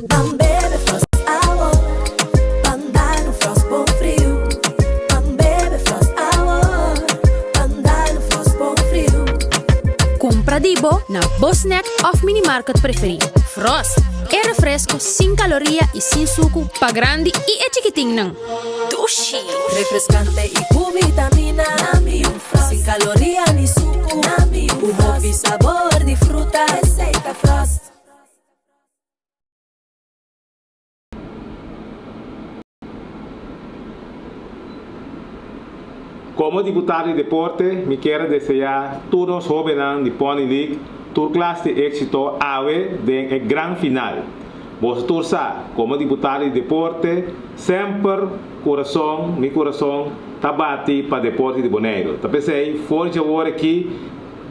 Ban bebe Frost awor, ban dal un Frost bon friu. Ban bebe Frost awor, ban dal un Frost bon friu. Kumpra di bo na bo snack òf minimarket preferí. Frost, e refresko sin kaloria i sin suku pa grandi i e chikitinnan. Dushi! Refreskante i ku vitamina. Sin kaloria ni suku. Ku hopi sabor di fruta. Esei ta Frost. Komo diputado di deporte mi kier a deseá tur nos hóbennan di Pony League tur klas di éksito awe den e gran final. Boso tur sa, komo diputado di deporte semper kurason, mi kurason ta bati pa deporte di Boneiru. Ta p'esei for dje awor aki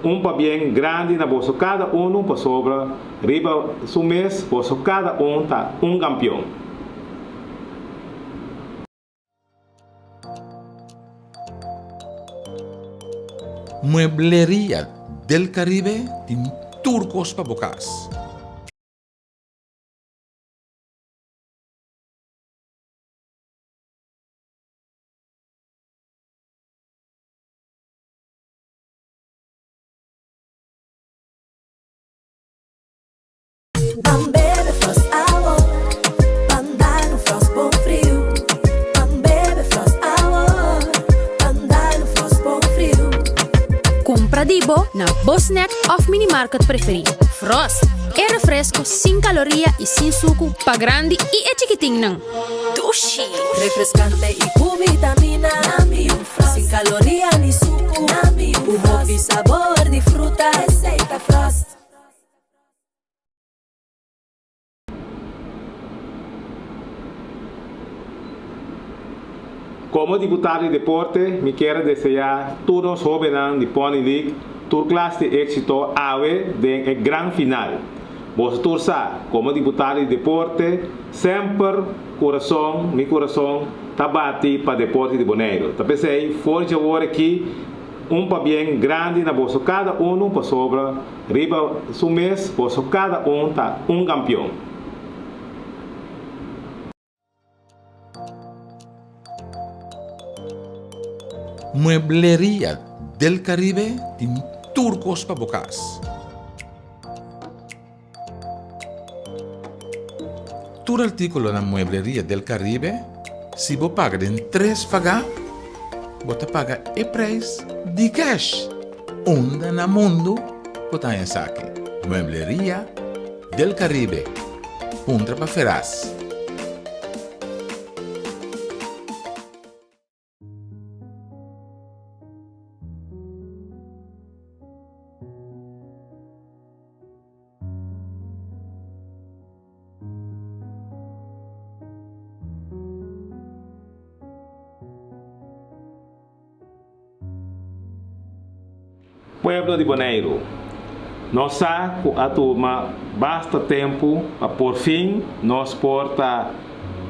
un pabien grandi na boso kada unu pasobra riba su mes boso kada un ta un kampion. Muebleria del Caribe tin tur kos pa bo kas. Ban bebe Frost awor, ban dal un Frost bon friu. Ban bebe Frost awor, ban dal un Frost bon friu. Kumpra di bo na bo snack òf minimarket preferí. Frost, e refresko sin kaloria i sin suku pa grandi i e chikitinnan. Dushi! Refreskante i ku vitamina. Sin kaloria ni suku. Ku hopi sabor di fruta. Esei ta Frost. Komo diputado di deporte mi kier a deseá tur nos hóbennan di Pony League tur klas di éksito awe den e gran final. Boso tur sa, komo diputado di deporte semper kurason, mi kurason ta bati pa deporte di Boneiru. Ta p'esei for dje awor aki un pabien grandi na boso kada unu pasobra riba su mes boso kada un ta un kampion. Muebleria del Caribe tin tur kos pa bo kas. Tur artíkulo na Muebleria del Caribe, si bo paga den tres pagá, bo ta paga e preis di cash. Unda na mundu bo ta haña esaki? Muebleria del Caribe. Puntra pa Feras. Pueblo di Boneiru, nos sa ku a tuma basta tempu pa por fin nos por ta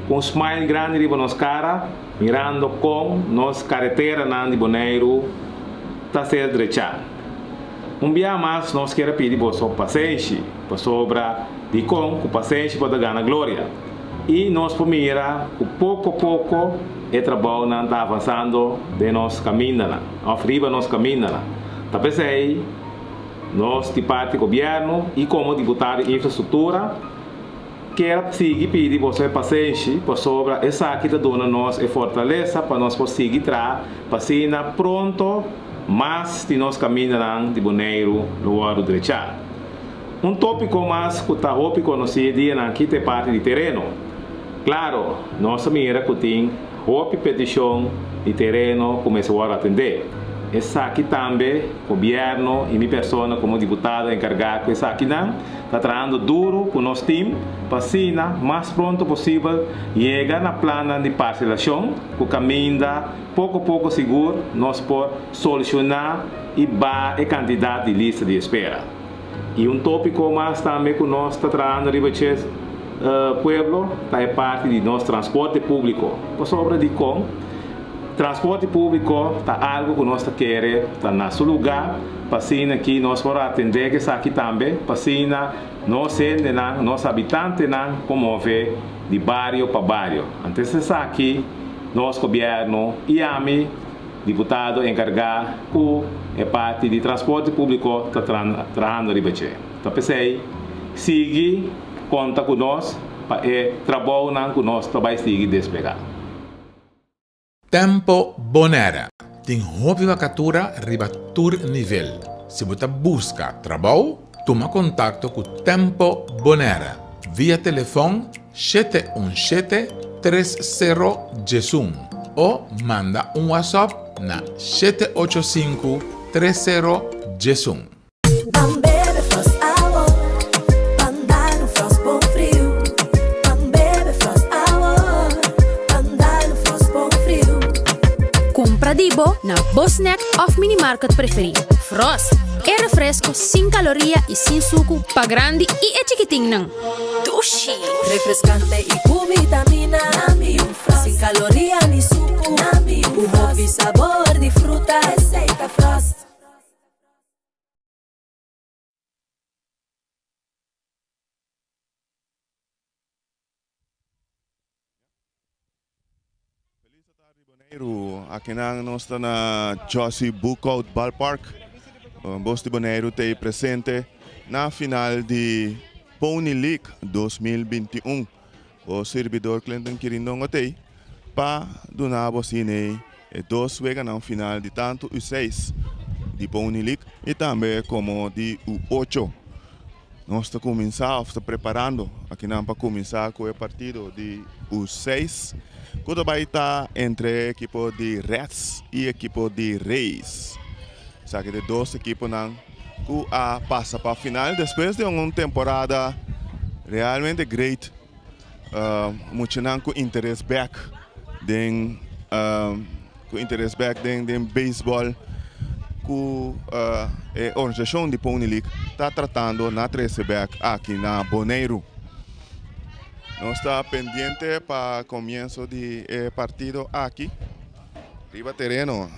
ku un smile grandi riba nos kara mirando kon nos kareteranan di Boneiru ta ser drechá. Un bia mas nos kier a pidi boso pasenshi, pasobra dikon ku pasenshi bo ta gana gloria. I nos por mira ku poko poko e trabounan ta avansando den nos kamindanan òf riba nos kamindanan. Ta p'esei nos di parti gobièrnu i komo diputado di infrastruktura kier a sigui pidi boso e pasenshi pasobra esaki ta duna nos e fortalesa pa nos por sigui traha pa asina pronto mas di nos kamindanan di Boneiru lo wòrdu drechá. Un tópiko mas ku ta hopi konosí e dianan aki ta e parti di tereno. Klaro, nos a mira ku tin hopi petishon di tereno ku mester wòrdu atendé. Esaki tambe gobièrnu i mi persona komo diputado enkargá ku esakinan ta trahando duru ku nos tim pa asina mas pronto posibel yega na plannan di parselashon ku kaminda poko poko sigur nos por solushoná i baha e kantidat di lista di espera. I un tópiko mas tambe ku nos ta trahando riba dje pueblo ta e parti di nos transporte públiko. Pasobra dikon? Transporte públiko ta algu ku nos ta kere ta na su lugá pa asina ki nos por atendé ku esaki tambe, pa asina nos hendenan, nos habitantenan por move di bario pa bario. Antes esaki nos gobièrnu i ami, diputado enkargá ku e parti di transporte públiko ta trahando riba dje. Ta p'esei sigui konta ku nos pa e trabounan ku nos ta bai sigui desplegá. Tempo Bonaire tin hopi vakatura riba tur nivel. Si bo ta buska trabou, tuma kontakto ku Tempo Bonaire via telefòn shete un shete tres sero diesun o manda un WhatsApp na shete ocho sinku tres sero diesun. Ban bebe Frost awor, ban dal un Frost bon friu. Ban bebe Frost awor, ban dal un Frost bon friu. Kumpra di bo na bo snack òf minimarket preferí. Frost, e refresko sin kaloria i sin suku pa grandi i e chikitinnan. Dushi! Refreskante i ku vitamina. Sin kaloria ni suku. Ku hopi sabor di fruta. Esei ta Frost. Feliz atardi Boneiru, akinan nos ta na Jossy Boekhoudt Ballpark. Bos di Boneiru ta ei presente na final di Pony League 2021. Bo sirbidor Clinton Kirindongo ta ei pa duna bo asina e dos weganan final di tantu U seis di Pony League i tambe komo di U ocho. Nos ta kuminsá òf ta preparando akinan pa kuminsá ku e partido di U seis ku ta bai ta entre e ekipo di Reds i ekipo di Rays. Esaki ta e dos ekiponan ku a pasa pa final despues di un temporada realmente great. Muchanan ku interes bek den ku interes bek den den beisbòl ku e organisashon di Pony League ta tratando na trese bek aki na Boneiru. Nos ta pendiente pa komienso di e partido aki. Riba tereno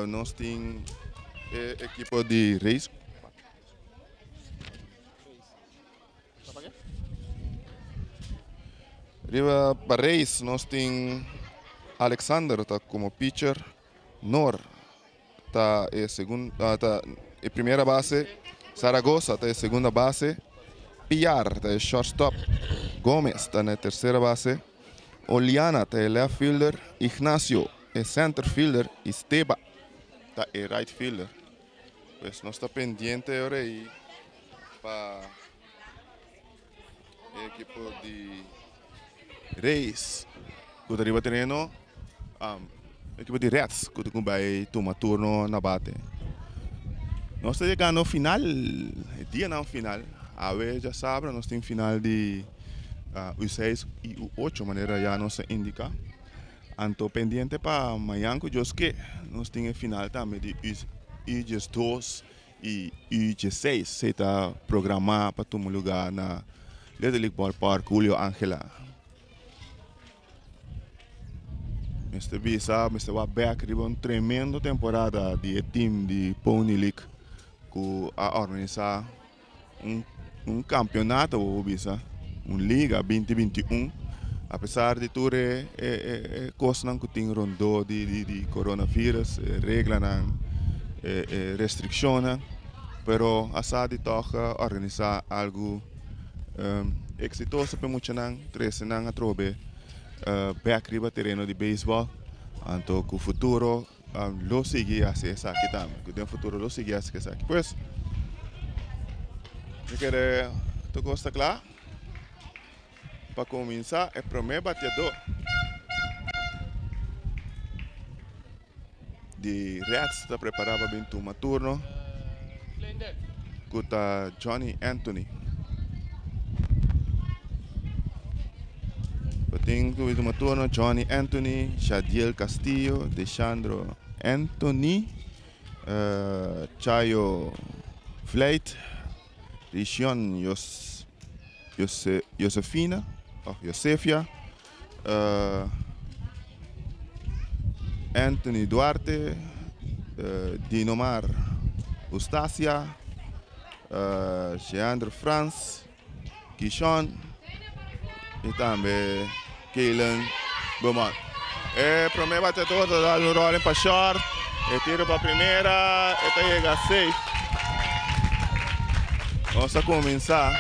nos tin e ekipo di Race. Riba pa Race nos tin Alexander ta como pitcher, Nor ta e segun ta e primera base, Zaragoza ta e segunda base, Piar ta e shortstop, Gomez ta na e tercera base, Oliana ta e left fielder, Ignacio e center fielder y Steba ta e right fielder. Pues nos ta pendiente ora ei pa e ekipo di Rays ku ta riba tereno, ekipo di Reds ku ta bai tuma turno na bate. Nos ta yegando final, e dianan final. Awe djasabra nos tin final di U seis i U ocho manera ya nos a indiká. Anto pendiente pa mañan ku Dios ke nos tin e final tambe di U 12 i U 16. Esei ta programá pa tuma lugá na Little League Ballpark Julio Angela. Mester bisa, mester wak bek riba un tremendo temporada di e team di Pony League ku a organisá un campeonato bo por bisa, un liga binti binti un, apesar di tur e e cosnan cu tin rondó di di coronavirus, e reglanan, e e restriccionnan, pero a sa di tog organisa algo exitoso pa e muchanan, trece nan atrobe bek riba tereno di beisbol, anto cu futuro. Lo sigui hasi esaki tambe, ku den futuro lo sigui hasi esaki. Pues, mi kere tur kos ta kla pa kuminsá e promé bateadó di Reds ta prepará pa bin tuma turno ku ta Johnny Anthony. Lo tin ku tuma turno Johnny Anthony, Shadiel Castillo, Deshandro Anthony, Chayo Vlijt, Richion Josefina of Josefia. Anthony Duarte, Dinomar Eustacia, Sheandro Frans, Kishon y tambe Kaylen Beaumont. E prome bateador ta dal un rolling pa short, e tiro pa primera, e ta yega safe. Nos a cuminsa.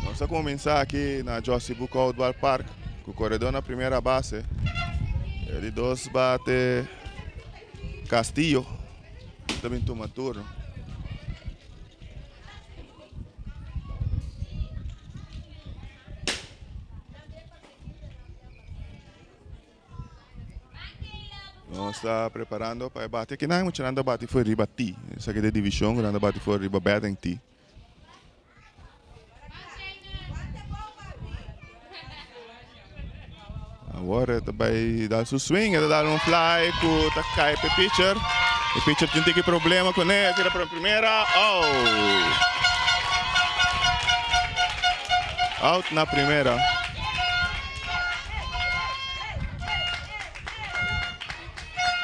Nos a cuminsa aki na Jossy Boekhoudt Ballpark cu coredor na primera base. E di dos bate Castillo ta bin tuma turno. Nos ta preparando pa e bati. Aki nan muchanan ta bati for riba tee. Esaki ta e division ku nan ta bati for riba batting tee. Awor e ta bai dal su swing, e ta dal un fly ku ta kai pa e pitcher. E pitcher tin tiki problema kuné, e tira pa primera, oh! Out na primera.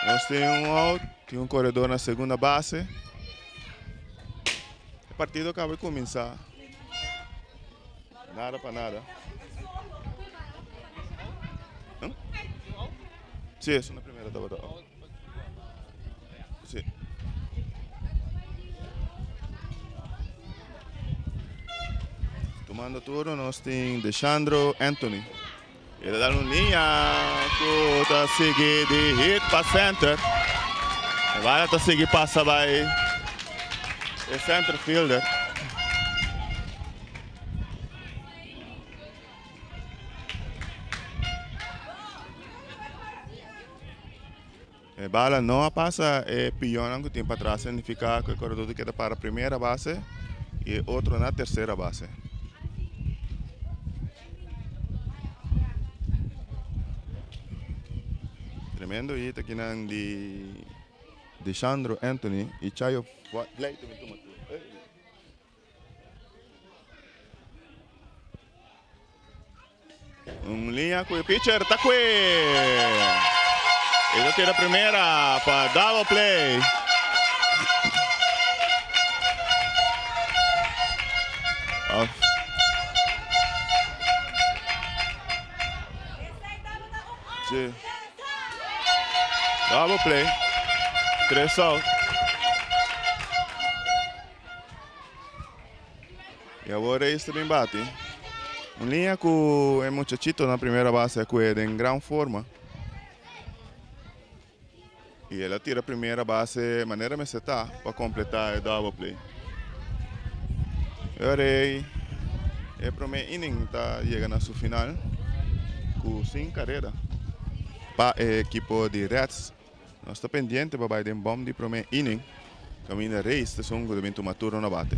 Nos tin un out, tin un koredor na segunda base. E partido a kaba di kuminsá. Nada pa nada. Sí, esun na primera tabata out. Sí. Tomando turno nos tin Deshandro Anthony. E ta dal un liña ku ta sigui di hit pa center. E bala ta sigui pasa bai e center fielder. E bala no a pasa e pionnan ku tin patras significa ku e koredor ta keda para primera base i e otro na tersera base. Tremendo hit akinan di Deshandro Anthony i Chayo Vleiter. Un liña cu e pitcher ta cue. E ta tira primera pa double play. Off. Sí. Double play. Tres out. Y awor Reyes ta bin bati. Un liña cu e muchachito na primera base a cue den gran forma. Y el a tira primera base manera mester ta pa completa e double play. Y awor ey e prome inning ta yega na su final cu sin careda pa e ekipo di Reds. Nos ta pendiente pa bai den bom di prome inning kaminda Reis ta esun ku ta bin tuma turno na bate.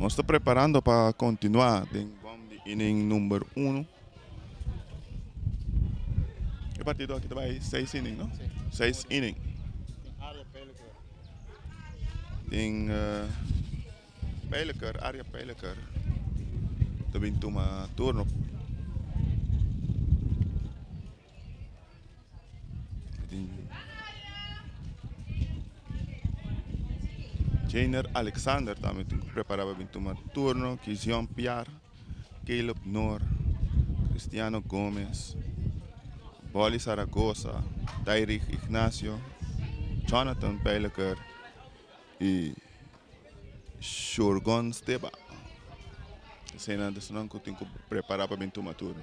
Nos ta preparando pa continua den bom di inning number uno. E partido aki ta bai seis inning, no? Seis inning. Tin. Pijleker, Arya Pijleker ta bin tuma turno. Jainer Alexander tambe tin ku prepará pa bin tuma turno. Kizion Piar, Caleb Noor, Cristiano Gomez, Bolly Zaragoza, Tairich Ignacio, Jonathan Pijleker i Shurgon Steba. Eseinan ta esnan ku tin ku prepará pa bin tuma turno.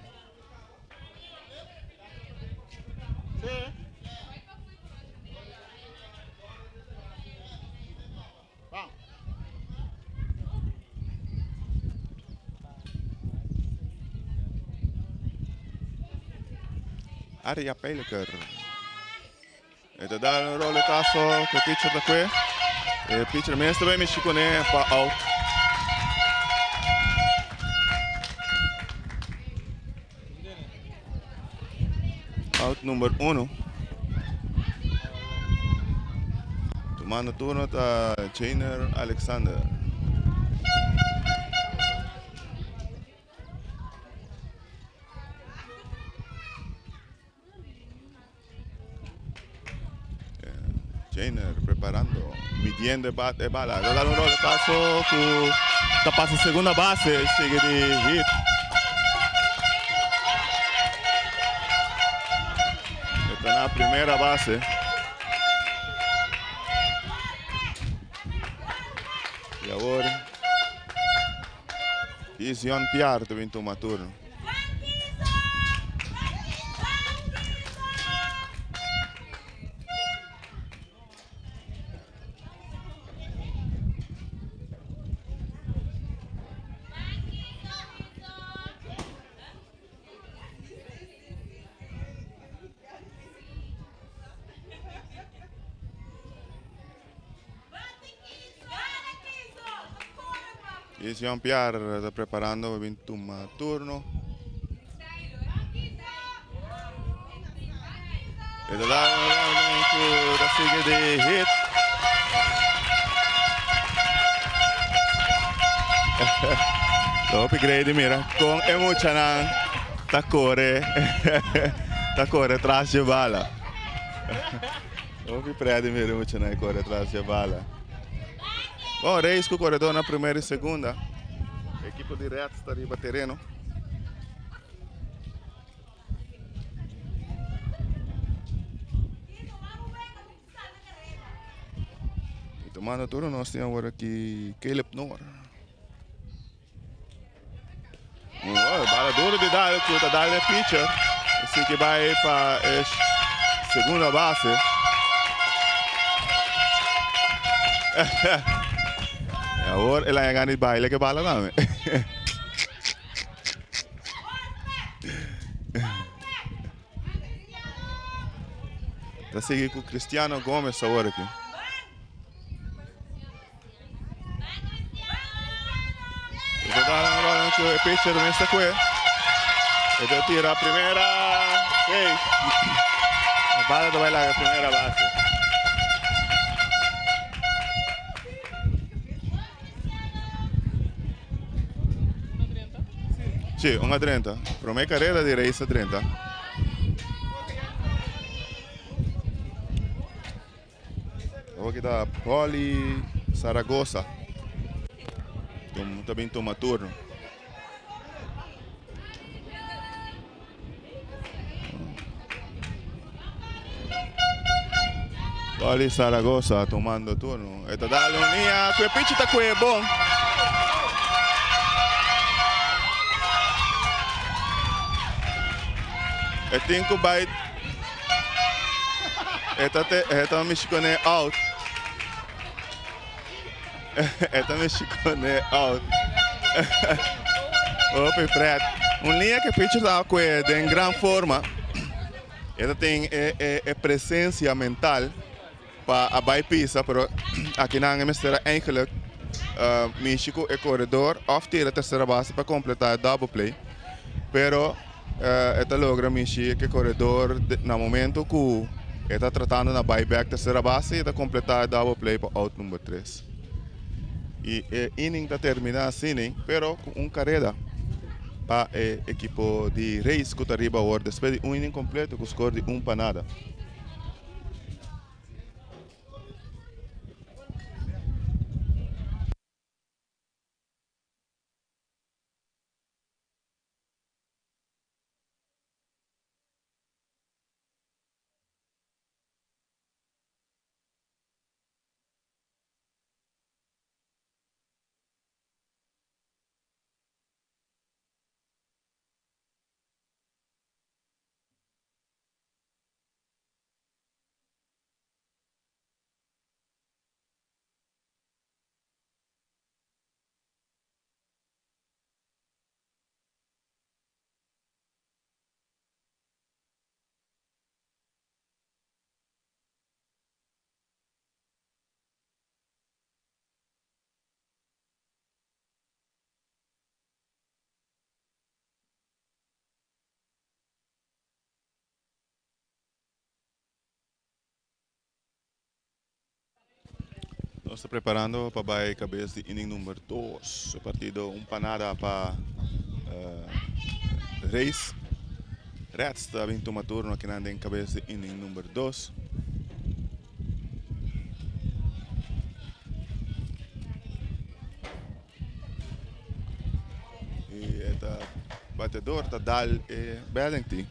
Aria Pijleker. E ta dal un roletazo ku e pitcher ta kue. E pitcher mes ta bai mishi kuné pa out. Out number uno. Tumando turno ta Jainer Alexander. Jainer preparando, midiendo e bat e bala. Ta dal un roletazo ku ta pasa segunda base, sigue di hit. E ta na primera base. Y awor Ision Piar ta bin tuma turno. Y Jean Pierre ta preparando pa bin tuma turno. E ta da un ku ta sigui di hit. Hopi grei di mira kon e muchanan ta kore ta kore tras dje bala. Hopi prè di mira e muchanan kore tras dje bala. Bon, Reis ku koredó na primera i segunda. Ekipo di Reds ta riba tereno. Y tomando turno nos tin awor aki Caleb Noor. Oh, bala duro di dal, ku ta dal e pitcher. Así que bai pa e segunda base. Y awor el a gana di baile ke bala tambe. Ta sigui ku Cristiano Gomez awor aki. E ta dal un balon ku e pitcher mester kue. E ta tira primera. Hey. E bala ta bai laga primera base. Sí, un a 30. Prome carrera di race a 30. Awor aki ta Poli Zaragoza. Ta bin tuma turno. Poli Zaragoza tomando turno. E ta dal un nia ku e pichi ta kue bon. E tin ku bai E ta te e ta mishi kone out. E ta mishi kone out. Hopi pret. Un liña ke pitcher ta kue den gran forma. E ta tin e e e presencia mental pa a bai pisa pero akinan e mester a eigenlijk mishi ku e koredor of tira tercera base pa kompleta e double play. Pero E ta logra mishi ke koredor na momento ku e ta tratando na bai bek tercera base i e ta kompletá e double play pa out number tres. Y e inning ta termina asina, pero cu un careda pa e ekipo di Rays cu ta riba awor despues di un inning completo cu score di un pa nada. Nos ta preparando pa bai kabes di inning number dos. E partido un pa nada pa Rays. Reds ta bin tuma turno akinan den kabes di inning number dos. Y e ta bateador ta dal e batting tee.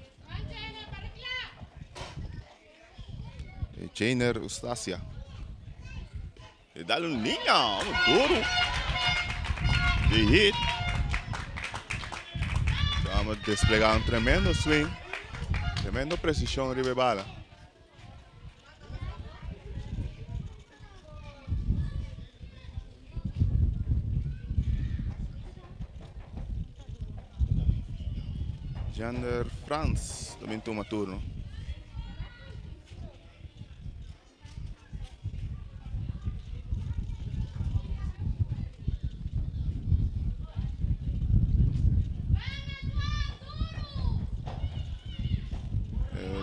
Jainer Eustacia. E dal un liña, un duro. De hit. Vamos desplegar un tremendo swing. Tremendo precisión riba e bala. Jander Frans ta bin tuma turno.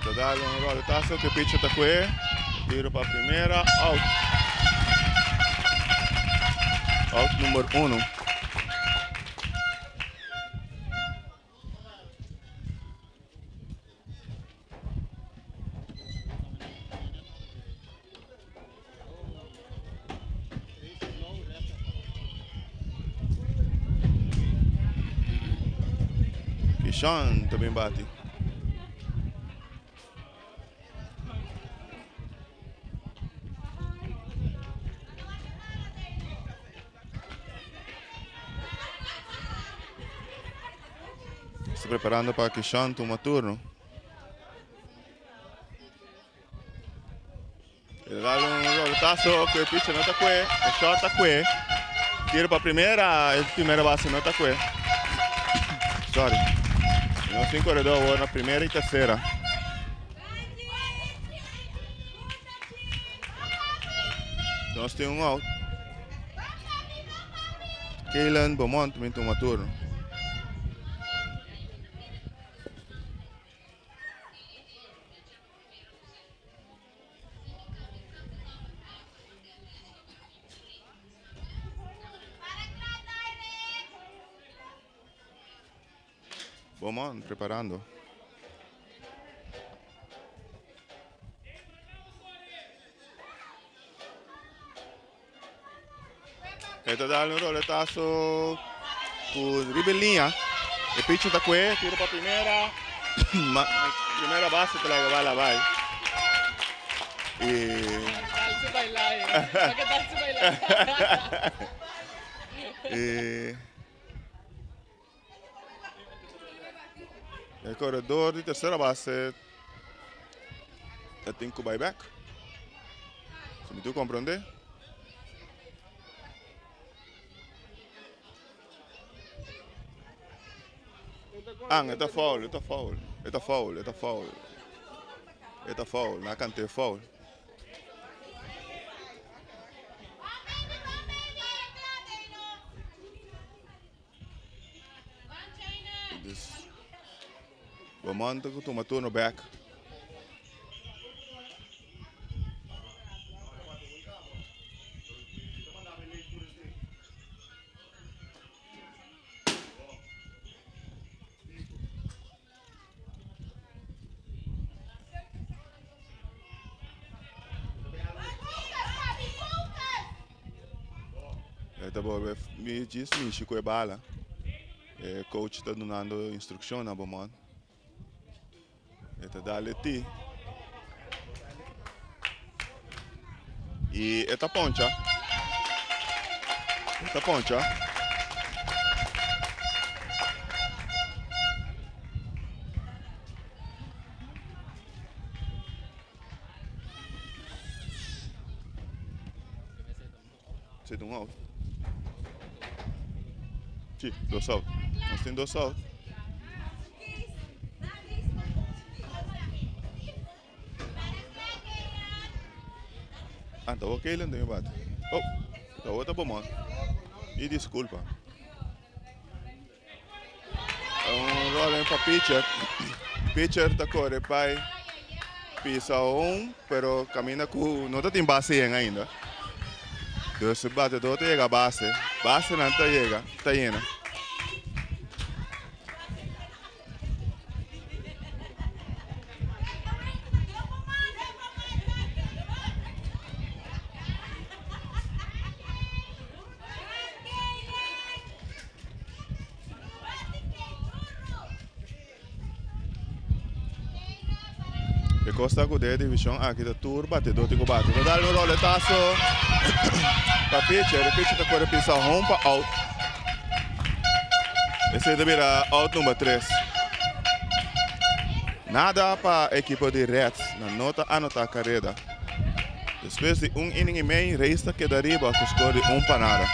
Ta dal un roletazo que pitcher ta kue. Tiro pa primera. Out. Out number uno. Kishon ta bin bati. Sta preparando pa Kishon tuma turno. El dal un roletazo ku e pitcher no ta kue, e short ta kue. Tiro pa primera, e primera base no ta kue. Sorry. Nos tin koredor awor na primera y tercera. Nos tin un out. Kaylen Beaumont min tuma turno. Beaumont preparando. E ta dal un roletazo cu riba e liña. E pitcher ta cue, tira pa primera. Ma primera base ta laga bala bay. Y y e corredor di tercera base ta tin cu bay back. Si mi tur comprende. Ah, e ta foul, e ta foul, e ta foul, e ta foul. E ta foul, na kante foul. Dus, Beaumont ta tuma turno back. ta bolbe djis mishi ku e bala. E coach ta dunando instrukshon na Beaumont. E ta dal e tee. I e ta poncha. E ta poncha. Zit un out. Sí, dos out. Nos tin dos out. Ah, ta Kalen den bate. Oh, ta wou ta Beaumont. Y disculpa. Un rolling pa pitcher. Pitcher ta core pai pisa un, pero camina cu no ta tin base yen ainda. Dus e batedor ta yega base. Base nan ta yega, ta yena. E kos ta ku den e divishon aki ta tur batedó tin ku bate. Ta dal un roletaso pa pitcher. E pitcher ta kore pisa home pa out. Esei ta bira out number 3. Nada pa ekipo di Reds. Nan no ta anota kareda. Despues di un inning y mei, Rays ta keda riba cu score di un pa nada.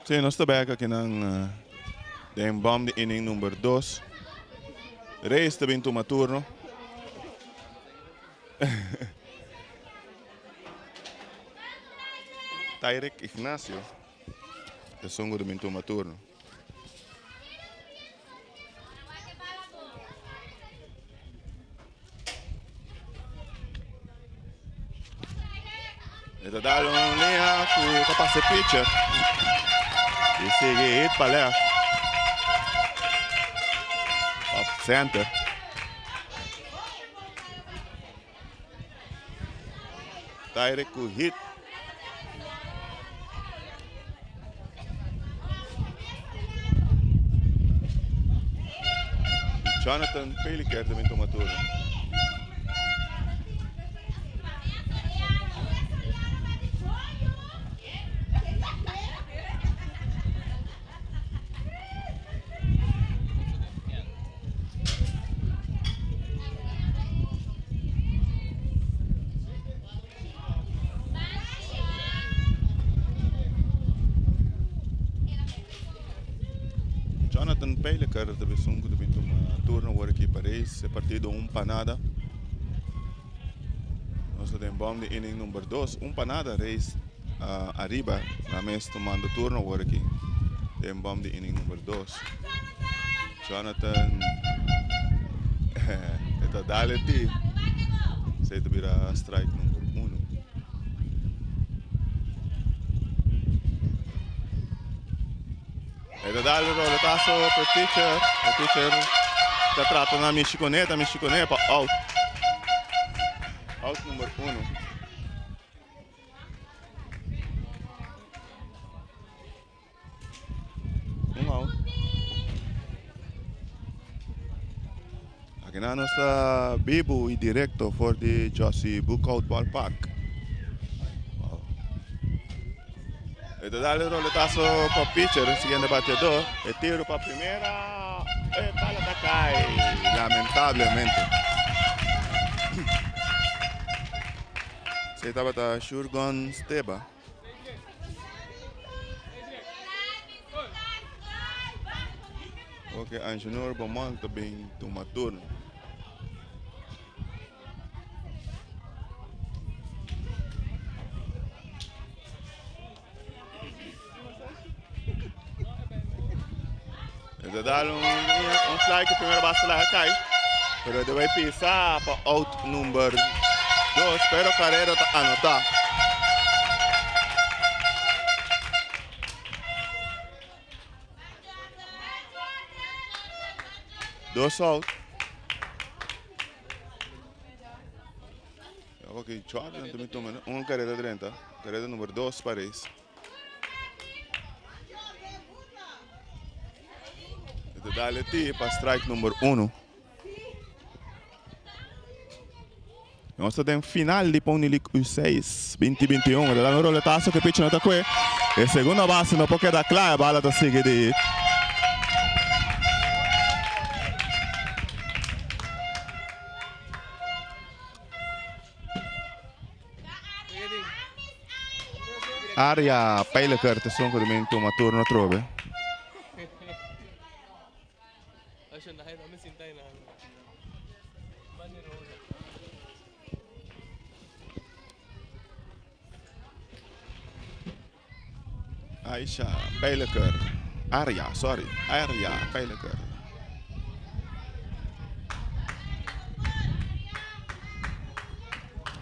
Sí, nos ta bek aki nan den bom di inning number 2. Reyes ta bin tuma turno. Tyrick Ignacio esun ku ta bin tuma turno. E ta dal un liña ku ta pasa e pitcher. I sigui hit pa left. Of center. Tyrick ku hit. Jonathan Peliker ta bin tuma turno. Jonathan Peliker ta esun ku ta bin tuma turno awor aki pa Rays. E partido un pa nada. Nos den bom di inning number 2. 1-0 Rays ariba. Na mes tumando turno awor aki. Den bom di inning number 2. Jonathan ta dal e tee. Esey ta bira strike number 1. E ta dal e roletazo pa e pitcher. E pitcher ta trata na mishi cune, ta mishi cune pa out. Out number 1. Un out. Aki nos ta bibo y directo for di Josie Bookout Ballpark. Wow. E ta dal e roletazo pa pitcher, siguiente bateador. E tiro pa primera. E bala ta cay, lamentablemente. Esey tabata Shurgon Steba. Ok, Angenor Beaumont ta bin tuma turno. E ta dal un fly cu primera base la cay. Pero e debe pisa pa out number 2. Pero carrera ta anota. Dos out. Ok, Jordan tambe tuma un carrera 30. Carrera number 2 pa Rays. E ta dal e tee pa strike number 1. Nos ta den final di Pony League U6 2021. E ta dal un roletazo cu e pitcher no ta cue. E segunda base no por keda cla. E bala ta sigui di hit. Area Pijleker ta esun cu ta bin tuma turno atrobe. Aisha Pijleker. Aria, sorry. Aria Pijleker.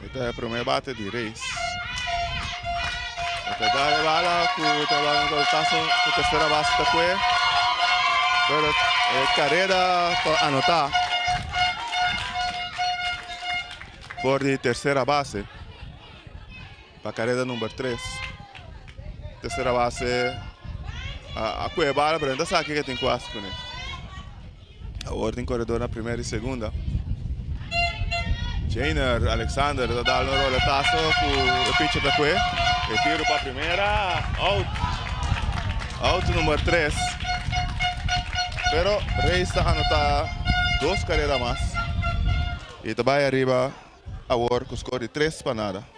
Esta ta e prome bate di Rays. E ta dal e bala cu ta dal un golpazo cu tercera base ta cue. Pero e carrera ta anota for di tercera base. Pa carrera number 3. Tercera base a cue e bala pero no ta sa kico tin cu haci cune. Awor tin corredor na primera y segunda. Jainer Alexander ta dal un roletazo cu e pitcher ta cue. E tiro pa primera. Out. Out number 3. Pero Rays ta anota dos carrera mas. Y ta bay ariba awor cu score di 3-0.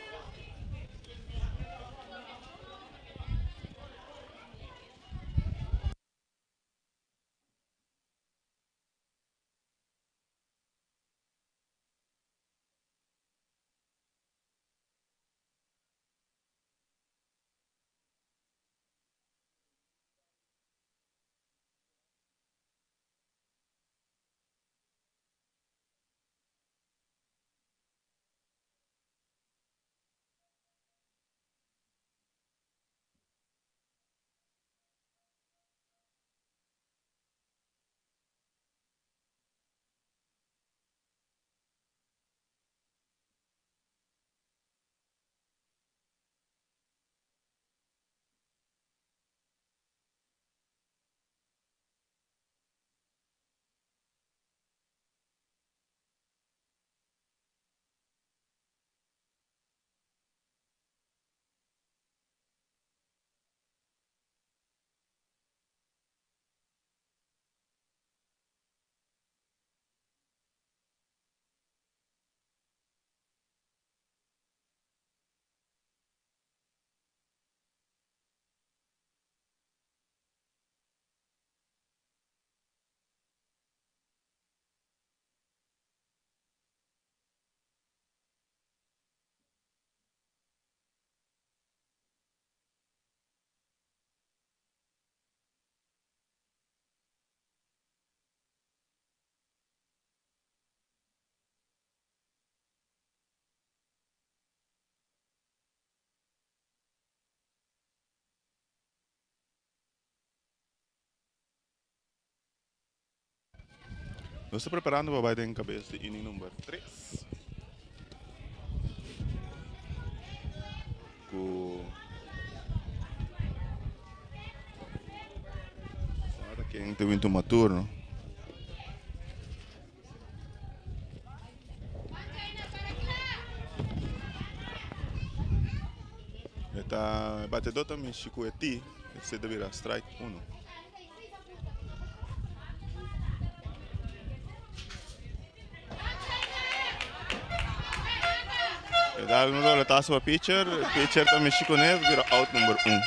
Nos ta preparando pa bai den kabes di inning number 3. Ku Sa ta ken ta win tuma turno. E ta e batedor ta mishi ku e tee, esei ta bira strike uno. E dal un roletazo pa pitcher, pitcher ta mishi kuné, bira out number un.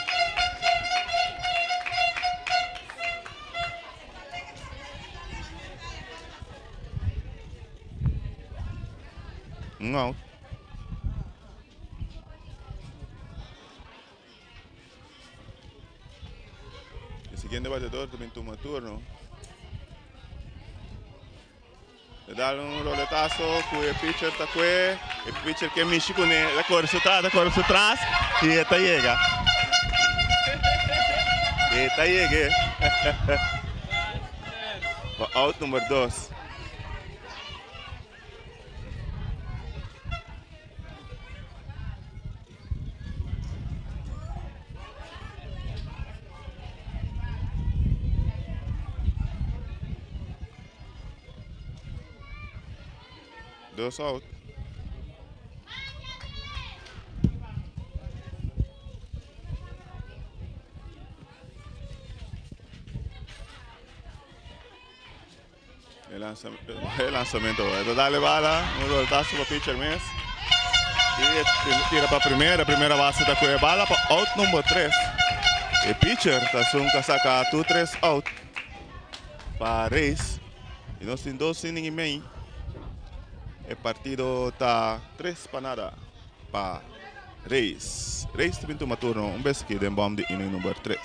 Un out. E siguiente bateador ta bin tuma turno. E dal un roletazo ku e pitcher ta kue. E pitcher ke mishi kuné. Ta kore su tras, ta kore su tras i e ta yega. E ta yega. Pa out number dos. Dos out. E lanzamento e ta dale bala, un roltazo pa pitcher mes. Y tira pa primera, primera base ta coge bala pa out number 3. E pitcher ta esun ka saca tur tres out pa Rays. Y nos tin dos inning y mei. E partido ta 3 pa nada pa Rays. Rays ta bin tuma turno un bes aki den bom di inning number 3.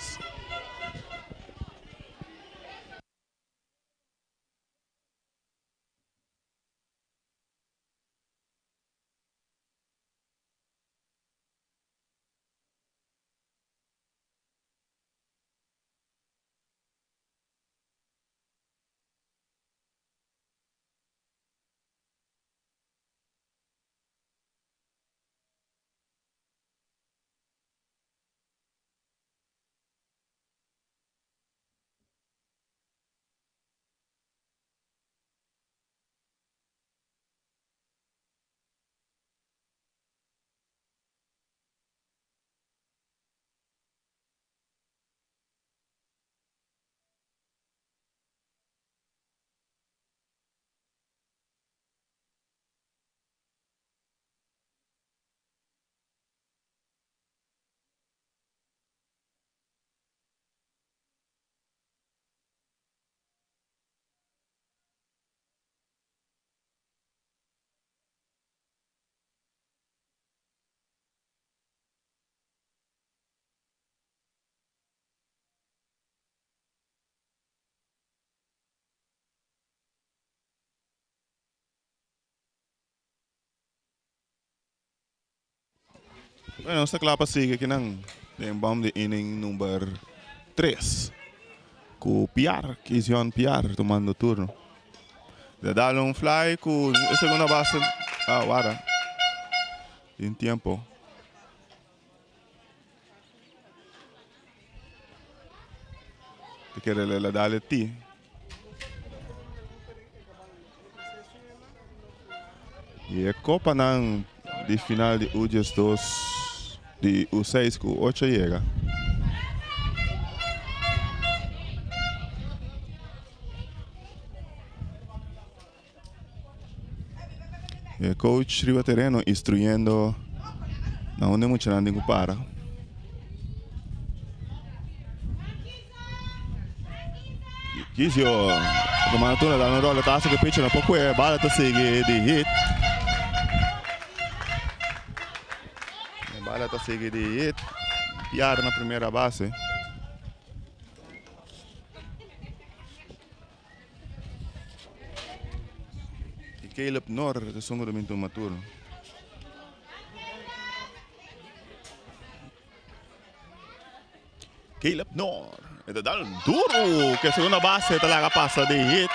Bueno, nos ta kla pa sigui akinan den bom di inning number 3. Ku Piar, Kizion Piar tomando turno. De dal un fly ku e segunda base. Ah, wara. Tin tiempo. Te kere le dale ti. Y e copanan di final di U12 di U6 cu U8 yega. E coach riba tereno instruyendo na unda e muchanan tin cu para. Kizio tomando turno dando un roletazo cu pitcher no por cue bala ta sigui di hit. Bala ta sigui di hit. Piar na primera base. Y Caleb Nor ta esun cu ta bin tuma turno. Caleb Nor. E ta dal duro. Ke segunda base ta laga pasa di hit.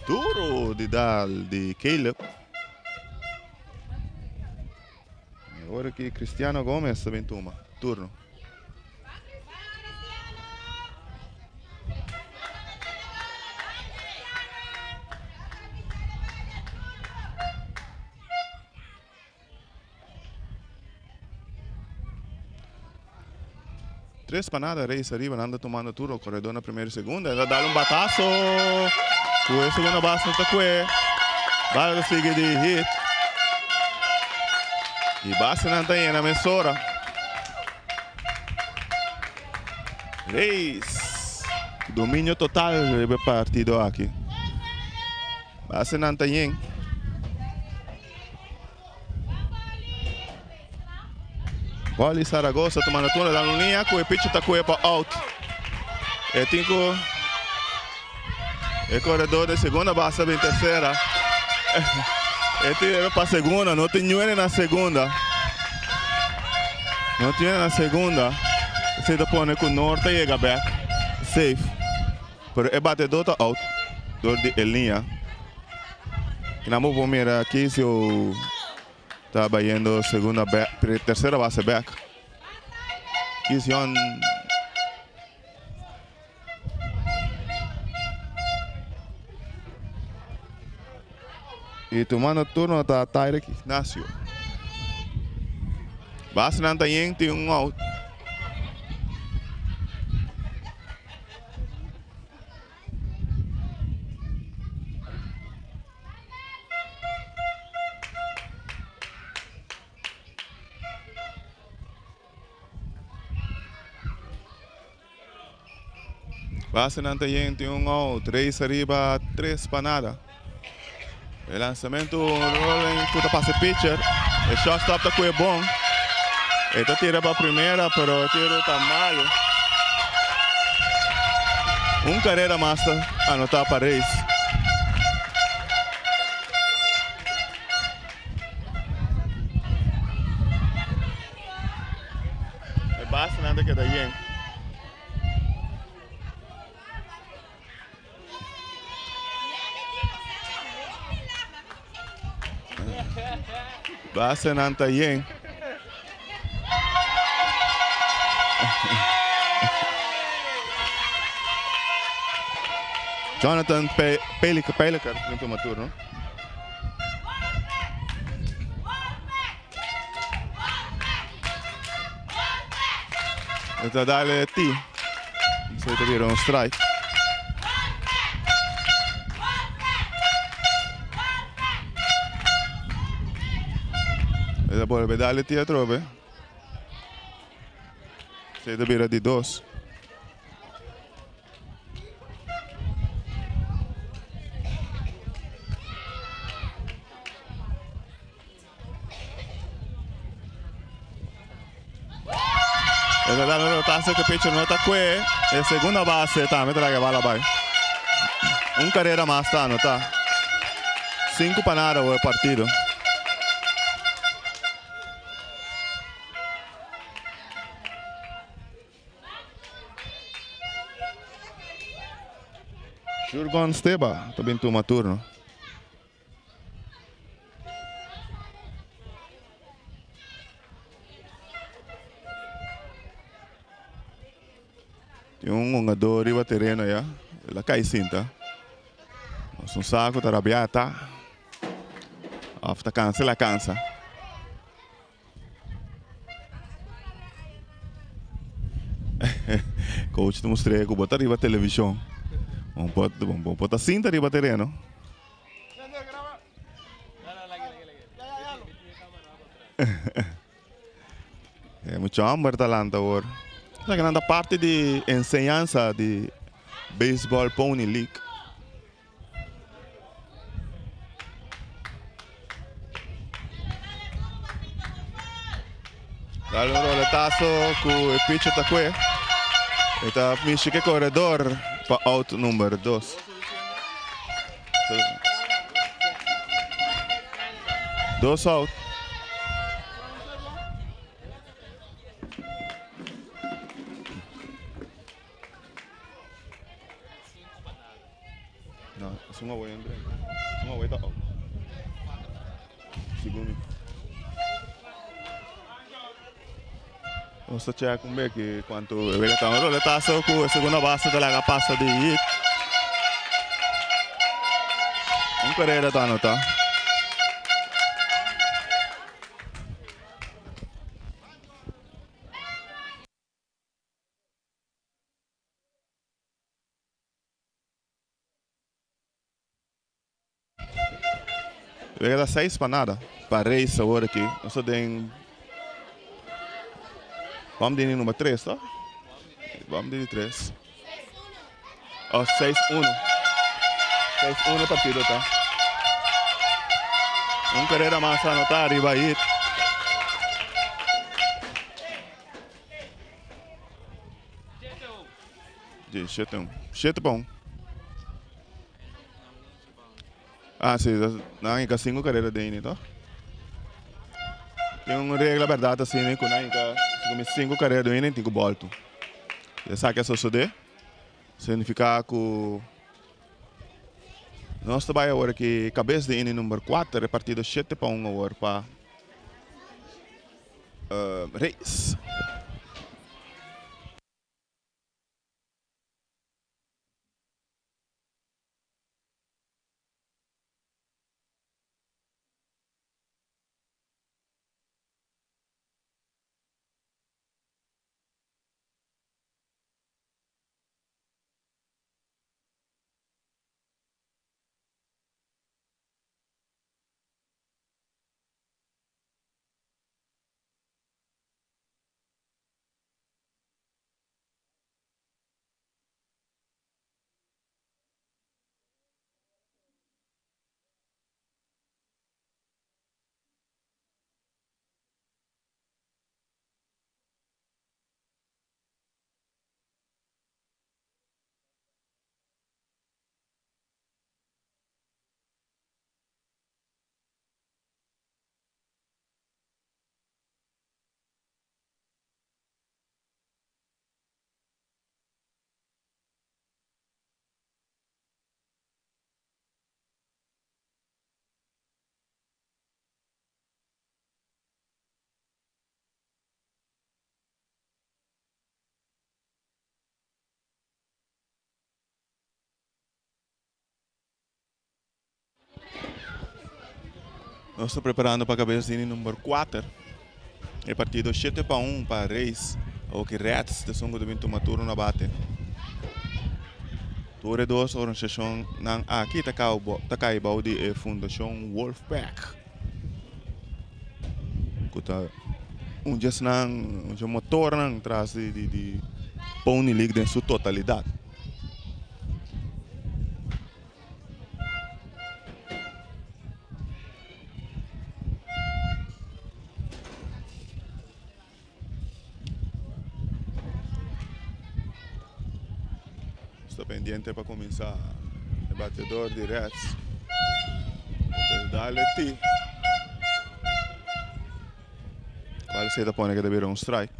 Duro di dal di Caleb. Y awor aki Cristiano Gomez ta bin tuma turno. Tres pa nada, Reyes ariba, nan ta tumando turno, corredor na primera y segunda, ta dal un batazo, cu e segunda base no ta cue, bala ta sigui di hit, y basenan ta yena mesora. Reyes, dominio total riba e partido aki. Basenan ta yen. Wally Zaragoza tumando turno dan un liña ku e pitcher ta kue pa out. E tin ku e koredor de segunda base bin tercera. E tira pa segunda, no tin nuene na segunda. No tin na segunda. Esei ta pone ku Noord ta yega bek safe. Pero e batedor ta out dor di e liña. Kinan bo por mira Casio ta bayendo segunda bek, tercera base bek. Kision Y tumando turno ta Tyrick Ignacio. Basenan ta yen tin un out. Basenan ta yen tin un out. Reis ariba tres pa nada. E lanzamento rolling ku ta pasa e pitcher. E shortstop ta kue bon. E ta tira pa primera pero e tiro ta malo. Un carrera mas ta anota pa Reis. E basenan ta keda yen. Basenan ta yen. Jonathan Pe Peliker, Peliker, tin tuma turno. E ta dale ti. Esei ta bira un strike. E ta bolbe dale ti atrobe. Esei ta bira di dos. E ta dando rotazo que pitcher no ta kue. E segunda base tambe ta laga bala bai. Un carrera mas ta anota. Cinco pa nada e partido. Jurgon Steba ta bin tuma turno. Tin un hungador riba tereno ya. El a kai sinta. Nos no sa ku ta rabia ta of ta kansa el a kansa. Coach ta mustr'é ku bo ta riba televishon. Bo por bo por ta sinta riba tereno. E mucha homber ta lanta awor. Esaki nan ta parti di enseñansa di Baseball Pony League. Dale un roletazo cu e pitcher ta cue. E ta mishi ke corredor pa out number 2. Dos out. No, es un abuelo. Nos ta check un beki cuanto e wega ta. Un roletazo cu e segunda base ta laga pasa di hit. Un carrera ta anota. Wega ta seis pa nada pa Rays awor aki. Nos ta den bam di number tres to? Bam di tres. Oh, 6-1. 6-1 partido ta. Un carrera mas anota riba hit. Di 7-1. 7 pa 1. Ah, si, nan hinka sinku karera den ini, toh? Tin un regla bèrdat asina ku nan hinka sinku karera den ini tin ku bòltu. Esaki a sosodé, signifiká ku nos ta bai awor aki kabes di ini number kuater, e partido shete pa un awor pa Reis. Nos ta preparando pa kabes di number kuater. E partido shete pa un pa Rays. Awor ki Reds ta esun ku ta bin tuma turno na bate. Tur e dos organisashonnan aki ta ta kai bou di e Fundashon Wolfpack. Ku ta un djesnan, un dje motornan tras di di Pony League den su totalidat. Sta pendiente pa cuminsa e bateador di Reds. Dale ti. Cual se ta pone que ta bira un strike.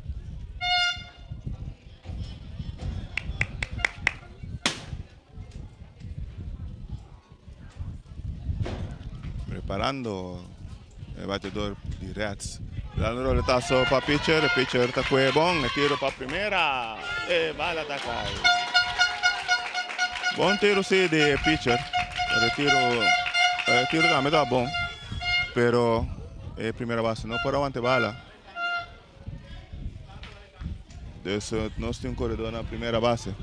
Preparando e bateador di Reds. Dando roletazo pa pitcher, e pitcher ta kue bon, e tiro pa primera, e bala ta kai. Bon tiro si di e pitcher, pero e tiro, e tiro tambe ta bon, pero e primera base no por awanta e bala. Dus nos tin un koredor na primera base.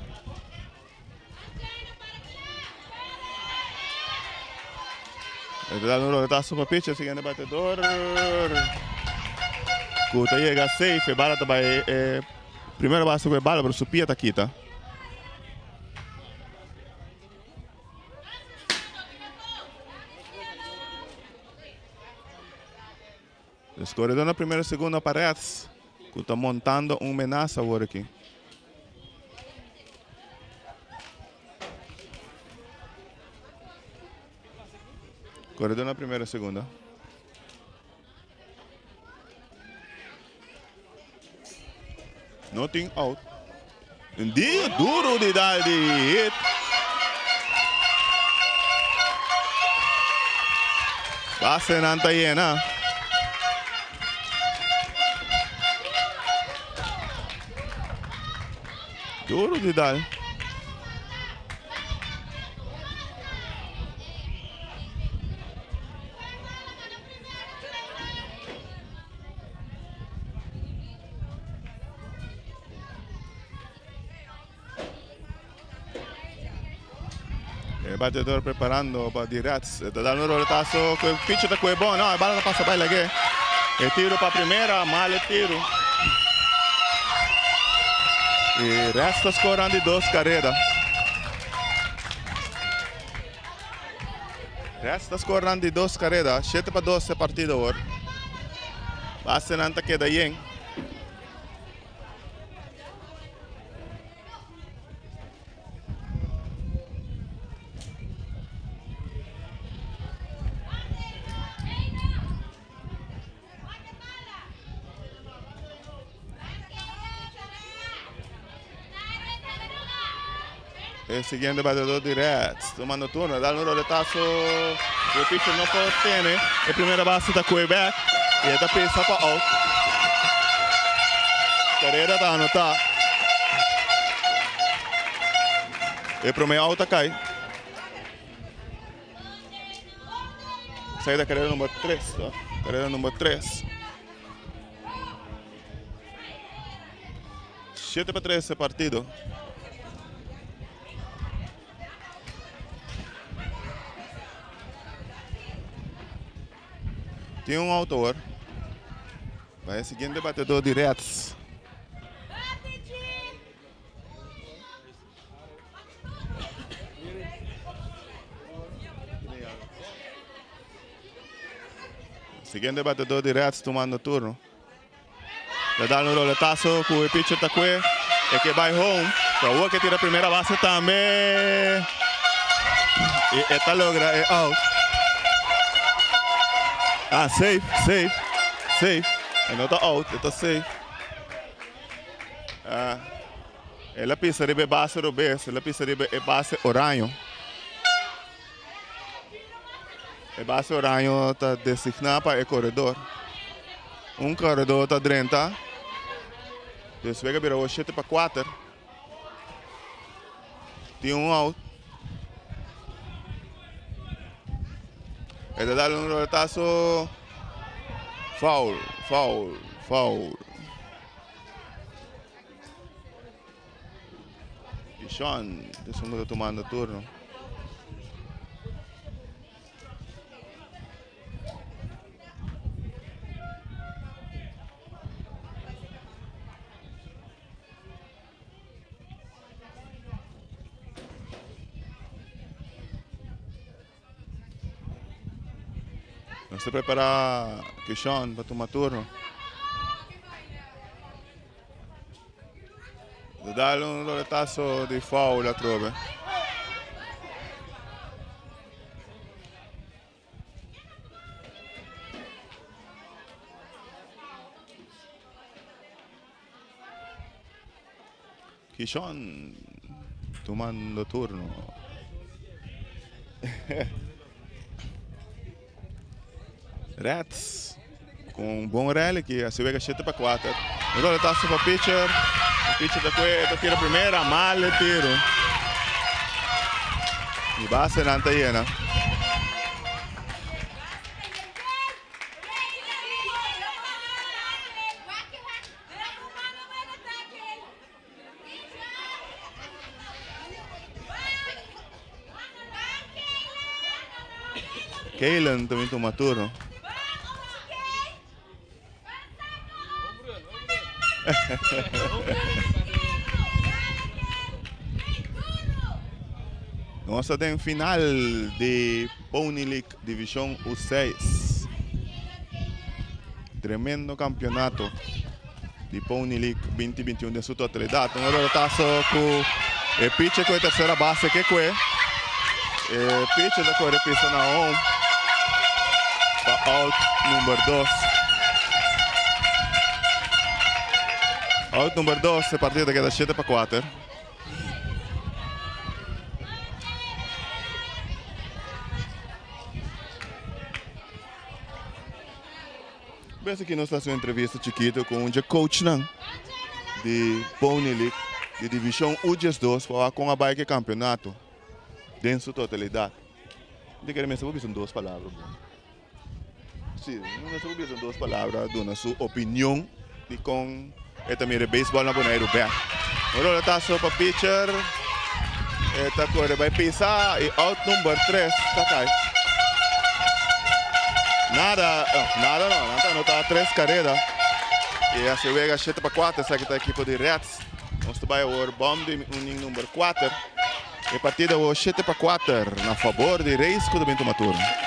E ta dando un roletazo pa pitcher, siguiente batedor. Ku ta yega safe, e bala ta bai e primera base ku e bala, pero su pia ta kita. Des koredor na primera segunda pa Reds ku ta montando un menasa awor aki. Koredor na primera segunda. No tin out. Un dia duro di dal di hit. Basenan ta yena. Duro di dal. E batedor preparando pa di Reds. E ta dal un roletazo cu e pitcher ta coge bon. No, e bala ta pasa bay lage. E tiro pa primera, mal e tiro. Y Reds ta scoran di dos careda. Reds ta scoran di dos careda. 7-2 e partido awor. Basenan ta keda yen. E siguiente bateador di Reds tomando turno, dal un roletazo, e pitcher no por tene, e primera base ta koe bek y e ta pisa pa out. Carrera ta anota. E prome out a kai. Esaki ta carrera number 3, no? Carrera number 3. 7-3 e partido. Tin un out awor. Bai e siguiente batedor di Reds. Siguiente batedor di Reds tomando turno. Ta dal un roletazo cu e pitcher ta cue. E ke bay home. Pero awor ke tira primera base tambe. Y e ta logra e out. Ah, safe, safe, safe. E no ta out, e ta safe. Ah, el a pisa riba e base robes, el a pisa riba e base oraño. E base oraño ta designá pa e koredor. Un koredor ta drenta. Despues a bira awor 7-4. Tin un out. E ta dal un roletazo. Foul, foul, foul. Dishon, esun ku ta tumando turno. Nos ta prepara Kishon pa tuma turno. Ta dal un roletazo di foul atrobe. Kishon tumando turno. Reds ku un bon rally ki a wega 7-4. Un roletazo pa pitcher. Pitcher ta kue ta tira primera, mal e tiro. Y basenan ta yena. Kaylen también toma turno. Nos ta den final di Pony League División U6. Tremendo campeonato di Pony League 2021 den su totalidad. Un roletazo cu e pitcher cu e tercera base ke cue. E pitcher ta core pisa na home pa out number 2. Out number 2, e partido ta keda 7-4. Bes aki nos ta hasi un entrevista chikito ku un dje coachnan di Pony League. Di Divishon U 12 pa wak kon a bai ku e kampeonato den su totalidat. Mi ta kere mester por bisa un dos palabra bo. Si, mester por bisa un dos palabra duna su opinion di kon e ta mira e beisbòl na Boneiru bèk. Un roletazo pa pitcher, e ta kore bai pisa i out number tres ta kai. Nada, nada no, nan ta anota tres kareda i hasi wega shete pa kuater, esaki ta ekipo di Reds. Nos ta bai awor bòm di inning number kuater. E partida awor shete pa kuater na fabor di Rays ku ta bin tuma turno.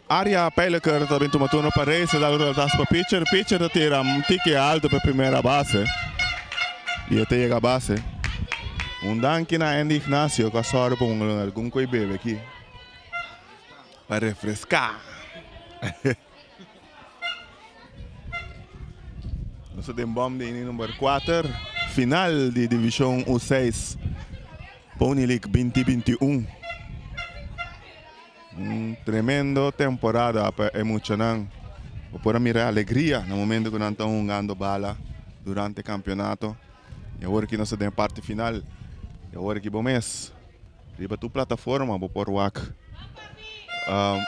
Aria Pijleker ta bin tuma turno pa Reyes, ta dal roletazo pa pitcher, pitcher ta tira un tiki alto pa primera base y e ta yega base. Un danki na Andy Ignacio cu a sòru pa un algun cu e bebe aki pa refresca. Nos ta den bòm di inning number kuater, final di divishon U6 Pony League 2021. Un tremendo temporada pa e muchanan. Bo por a mira e alegria na momento ku nan ta hungando bala durante kampionato. I awor ki nos ta den e parti final, i awor ki bo mes riba tur plataforma bo por wak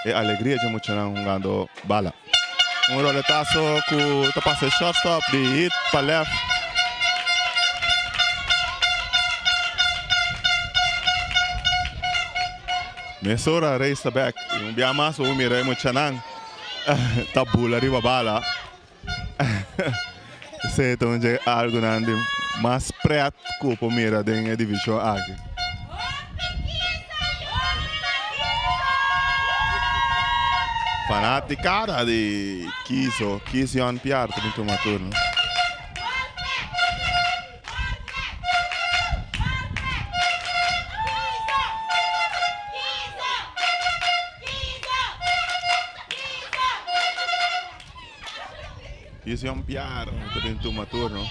e alegria dje muchanan hungando bala. Un roletazo ku ta pasa e shortstop di hit pa left. Mesora Reyes ta bek i un bia mas bo mira e muchanan ta bula riba bala. Esei ta un dje algunan di mas pret ku por mira den e divishon aki. Fanaticada di Kiso, Kision Piar ta bin tuma turno. Kision Piar ta bin tuma turno.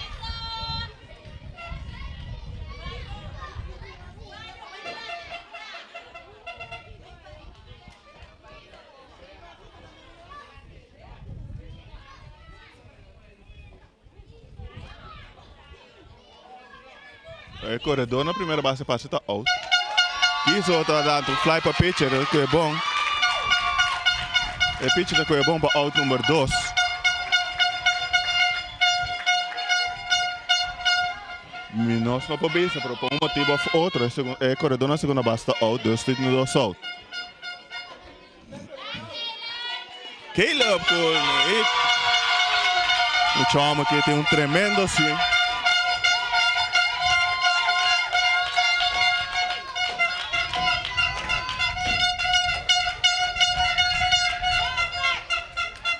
E koredor na primera base pasa ta out. Kiso ta dando un fly pa pitcher ku e bon. E pitcher ta ku e bon pa out number dos. Mi nos no por bisa, pero pa un motibo of otro e koredor na segunda base ta out, dus tin dos out. Caleb ku un hit. Mucha homo aki tin un tremendo swing.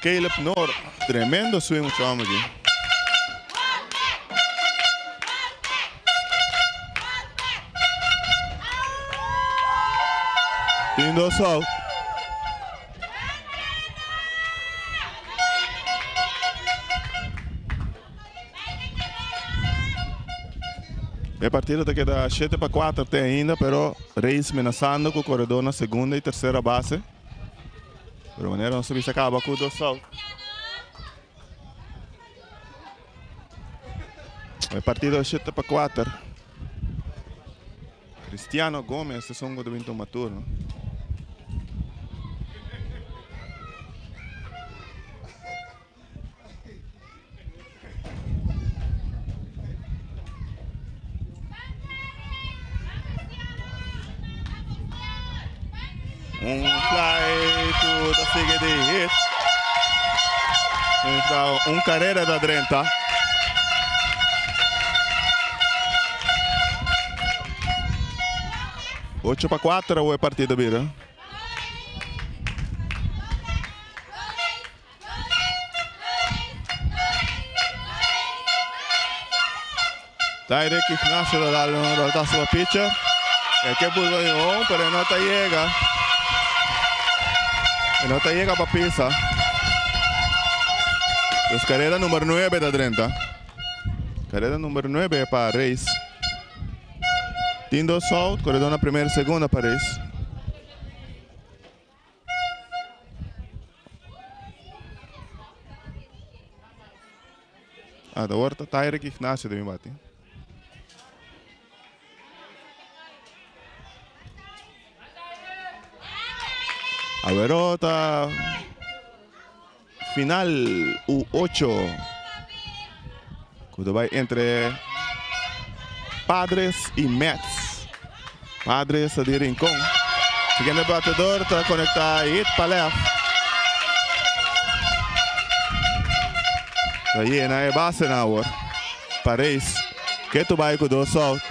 Caleb Noor. Tremendo swing mucha homber aki. Tin dos out. E partido ta keda 7-4 te ainda, pero Rays menasando ku koredor na segunda i tersera base. Pero manera nos a bisa kaba ku dos out. E partido 7-4. Cristiano Gomez esun ku ta bin tuma turno. Un fly ku ta sigui di hit. Un karera ta drenta. 8-4 awor e partido bira. Tyrick Ignacio ta dal un roltazo pa pitcher. E ke pulga di home, pero e no ta yega. E no ta yega pa pisa. Dus karera number 9 ta drenta. Karera number 9 pa Reis. Tin dos out, koredor na primera y segunda pa Reis. Ah, ta awor ta Tyrick Ignacio ta bin bati. Awero ta final U8 ku ta bai entre Padres i Mets. Padres ta di Rincon. Siguiente batedor ta conecta hit pa left. Ta yena e base na awor. Pa Reis. Ketu bai ku dos out.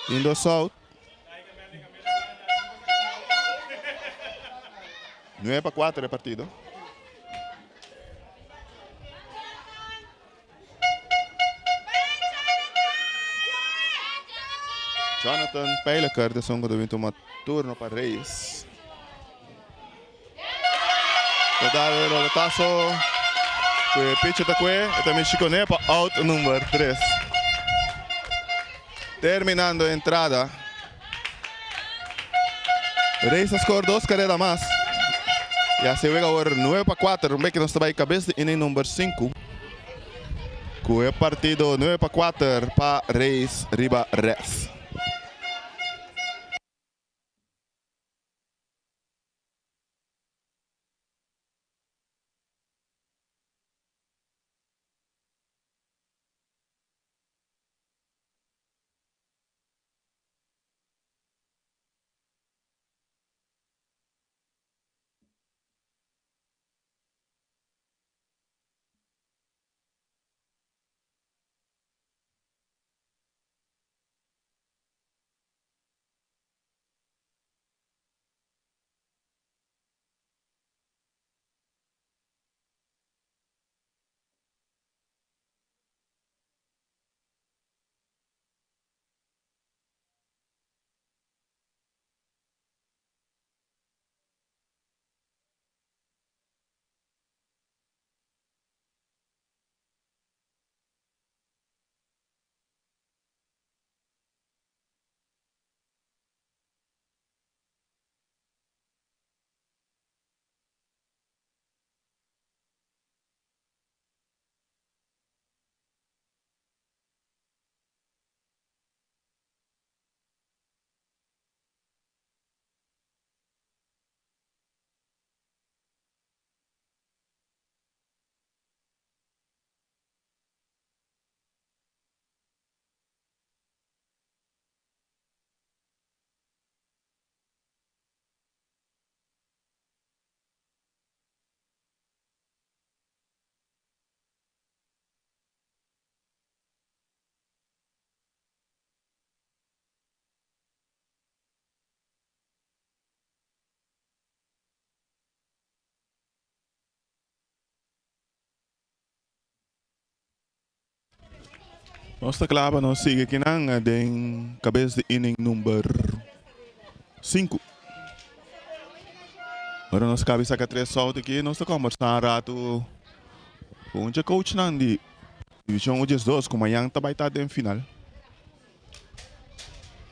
Tin dos out. 9-4 e partido. Jonathan Pijleker ta esun ku ta bin tuma turno pa Reyes. Ta dal e rolotaso ku e pitcher ta kue e ta mishi kone pa out number 3. Terminando e entrada. Reyes a score dos carrera mas. Y así wega awor 9-4. Un bek nos ta bay cabes di inning number 5. Cu e partido 9-4 pa Reyes riba Reds. Nos ta kla pa nos sigui kinan den kabes di inning number sinku. Ora nos kabi saka tres out aki nos ta kombersá un ratu ku un dje coachnan di Divishon U diesdos ku mañan ta bai ta den final.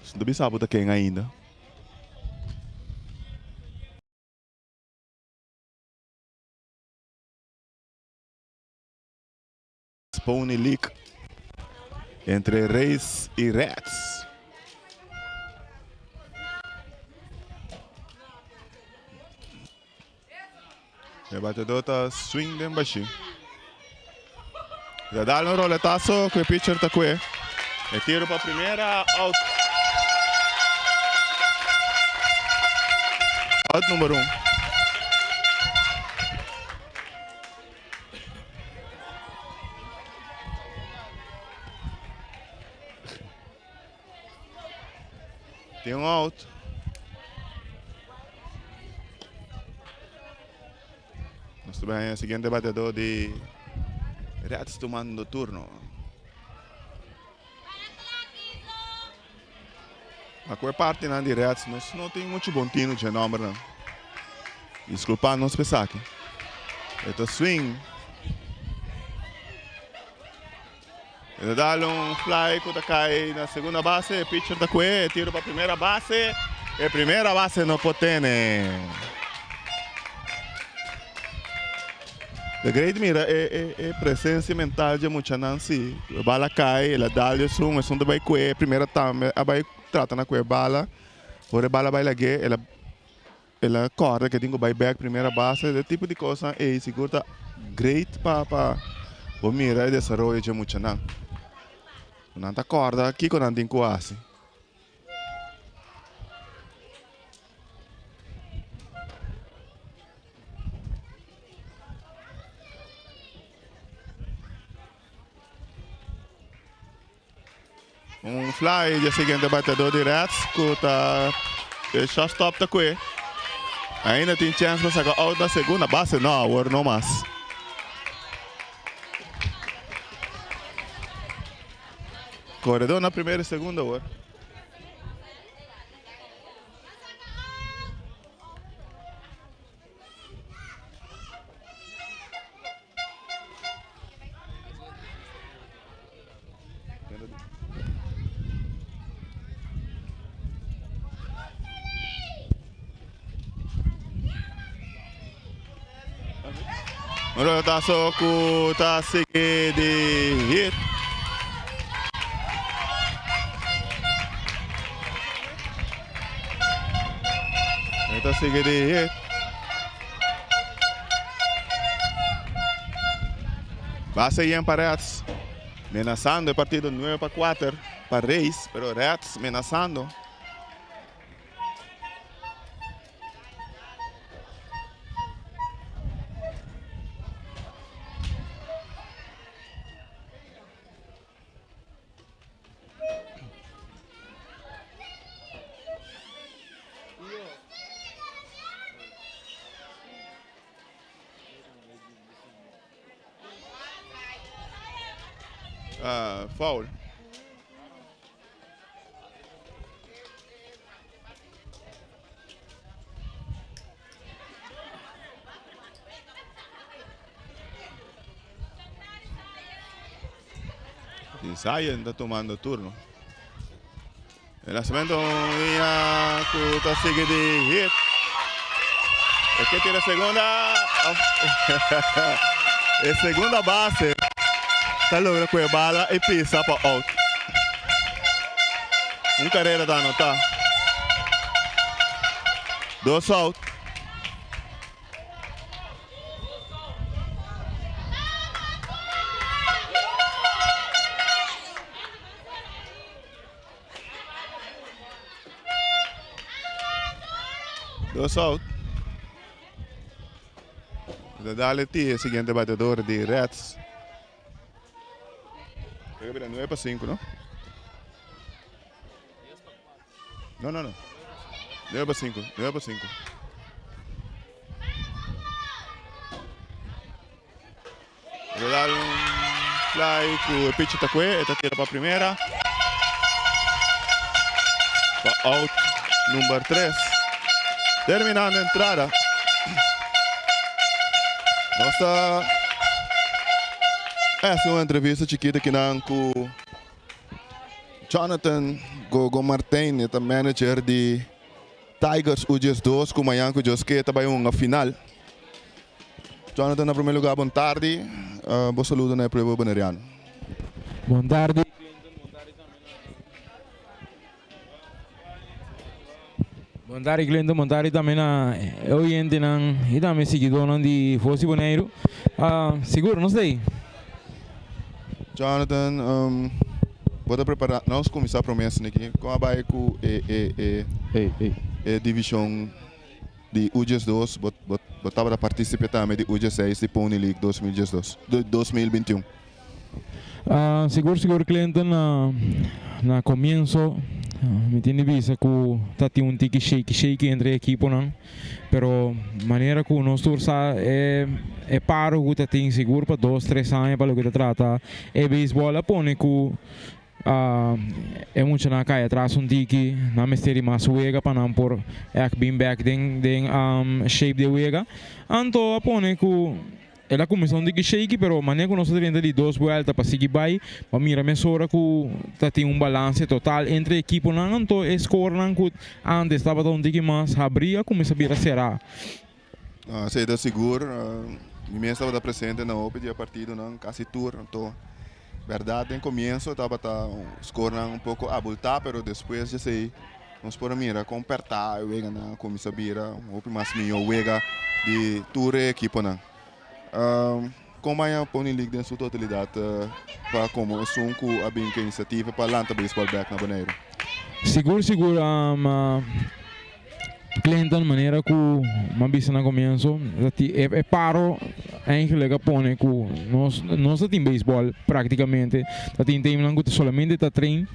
Nos no ta bisa bo ta ken ainda. Pony League entre Rays y Reds. E batedor ta swing den bashi. Ta dal un roletazo ku e pitcher ta kue. E tiro pa primera out. Out number un. Tin un out. Nos ta bay e siguiente bateador di Reds tumando turno. Na kue partinan di Reds nos no tin muchu bon tino dje nombernan. Disculpa nos p'esaki. E ta swing. E ta dal un fly ku ta kai na segunda base. E pitcher ta kue e tiro pa primera base. E primera base no por tene. The Great mira e e e presencia mental dje muchanan si. E bala kai, el a dal esun, esun ta bai kue, e primera tambe a bai trata na kue e bala. Ora e bala bai lag'é, el a el a kòrda ke tin ku bai bèk primera base. E tipo di kosnan ei sigur ta great pa pa bo mira e desaroyo dje muchanan. Nan ta kòrda kiko nan tin ku hasi. Un fly dje siguiente batedor di Reds ku ta e shortstop ta kue. Ainda tin chèns pa saka out na segunda base. No, awor no mas. Koredor na primera i segunda awor. Un rotazo ku ta sigui di hit. E ta sigui di hit. Base yen pa Reds. Menasando e partido 9-4 pa Rays, pero Reds menasando. Uh, foul. Y Zion ta tomando turno. El lanzamiento liña ku ta sigui di hit. E ke tira segunda. E segunda base ta logra ku e bala y pisa pa out. Un carrera ta anota. Dos out. Dos out. Ta dale ti e siguiente bateador di Reds. Creo que 9 pa 5, no? No, no, no. 9 pa 5, 9 pa 5. Voy a dar un... Fly ku e pitcher ta kue, e ta tira pa primera. Pa out number 3. Terminando entrada. Nos ta hasi un entrevista chikito kinan ku Jonathan Gogo Martijn, e ta manager di Tigers U12 ku mañan ku Dios ke ta bai hunga final. Jonathan, na prome lugar bon tardi. Bo saludo na e pueblo Boneriano. Bon tardi Clinton, bon tardi tambe na Bon tardi Clinton, bon tardi tambe na e oyentenan y tambe siguidornan di Voz di Boneiru. Sigur nos ta ei. Jonathan, bo ta prepara, nos cuminsa prome esaki, con a bay cu e e e e division di U 12, bo bo tabata participe tambe di U 16 di Pony League 2012, 2021? Sigur sigur Clinton, na na comienso mi tin di bisa cu ta tin un tiki shaky shaky entre e equiponan. Pero manera cu nos tur sa e e paro cu ta tin sigur pa dos tres aña pa loke ta trata e beisbol a pone cu e muchanan a cay atras un tiki, nan mester di mas wega pa nan por echt bin bek den den shape di e wega. Anto a pone cu El a kuminsá un tiki shaky pero manera ku nos a drenta di dos buelta pa sigui bai bo a mira mesora ku ta tin un balanse total entre ekiponan anto e skornan ku antes tabata un tiki mas habrí a kuminsá bira será. Esei ta sigur, mi mes tabata presente na hopi di e partidonan, kasi tur, anto bèrdat den komienso tabata skornan un poko abultá pero despues djesei Nos por a mira kon pèrtá e weganan a kuminsá bira un hopi mas mihó wega di tur e ekiponan. Kon baña Pony League den su totalidat pa komo esun ku a bin ku e inisiativa pa lanta beisbòl bèk na Boneiru? Sigur sigur Clinton manera ku mi a bisa na komienso e paro eigenlijk a pone ku nos nos ta tin beisbòl praktikamente ta tin teamnan ku ta solamente ta train.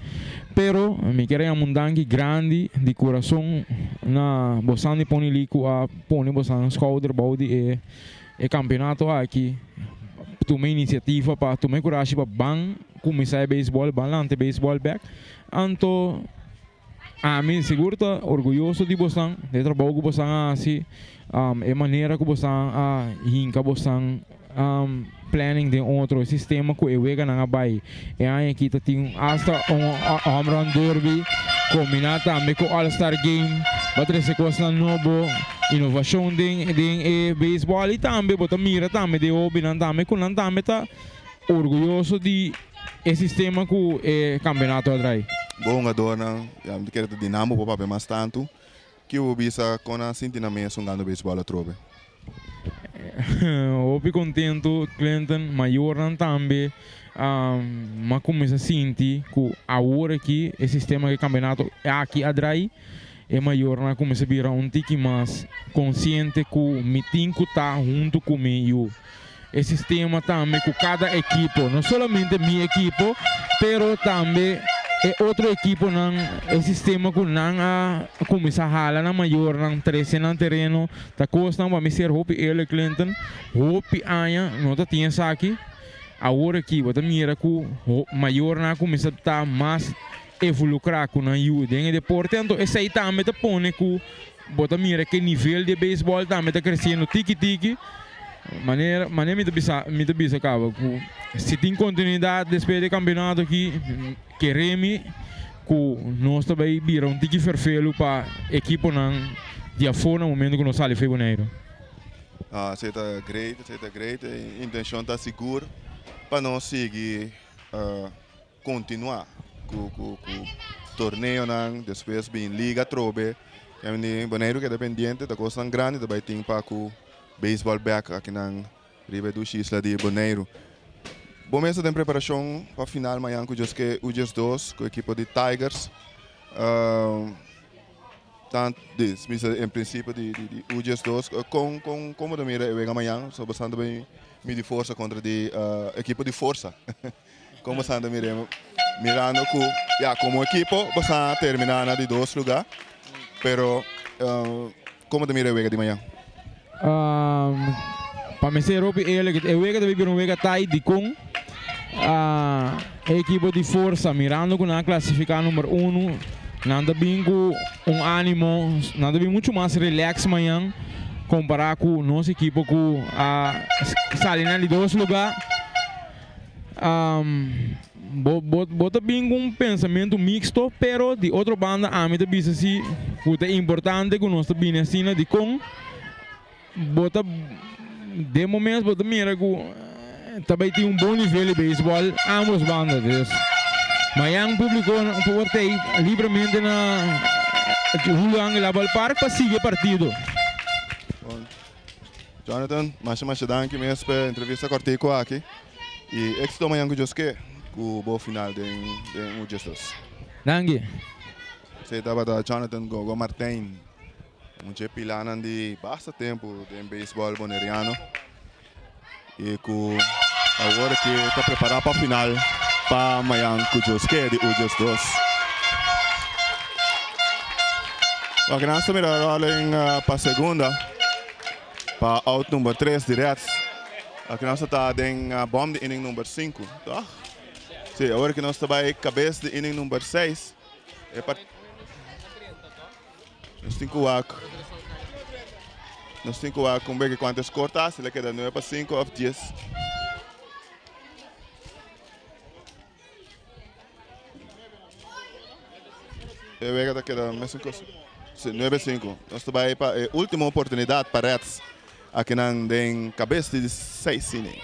Pero mi kier a yama un danki grandi di kurason na bosan di Pony League ku a pone bosan skouder bou di e e kampeonato aki. Tuma inisiativa pa tuma e kurashi pa ban kuminsá e beisbòl, ban lanta e beisbòl bèk. Anto ami sigur ta orguyoso di bosan, di e trabou ku bosan a hasi, e manera ku bosan a hinka bosan. Planning den otro e sistema cu e weganan a bay. E aña aki ta tin hasta un Home Run Derby combina tambe cu All Star Game. Bo trece cosnan nobo, innovacion den den e baseball y tambe bo ta mira tambe den hobinan tambe cu nan tambe ta orguyoso di e sistema cu e campeonato a draai. Bo hungadornan, ya mi ta kere ta Dinamo bo papia mas tanto. Ki bo bisa kon a sinti nan mes hungando beisbòl atrobe? Hopi kontentu Clinton, mayornan tambe m'a kuminsá sinti ku awor aki e sistema di kampeonato aki a drai, e mayornan a kuminsá bira un tiki mas konsiente ku mi tin ku ta huntu ku mi yu. E sistema tambe ku kada ekipo, no solamente mi ekipo, pero tambe e otro ekiponan, e sistema ku nan a kuminsá hala nan mayornan, trese nan tereno, ta kosnan pa mi ser hopi eerlijk Clinton, hopi aña no ta tin esaki, awor aki bo ta mira ku mayornan a kuminsá ta mas evolukrá ku nan yu den e deporte, anto esei tambe ta pone ku Bo ta mira ke nivel di e beisbòl tambe ta kresiendo tiki tiki. Manera manera mi ta bisa mi ta bisa kaba ku si tin kontinuidat despues di e kampionato aki kere mi ku nos ta bai bira un tiki ferfelu pa ekiponan di afó na momento ku nos sali for Boneiru. Esei ta great, esei ta great. E intenshon ta sigur pa nos sigui Kontinuá ku ku ku torneonan, despues bin liga atrobe. Ya mi di Boneiru keda pendiente, ta kosnan grandi ta bai tin pa ku beisbòl bèk akinan riba e dushi isla di Boneiru. Bo mes ta den preparashon pa final mañan ku Djoske U 12 ku ekipo di Tigers. Tant di, mi bisa en prinsipio di di U 12, kon kon kon bo ta mira e wega mañan? So bo ta bai midi forsa kontra di ekipo di Forsa. Como Santa miremo mirando cu ya como equipo boso a termina na di dos lugar pero como ta mira e wega di mañan? Pa mi ser hopi eerlijk e wega ta bira un wega tight dicon? E ekipo di Forsa mirando ku nan a klasifiká number unu, nan ta bin ku un ánimo, nan ta bin muchu mas relax mañan kompará ku nos ekipo ku a sali na di dos lugá. Bo bo ta bin ku un pensamentu mixto, pero di otro banda ami ta bisa si ku ta importante ku nos ta bini asina dikon. Bo ta den bo mes bo ta mira ku ta bai tin un bon nivel di beisbòl ambos banda. Dus mañan públiko por ta ei libremente na Julio Angela Ballpark pa sigui e partido. Bon, Jonathan, masha masha danki mes pa e entrevista kòrtiku aki i éksito mañan ku Dios ke ku bo final den den U diesdos. Danki. Esei tabata Jonathan Gogo Martijn. Un dje pilanan di basta tempu den beisbòl boneriano i ku awor aki ta prepará pa final pa mayan ku Dios ke di U 12. Wak nan ta mira rolling pa segunda pa out number tres di Reds. Aki nos ta ta den bòm di inning number sinku, tòg? Si, awor aki nos ta bai kabes di inning number seis. E Nos tin ku wak Nos tin ku wak un beke kuantu e skor ta, si el a keda nuebe pa sinku òf dies. E wega ta keda mesun kos. Si, nuebe sinku. Nos ta bai pa e último oportunidat pa Reds akinan den kabes di seis inning.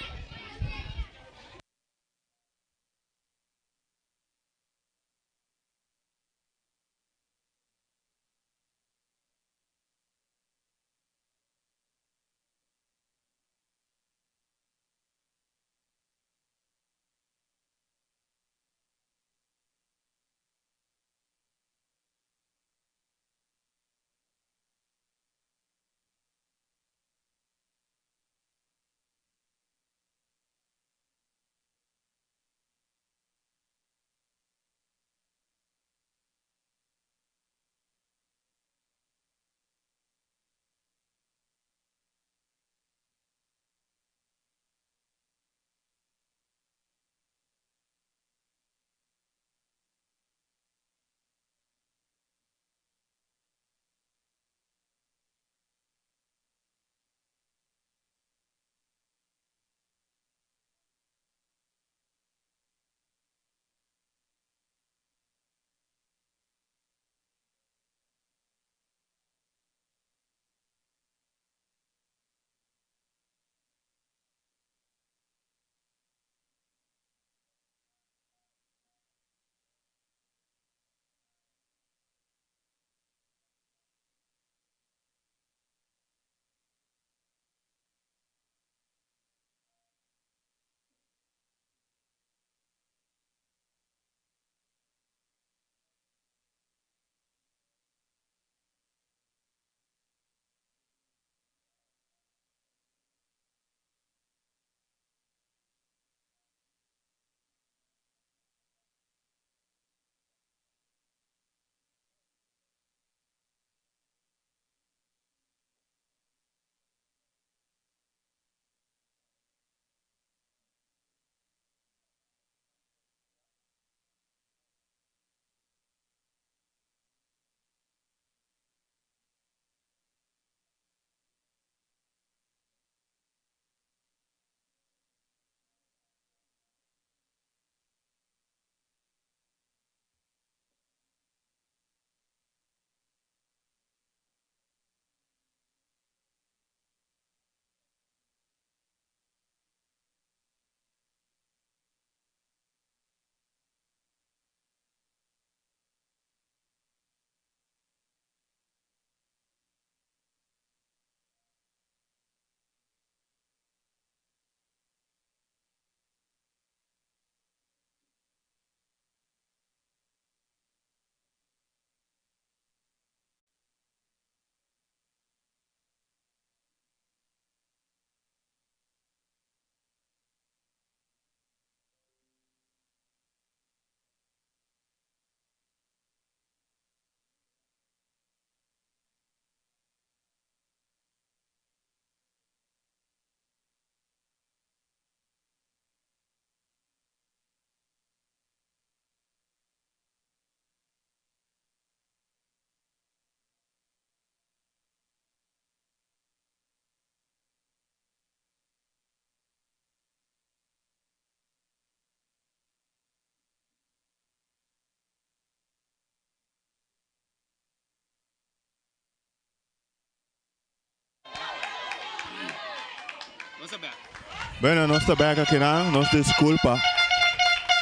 Bueno, nos ta bek akinan. Nos disculpa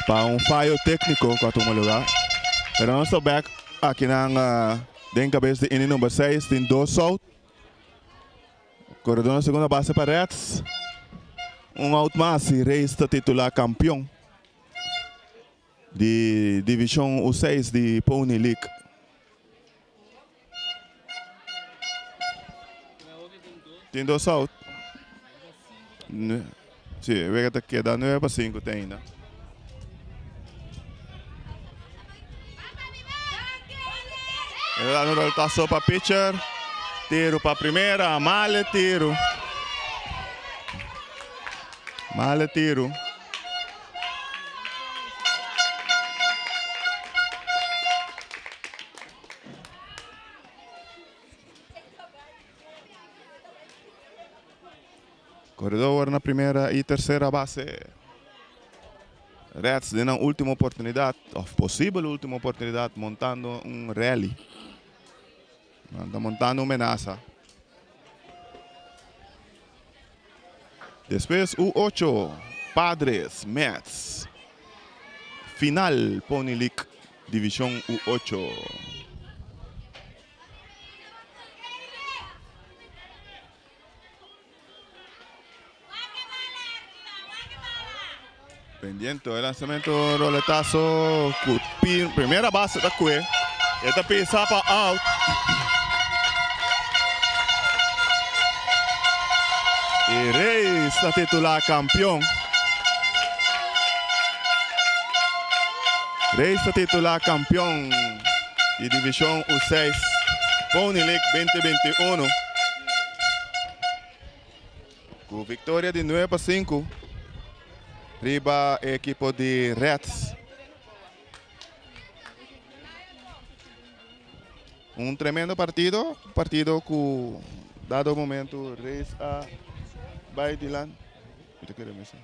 pa un fayo técnico cu a tuma lugar. Pero nos ta bek akinan den cabes di inning number 6. Tin dos out. Corredor na segunda base pa Reds. Un out mas y Rays ta titula campeon di division U6 di Pony League. Tin dos out. Si, wega ta keda 9 pa 5 te ainda. E ta dando roletazo pa pitcher. Tiro pa primera. Male tiro. Male tiro. Corredor na primera y tercera base. Reds den nan ultimo oportunidad, of posibel ultimo oportunidad, montando un rally. Nan ta montando un menasa. Despues U8, Padres, Mets. Final Pony League Division U8. Pendiente e lanzamento roletazo cu primera base ta cue. E ta pisa pa out. Y Reyes ta titula campeon. Reyes ta titula campeon di division U6 Pony League 2021. Ku viktoria di 9 pa 5 riba e ekipo di Reds. Un tremendo partido, partido ku dado momento Rays a bai dilanti. Mi ta kere mesa.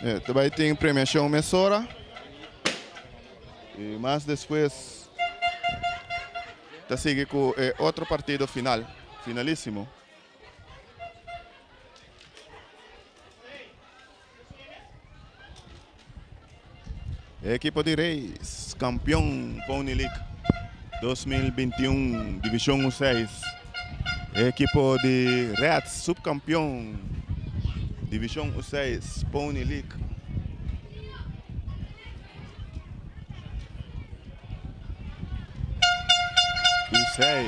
Eh, ta bai tin premiacion mesora. Y mas despues ta sigui cu e otro partido final, finalísimo. E equipo di Rays, campeon Pony League 2021 Division U6. E equipo di Reds, subcampeon Division U6 Pony League. U6.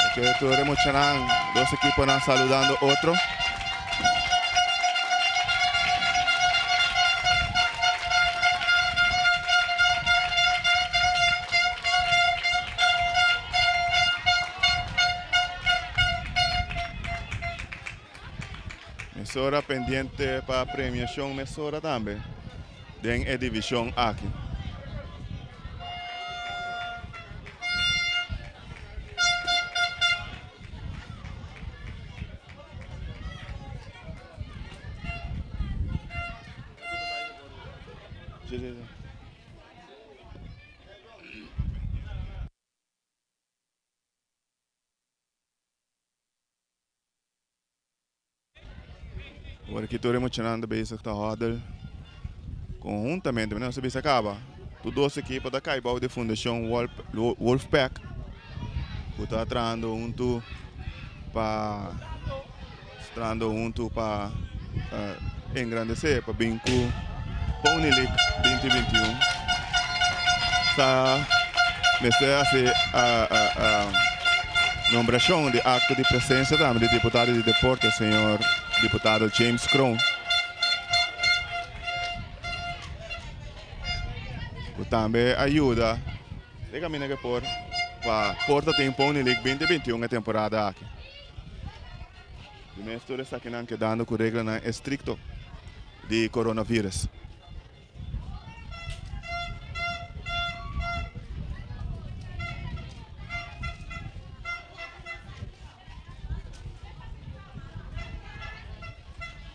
Oké, tur e muchanan, dos ekiponan saludando otro. Mesora pendiente pa premiacion mesora tambe den e division aki. Si, si, si. Awor aki tur e muchanan ta bezig ta huddle conhuntamente, mi no sa bisa caba. Tur dos ekipo ta cay bao di fundacion Wolfpack cu ta trahando hunto pa trahando hunto pa engrandece pa bin cu Pony League binti binti un. Ta mester haci nombracion di acto di presencia tambe di diputado di deporte señor diputado James Kroon cu tambe a yuda den caminda ke por pa por ta tin Pony League 2021 e temporada aki. Di mes tur esakinan kedando cu reglanan estricto di coronavirus.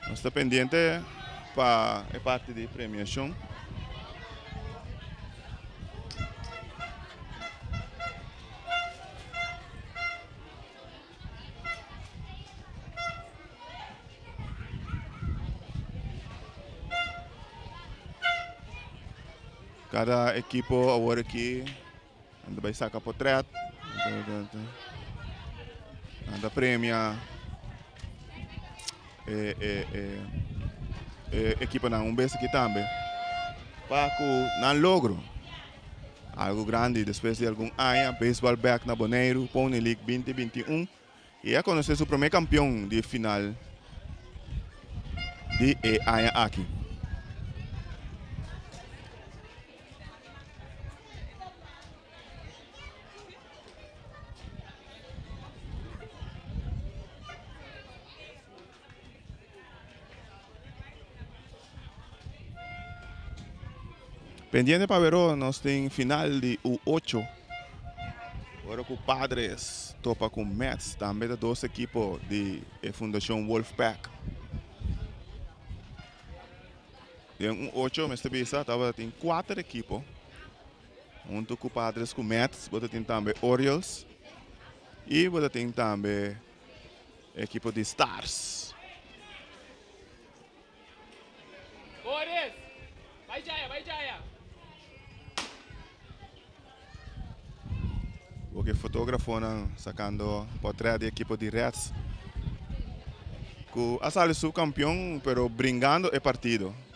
Nos ta pendiente pa e parti di premiacion. Kada ekipo awor aki nan ta bai saka potret, nan ta premia e e e e ekiponan un bes aki tambe pa ku nan logro. Algu grandi despues di algun aña beisbòl bèk na Boneiru Pony League binti 21 i a konosé su promé kampion di final di e aña aki. Pendiente pa wero nos tin final di U8. Ora ku Padres topa ku Mets, tambe ta dos ekipo di e Fundashon Wolfpack. Den U8 mester bisa tabata tin kuater ekipo. Hunto ku Padres ku Mets bo ta tin tambe Orioles i bo ta tin tambe ekipo di Stars. Boris, bai djaya, bai djaya. Bo ke fotografonan sacando portret di ekipo di Reds cu a sali subcampeon pero bringando e partido.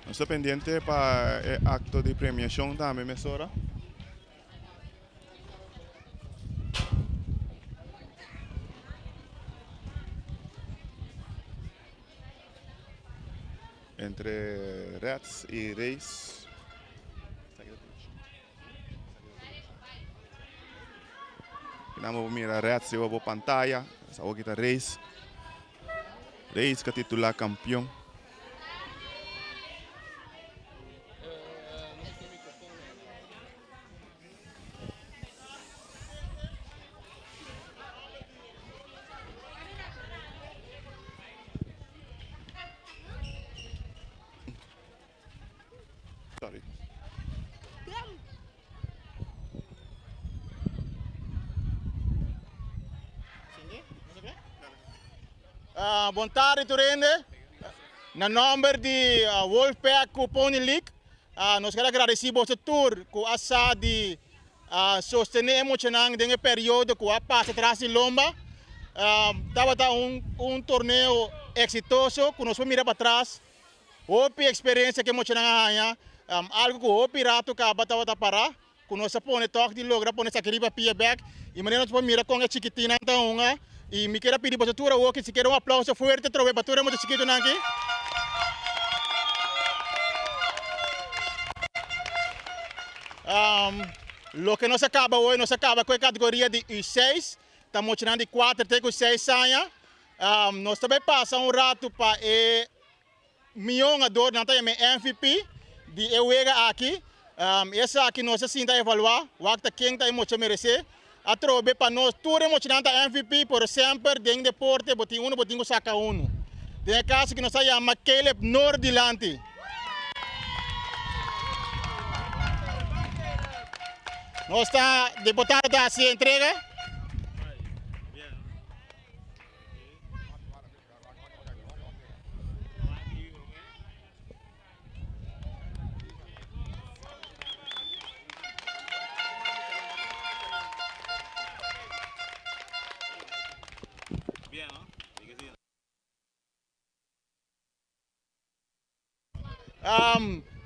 Nos ta pendiente pa e acto di premiacion tambe mesora. Entre Reds y Rays. Nan bo mira Reds riba bo pantaya. Esa kita Rays. Rays ka titula campeon. Sorry. Bon tardi tur hende. Na nomber di Wolfpack ku Pony League nos ker a gradesi boso tur ku a sa di sostené e muchanan den e periodo ku a pasa tras di lomba. Tabata un torneo eksitoso ku nos por mira patras. Hopi eksperensia ku e muchanan a haña, algu ku hopi ratu kaba tabata pará. Ku nos a pone tòg di logra pone esaki riba pia bèk i manera nos por mira kon e chikitinnan ta hunga i mi kier a pidi boso tur awor ki sikiera un aplauso fuerte atrobe pa tur e mucha chikitonan aki. Loke nos a kaba awor nos a kaba ku e kategoria di U6 ta muchanan di kuater te ku seis aña. Nos ta bai pasa un ratu pa e Mihó hungador nan ta yama e MVP di e wega aki. Esaki nos a sinta evaluá, wak ta ken ta e mocha meresé. Atrobe pa nos tur e mochanan ta MVP, pero semper den deporte bo tin unu bo tin ku saka unu. Den e kaso aki nos a yama Caleb Noor dilanti. Nos ta diputado ta hasi e entrega.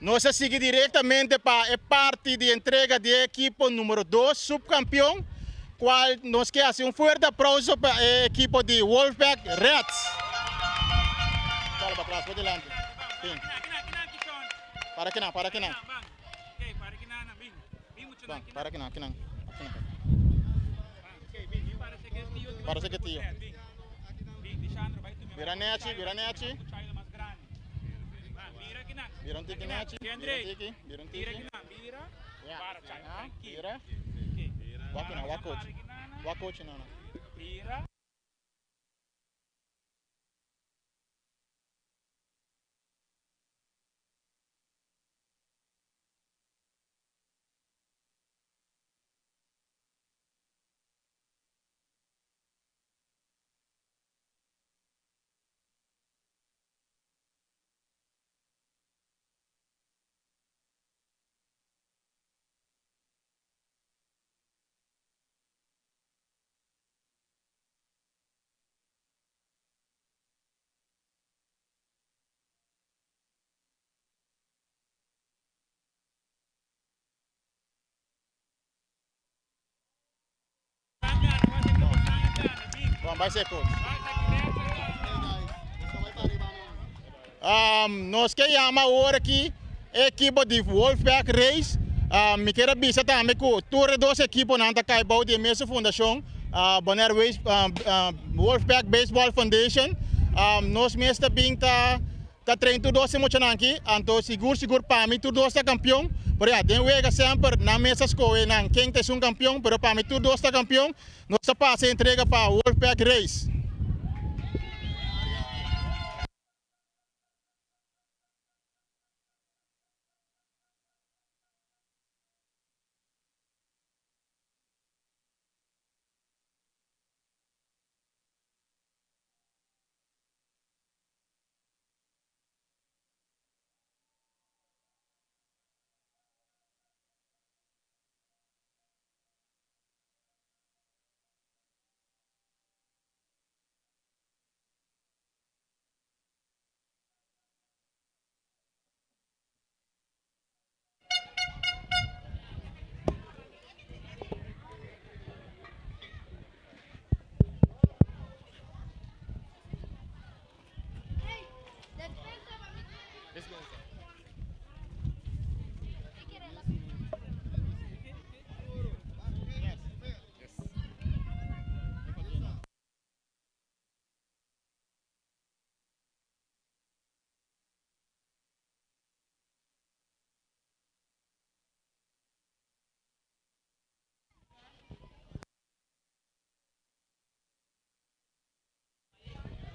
Nos a sigui directamente pa e parti di entrega di e ekipo numero dos, subcampeon, cual nos ke haci un fuerte aplauso pa e ekipo di Wolfpack Reds. Dale pa atras, pa dilanti. Bin. Para kinan, para kinan. Ban, para kinan, kinan. Para que tío. Bira nechi, bira nechi. Bira un tiki nechi, bira un tiki, bira un tiki. Ja, bira. Wak na, wak coach. Wak coach na. Bai ser coach. Nos ke yama awor aki e ekipo di Wolfpack Race. Mi kier a bisa tambe ku tur e dos ekiponan ta kai bou di e mesun fundashon, Bonaire Wolfpack Baseball Foundation. Nos mes ta bin ta Ta train tur dos e muchanan aki, anto sigur sigur pa mi tur dos ta kampion, pero ya den wega semper nan mes ta skohe nan ken ta esun kampion, pero pa mi tur dos ta kampion, nos ta pasa e entrega pa Wolfpack Race.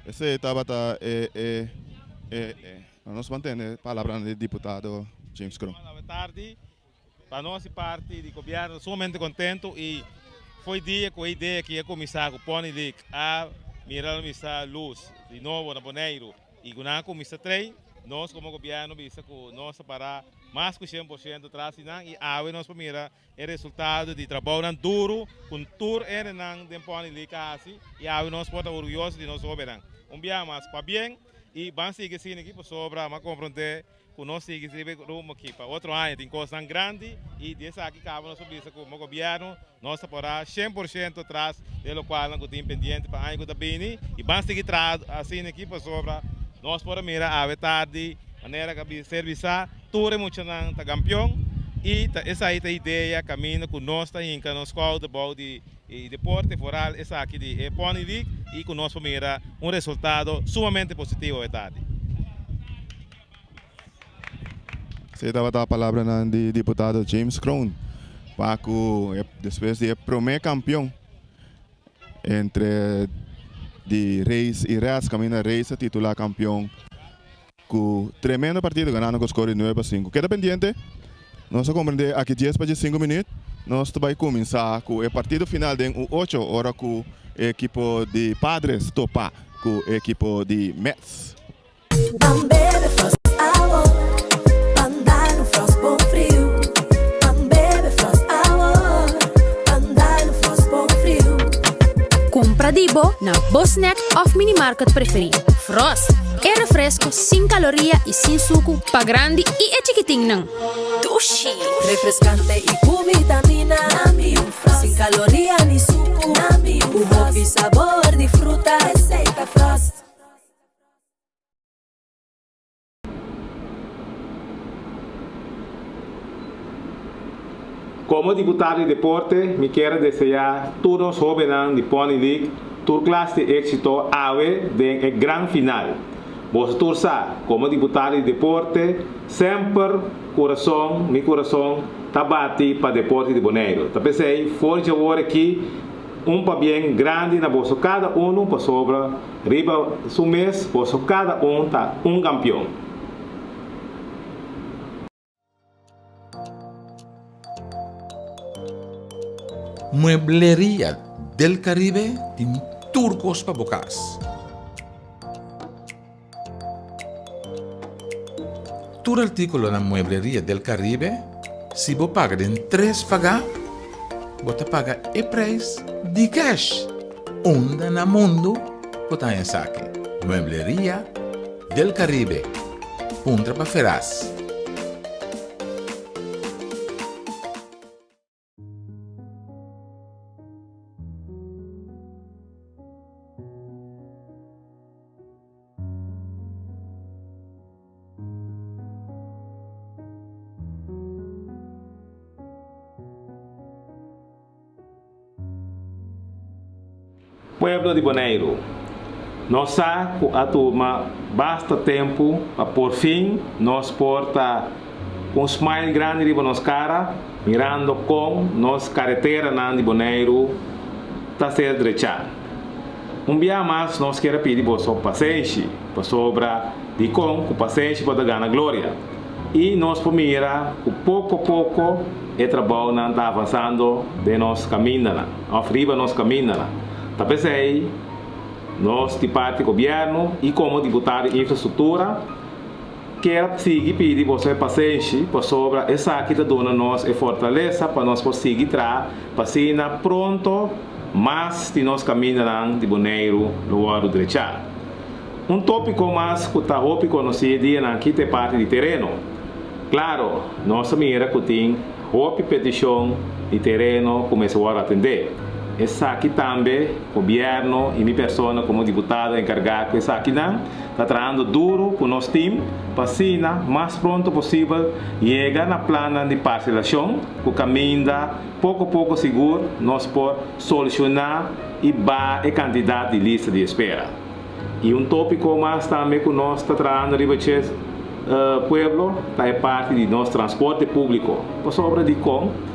Esei tabata e e e e nos mantene palabranan di diputado James Kroon. Awe tardi pa nos di parti di gobierno ta sumamente contento y foi dia cu e idea ki a cuminsa cu Pony League a mira lo misa luz di nobo na Boneiru y cu nan a cuminsa train nos como gobierno bisa cu nos ta para mas cu 100% tras di nan y awe nos por mira E resultado di trabounan duru ku tur hendenan den Pony League a hasi i awe nos por ta orguyoso di nos hobennan. Un biaha mas, pabien i ban sigui asina aki pasobra mi a komprondé ku nos sigui riba e rumbo aki pa otro aña tin kosnan grandi i di esaki kaba nos por bisa ku como gobièrnu nos ta por 100% tras di lokualnan ku tin pendiente pa aña ku ta bini i ban sigui traha asina aki pasobra nos por a mira awe tardi manera ku a ser bisá. Tur e muchanan ta kampion i ta esai ta idea kaminda ku nos ta hinka nos skouder bou di e deporte, foral esaki di e Pony League i ku nos por mira un resultado sumamente positivo e tardi. Esei tabata palabranan di diputado James Kroon pa ku despues di e prome kampion entre di Rays i Reds kaminda Rays a titula kampion. Ku tremendo partido ganando ku skor di 9-5. Keda pendiente, nos a komprende aki dies pa diesinku minüt nos ta bai kuminsá ku e partido final den u ocho ora ku e ekipo di Padres topa ku e ekipo di Mets. Ban bebe Frost awor, ban dal un Frost bon friu. Ban bebe Frost awor, ban dal un Frost bon friu. Kumpra di bo na bo snack òf minimarket preferí. Frost, e refresco sin caloria y sin sucu pa grandi y e chikitinnan. Dushi! Refrescante y cu vitamina. Sin caloria ni sucu. Cu hopi sabor di fruta. Esey ta Frost. Komo diputado di deporte mi kier a deseá tur nos hóbennan di Pony League tur klas di éksito awe den e gran final. Boso tur sa, komo diputado di deporte semper kurason, mi kurason ta bati pa deporte di Boneiru. Ta p'esei for dje awor aki un pabien grandi na boso kada unu pasobra Riba su mes, boso kada un ta un kampion. Muebleria del Caribe tin tur kos pa bo kas. Tur artíkulo na Muebleria del Caribe, si bo paga den tres pagá, bo ta paga e preis di cash. Unda na mundu bo ta haña esaki? Muebleria del Caribe. Puntra pa Feras. Pueblo di Boneiru, nos sa ku a tuma basta tempu pa porfin nos por ta ku un smile grandi riba nos kara mirando kon nos kareteranan di Boneiru ta ser drechá. Un bia mas nos kier a pidi boso pasenshi, pasobra dikon ku pasenshi bo ta gana gloria. I nos por mira ku poko poko e trabounan ta avansando den nos kamindanan, òf riba nos kamindanan. Ta p'esei nos di parti gobièrnu i komo diputado di infrastruktura kier a sigui pidi boso e pasenshi pasobra esaki ta duna nos e fortalesa pa nos por sigui traha pa asina pronto mas di nos kamindanan di Boneiru lo wòrdu drechá. Un tópiko mas ku ta hopi konosí e dianan aki ta e parti di tereno. Klaro, nos a mira ku tin hopi petishon di tereno ku mester wòrdu atendé. Esaki tambe gobièrnu i mi persona komo diputado enkargá ku esakinan ta trahando duru ku nos tim pa asina mas pronto posibel yega na plannan di parselashon ku kaminda poko poko sigur nos por solushoná i baha e kantidat di lista di espera. I un tópiko mas tambe ku nos ta trahando riba dje pueblo ta e parti di nos transporte públiko. Pasobra dikon?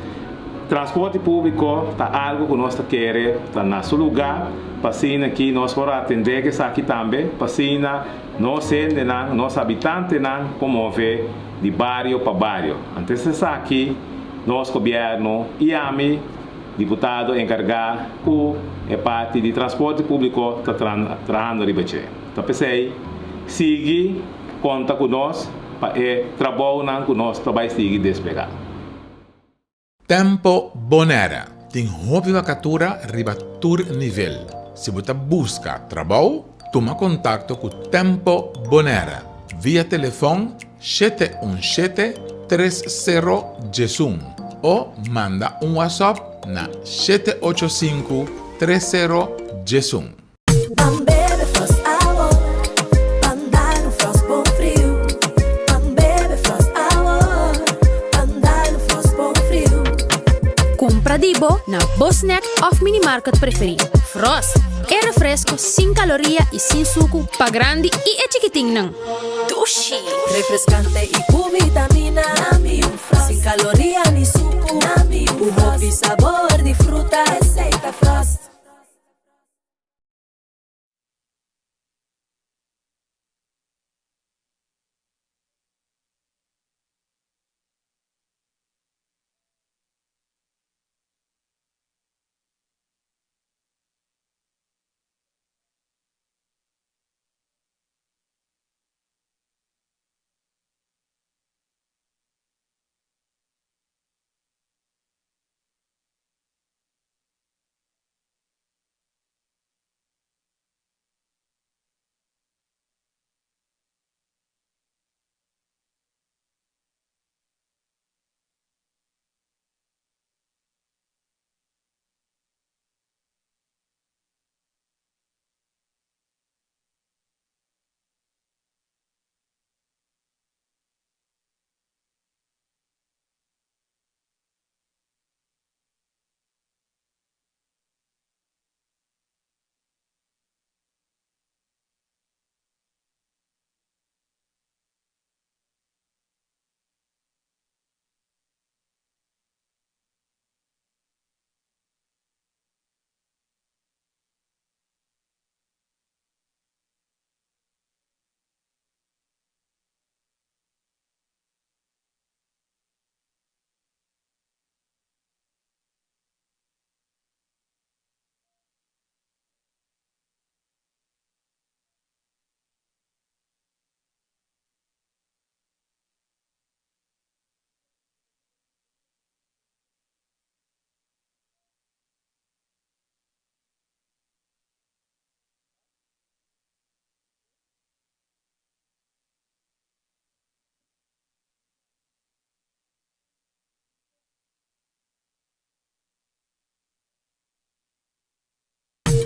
Transporte públiko ta algu ku nos ta kere ta na su lugá pa asina ki nos por atendé ku esaki tambe, pa asina nos hendenan, nos habitantenan por move di bario pa bario. Antes esaki nos gobièrnu i ami Diputado enkargá ku e parti di transporte públiko ta trahando riba dje. Ta p'esei sigui konta ku nos pa e trabounan ku nos ta bai sigui desplegá. Tempo Bonaire tin hopi vakatura riba tur nivel. Si bo ta buska trabou, tuma kontakto ku Tempo Bonaire via telefòn 717 30 11 o manda un WhatsApp na 785 30 11. Ban bebe Frost awor, ban dal un Frost bon friu. Ban bebe Frost awor, ban dal un Frost bon friu. Kumpra di bo na bo snack òf minimarket preferí. Frost, e refresko sin kaloria i sin suku pa grandi i e chikitinnan. Dushi! Refrescante y cu vitamina. Sin caloria ni sucu. Cu hopi sabor di fruta. Esey ta Frost.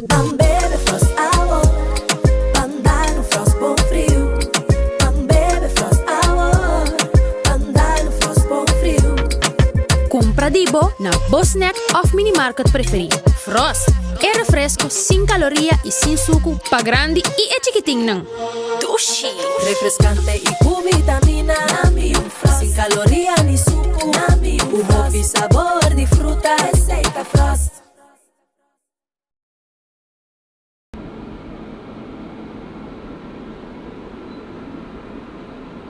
Ban bebe Frost awor, ban dal un Frost bon friu. Ban bebe Frost awor, ban dal un Frost bon friu. Kumpra di bo na bo snack òf minimarket preferí. Frost! E refresco sin caloria y sin sucu pa grandi y e chikitinnan. Dushi! Refrescante y cu vitamina. Sin caloria ni sucu. Un hopi sabor di fruta. Esey ta Frost.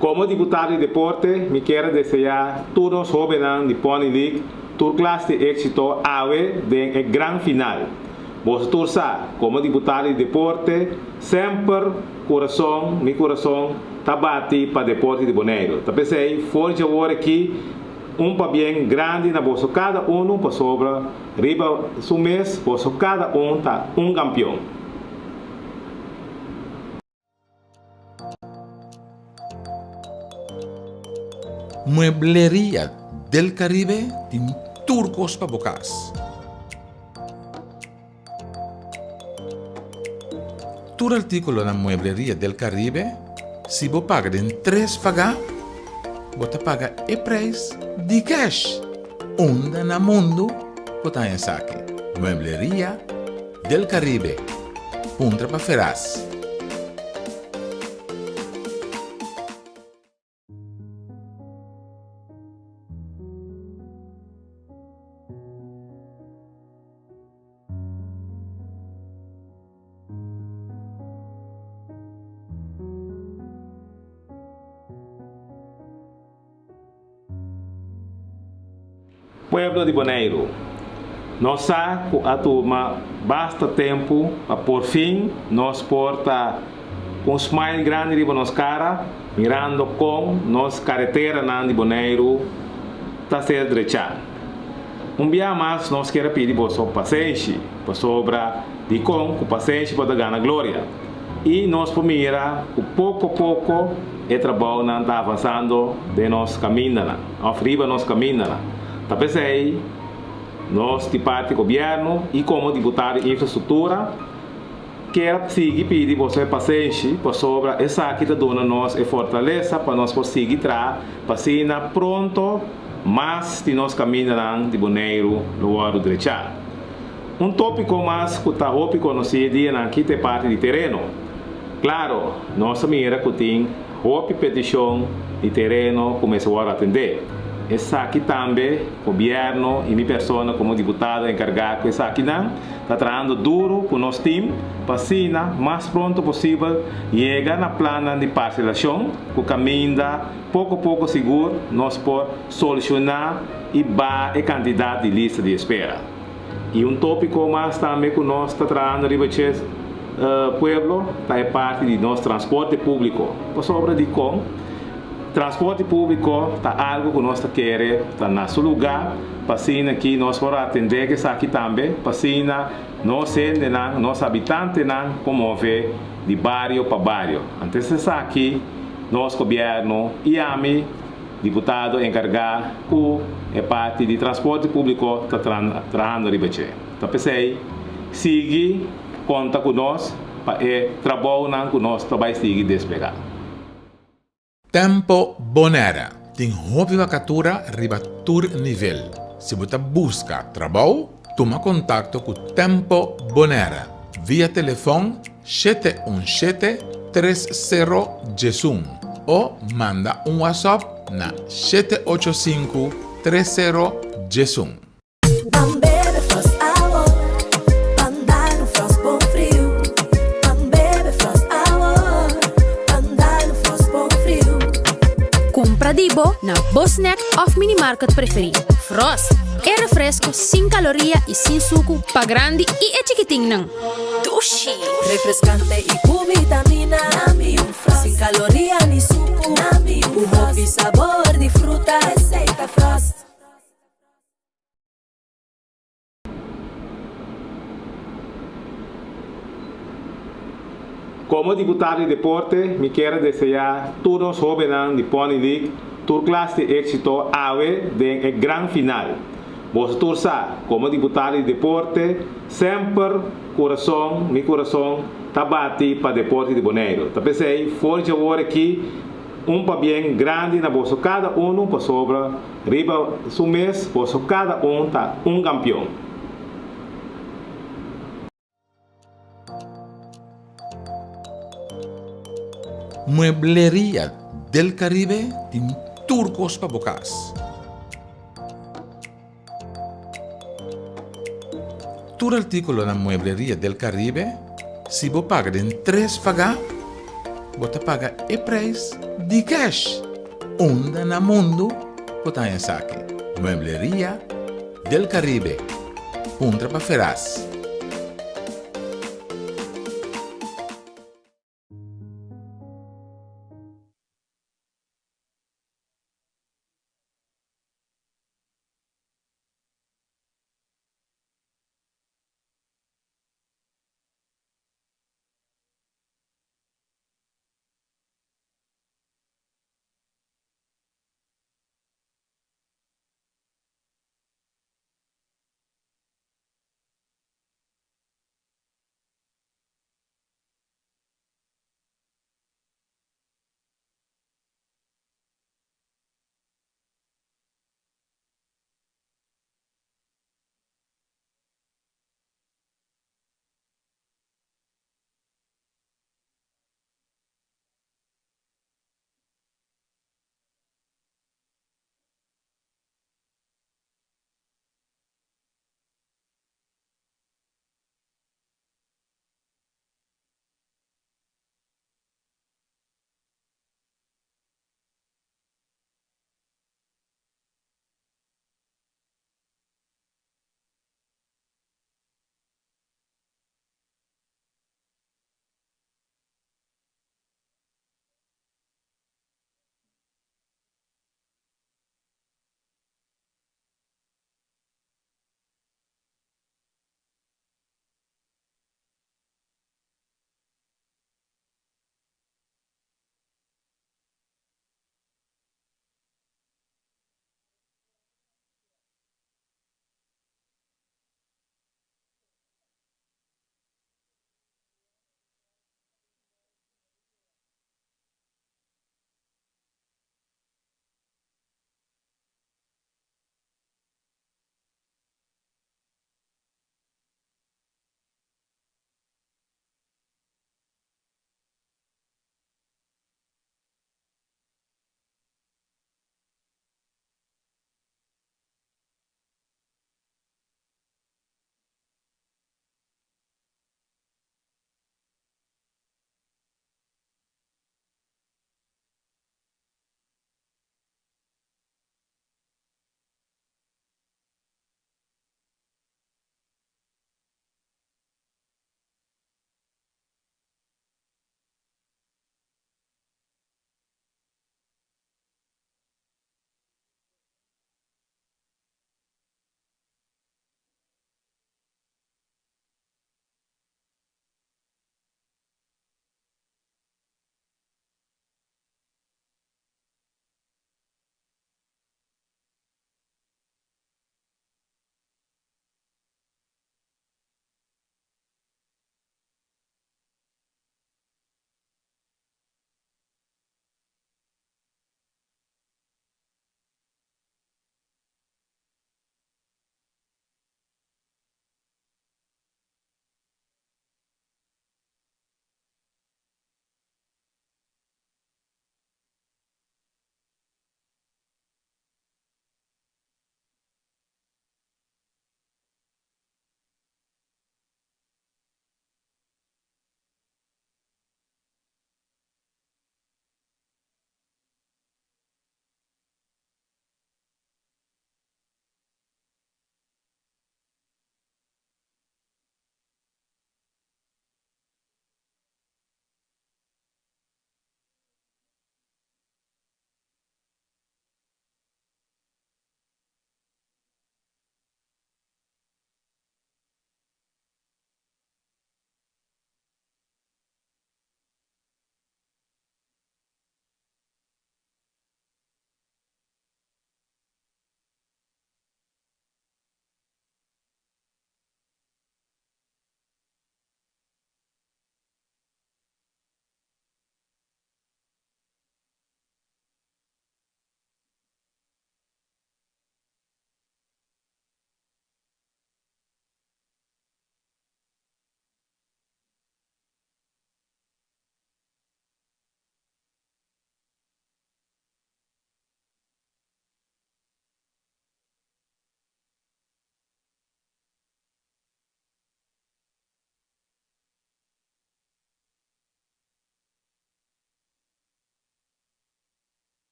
Komo diputado di deporte mi kier a deseá tur nos hóbennan di Pony League tur klas di éksito awe den e gran final. Boso tur sa, komo diputado di deporte semper kurason, mi kurason ta bati pa deporte di Boneiru. Ta p'esei for dje awor aki un pabien grandi na boso kada unu pasobra Riba su mes, boso kada un ta un kampion. Muebleria del Caribe tin tur kos pa bo kas. Tur artíkulo na Muebleria del Caribe, si bo paga den tres pagá, bo ta paga e preis di cash. Unda na mundu bo ta haña esaki? Muebleria del Caribe. Puntra pa Feras. Pueblo di Boneiru, nos sa ku a tuma basta tempu pa por fin nos por ta ku un smile grandi riba nos kara mirando kon nos kareteranan di Boneiru ta ser drechá. Un bia mas nos kier a pidi boso pasenshi, pasobra dikon ku pasenshi bo ta gana gloria. I nos por mira ku poko poko e trabounan ta avansando den nos kamindanan, òf riba nos kamindanan. Ta p'esei nos di parti gobièrnu i komo diputado di infrastruktura kier sigui pidi boso e pasenshi, pasobra esaki ta duna nos e fortalesa pa nos por sigui traha pa asina pronto mas di nos kamindanan di Boneiru lo wòrdu drechá. Un tópiko mas ku ta hopi konosí e dianan aki ta e parti di tereno. Klaro, nos a mira ku tin hopi petishon di tereno ku mester wòrdu atendé. Esaki tambe gobièrnu i mi persona komo diputado enkargá ku esakinan ta trahando duru ku nos tim pa asina mas pronto posibel yega na plannan di parselashon ku kaminda poko poko sigur nos por solushoná i baha e kantidat di lista di espera. I un tópiko mas tambe ku nos ta trahando riba dje pueblo ta e parti di nos transporte públiko. Pasobra dikon? Transporte públiko ta algu ku nos ta kere ta na su lugá pa asina ki nos por atendé ku esaki tambe, pa asina nos hendenan, nos habitantenan por move di bario pa bario. Antes esaki nos gobièrnu i ami Diputado enkargá ku e parti di transporte públiko ta trahando riba dje. Ta p'esei sigui konta ku nos pa e trabounan ku nos ta bai sigui desplegá. Tempo Bonaire tin hopi vakatura riba tur nivel. Si bo ta buska trabou, tuma kontakto ku Tempo Bonaire via telefòn 717 30 11 o manda un WhatsApp na 785 30 11. Ban bebe Frost awor, ban dal un Frost bon friu. Ban bebe Frost awor, ban dal un Frost bon friu. Kumpra di bo na bo snack òf minimarket preferí. Frost, e refresco sin kaloria i sin suku pa grandi i e chikitinnan. Dushi! Refrescante y cu vitamina. Sin caloria ni sucu. Un hopi sabor di fruta. Esey ta Frost. Como diputado di deporte mi kier a desea tur nos hobennan di Pony League tur klas di exito awe den e gran final. Boso tur sa, komo diputado di deporte, semper kurason, mi kurason, ta bati pa deporte di Boneiru. Ta p'esei, for dje awor aki, un pabien grandi na boso kada unu pasobra riba su mes boso kada un ta un kampion. Muebleria del Caribe tin tur kos pa bo kas. Tur artíkulo na Muebleria del Caribe, si bo paga den tres pagá, bo ta paga e preis di cash. Unda na mundu bo ta haña esaki? Muebleria del Caribe. Puntra pa Feras.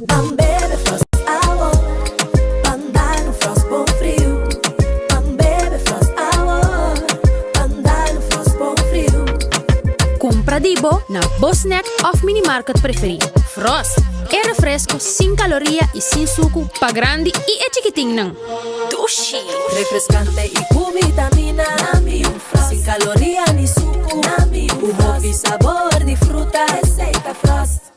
Ban bebe Frost awor, ban dal un Frost bon friu. Ban bebe Frost awor, ban dal un Frost bon friu. Kumpra di bo na bo snack òf minimarket preferí. Frost, e refresko sin kaloria i sin suku pa grandi i e chikitinnan. Dushi! Refreskante i ku vitamina. Nami un Frost. Sin kaloria ni suku. Nami un Frost. Ku hopi sabor di fruta. Esei ta Frost.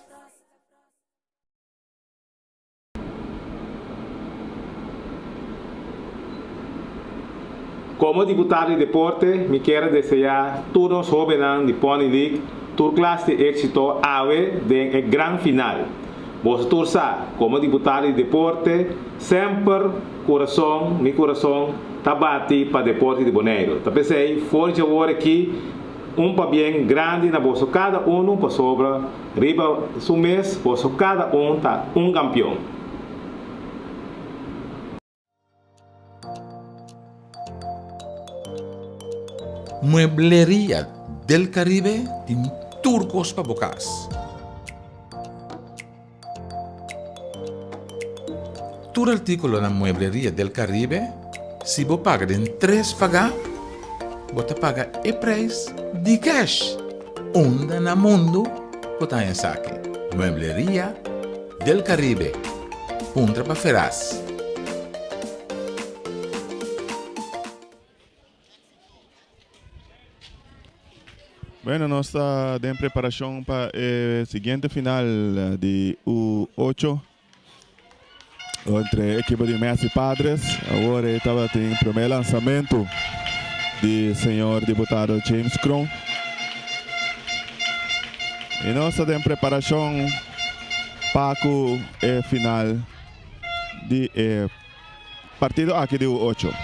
Komo diputado di deporte mi kier a deseá tur nos hóbennan di Pony League tur klas di éksito awe den e gran final. Boso tur sa, komo diputado di deporte semper kurason, mi kurason, ta bati pa deporte di Boneiru. Ta p'esei for dje awor aki un pabien grandi na boso kada unu pasobra riba su mes boso kada un ta un kampion. Muebleria del Caribe tin tur kos pa bo kas. Tur artíkulo na Muebleria del Caribe, si bo paga den tres pagá, bo ta paga e preis di cash. Unda na mundu bo ta haña esaki? Muebleria del Caribe. Puntra pa Feras. Bueno, nos ta den preparacion pa e siguiente final di U8 entre equipo di Messi Padres. Awor e tabatin primer lanzamento di señor diputado James Kroon. Y nos ta den preparacion pa cu e final di e partido aki di U8.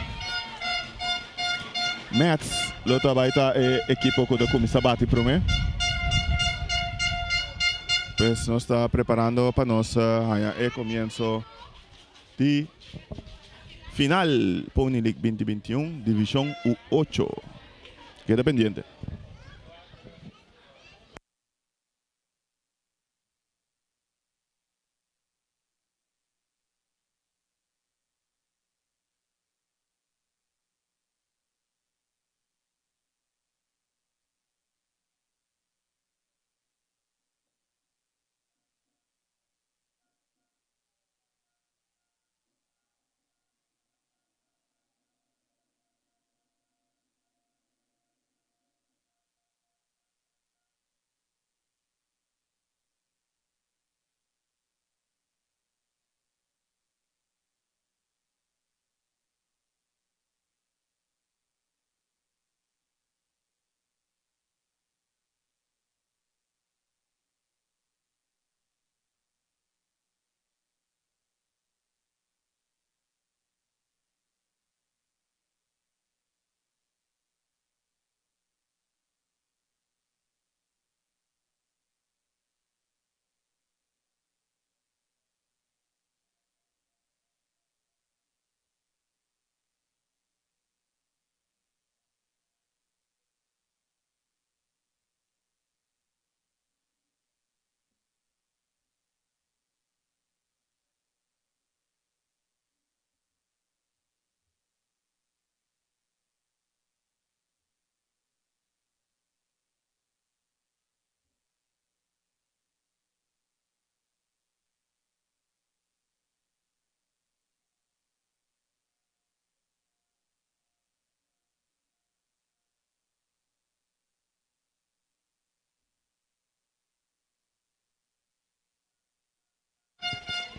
Mets lo ta bai ta e ekipo ku ta kuminsá bati promé. Pues nos ta preparando pa nos haña e komienso di final Pony League 2021 Divishon U8. Keda pendiente.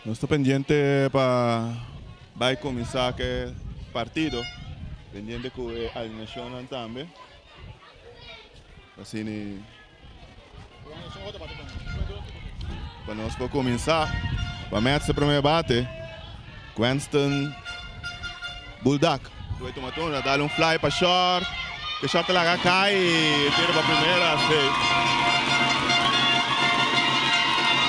Nos ta pendiente pa bai kuminsá ku e partido, pendiente ku e alineashonnan tambe. Asina pa nos por kuminsá. Pa Mets e promé bate, Quenston Buldak. Due tuma turno, a dal un fly pa short. E short ta laga kai i tira pa primera.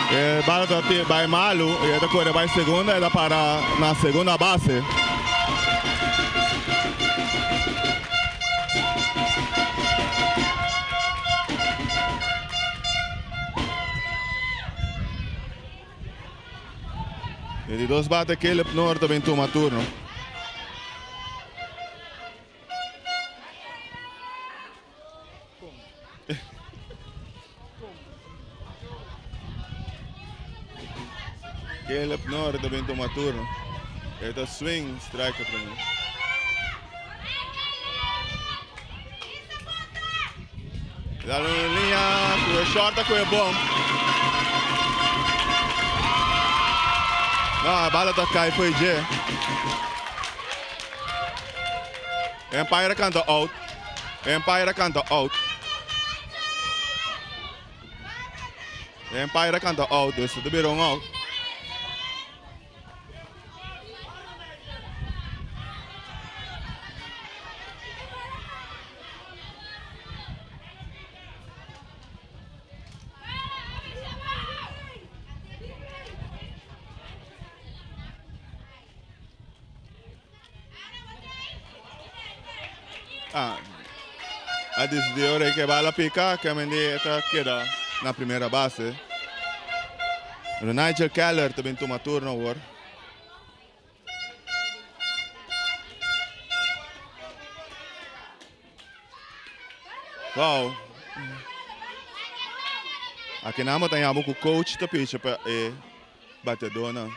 E bala ta bai malu i e ta kore bai segunda, e ta para na segunda base. E di dos bate Caleb Noor ta bin tuma turno. Caleb Noor ta bin tuma turno. E ta swing strike prome. Dal un linea ku e short ku e bom. No, a bala ta kai foi dje. Empire canta out. Empire canta out. Empire canta out, dus het bira un out. Ah, a disidí ora ke bala pika, ke men di ta keda na primera base. Pero Nigel Keller ta bin tuma turno awor. Wow. Aki nan ta yama ku coach ta picha pa e bateadornan.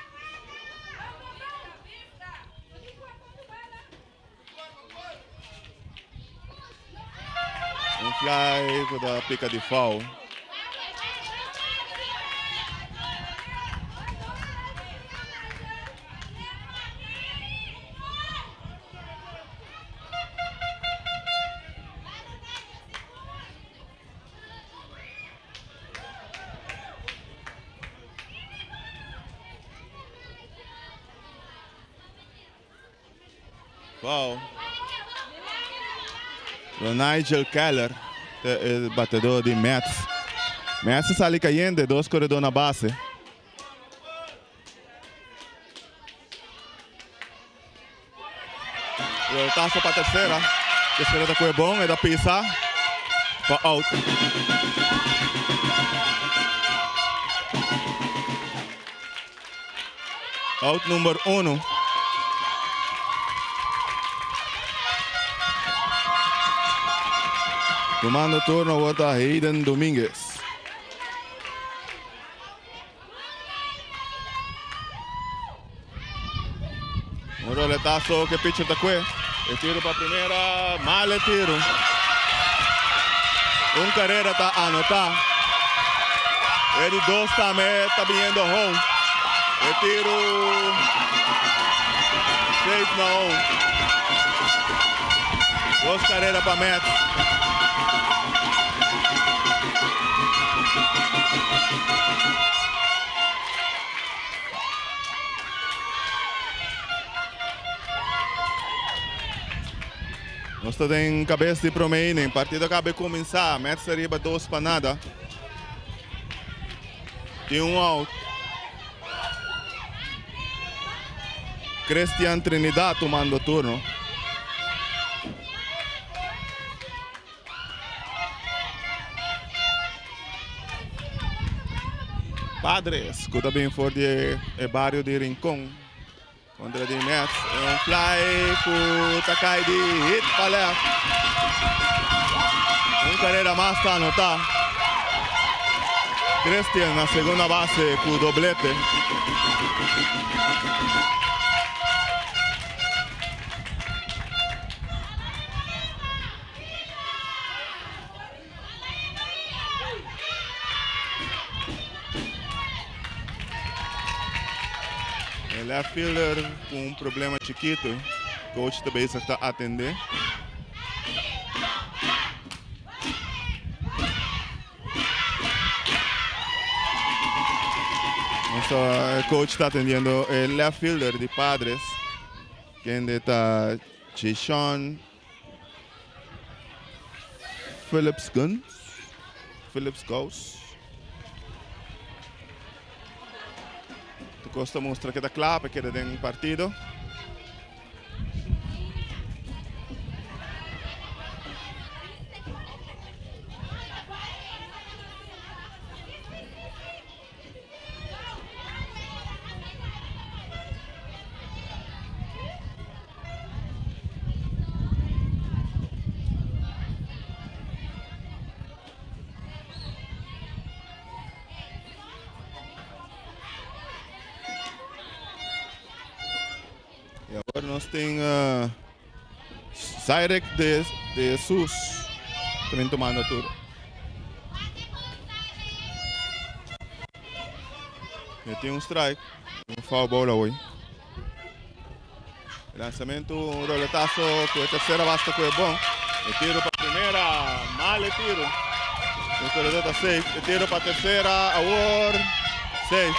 Un fly ku ta pika di foul. Wow. Nigel Keller, e batedor di Mets. Mets a sali cayente, dos corredor na base. Roletazo pa tercera. Tercera ta koe bon, e ta pisa pa out. Out number 1. Tomando turno awor ta Hayden Dominguez. Un roletazo que pitcher ta kue. E tiro pa primera, mal e tiro. Un carrera ta anota. E di dos tambe ta biniendo home. E tiro safe na home. Dos carrera pa Mets. Nos ta den cabes di prome inning. Partido acaba di cuminsa. Mets ariba 2-0. Tin un out. Christian Trinidad tomando turno. Padres ku ta bin for di e bario di Rincon kontra di Mets. E un fly ku ta kai di hit pa left. Un karera mas ta anotá. Christian na segunda base ku doblete. E left fielder ku un problema chikitu. Coach ta bezig ta atende. Nos coach ta atendiendo e left fielder di Padres, kende ta Jason Phillips Guns, Phillips Gauss. Tur kos ta mustra ke ta kla pa keda den partido. Y awor nos tin Zairek de Jesus también tomando turno. E tin un strike, un foul ball awor. Lanzamento, un roletazo cu e tercera basta cu e bon. E tiro pa primera, mal e tiro. E corredor ta safe. E tiro pa tercera, awor safe.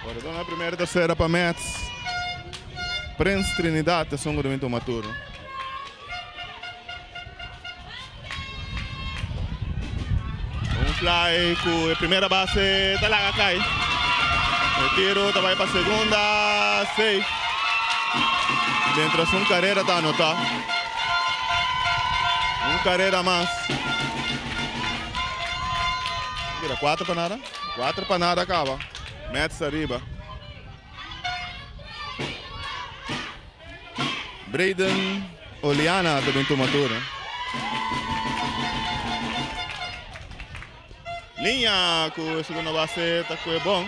Corredor na primera, tercera pa Mets. Prince Trinidad ta son cu ta tuma turno. Un fly ku e primera base ta laga kai. E tiro ta bai pa segunda, safe. Mientras un carrera ta anota. Un carrera mas. Mira, 4 pa nada. 4 pa nada caba. Mets ariba. Brayden Oliana ta bin tuma turno. Liña ku e segundo base ta kue bon.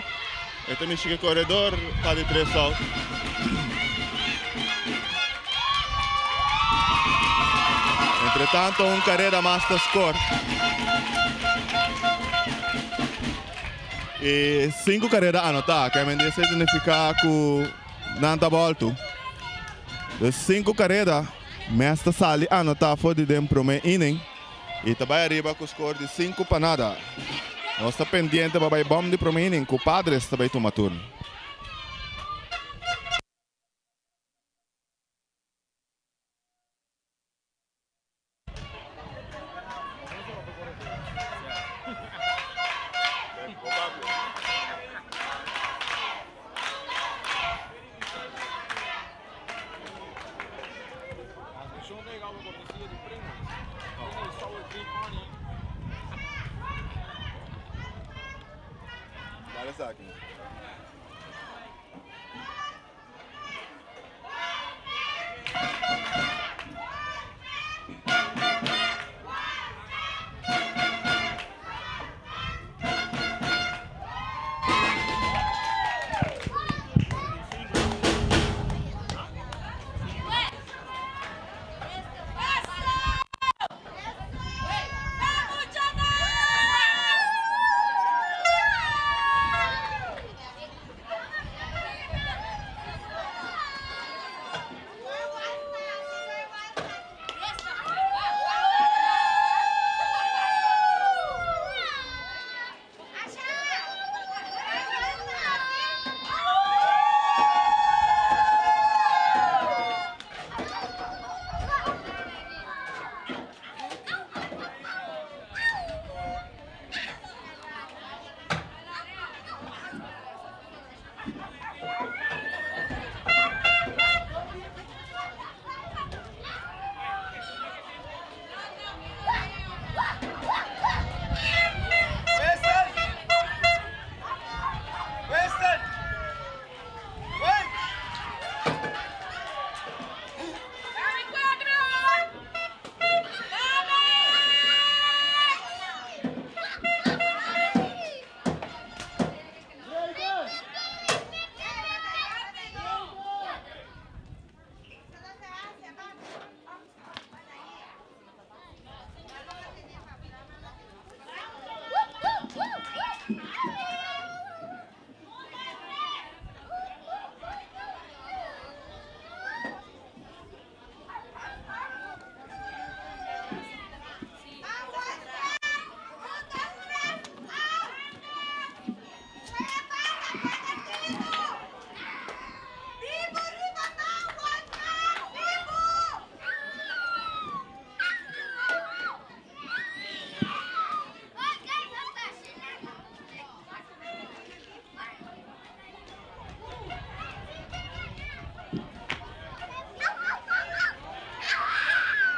E ta mishi ku e koredor pa di tres out. Entre tanto un karera mas ta skor. E sinku karera anotá, ke men esei signifiká ku Nan ta boltu. De sinku kareda, Mets ta sali anotá for di den promé inning i ta bai ariba ku skor di 5-0. Nos ta pendiente pa bai bòm di promé inning ku Padres ta bai tuma turno.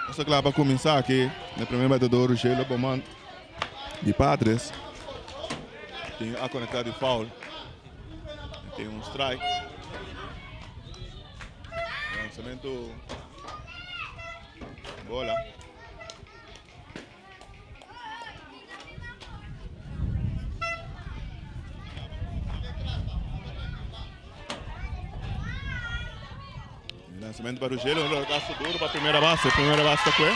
Nos ta kla pa kuminsá aki na primer batador Rogelio Beaumont di Padres. Tin a konektá di foul. Tin un strike. Lanzamento bola. Lanzamento pa Rogelio, un roletazo duro pa primera base, primera base ta kue.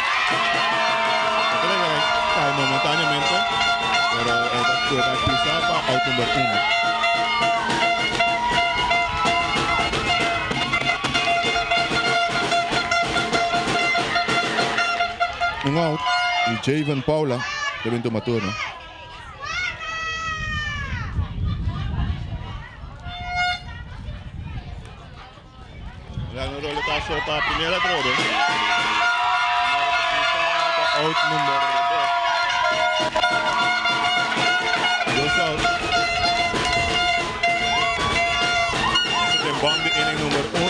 Cai momentáneamente, pero e ta kue ta pisa pa out number 1. Un out y Javen Paula ta bin tuma turno. Gana roletazo pa primera atrobe. Out number 2. Dos out. Den bom di inning number 1.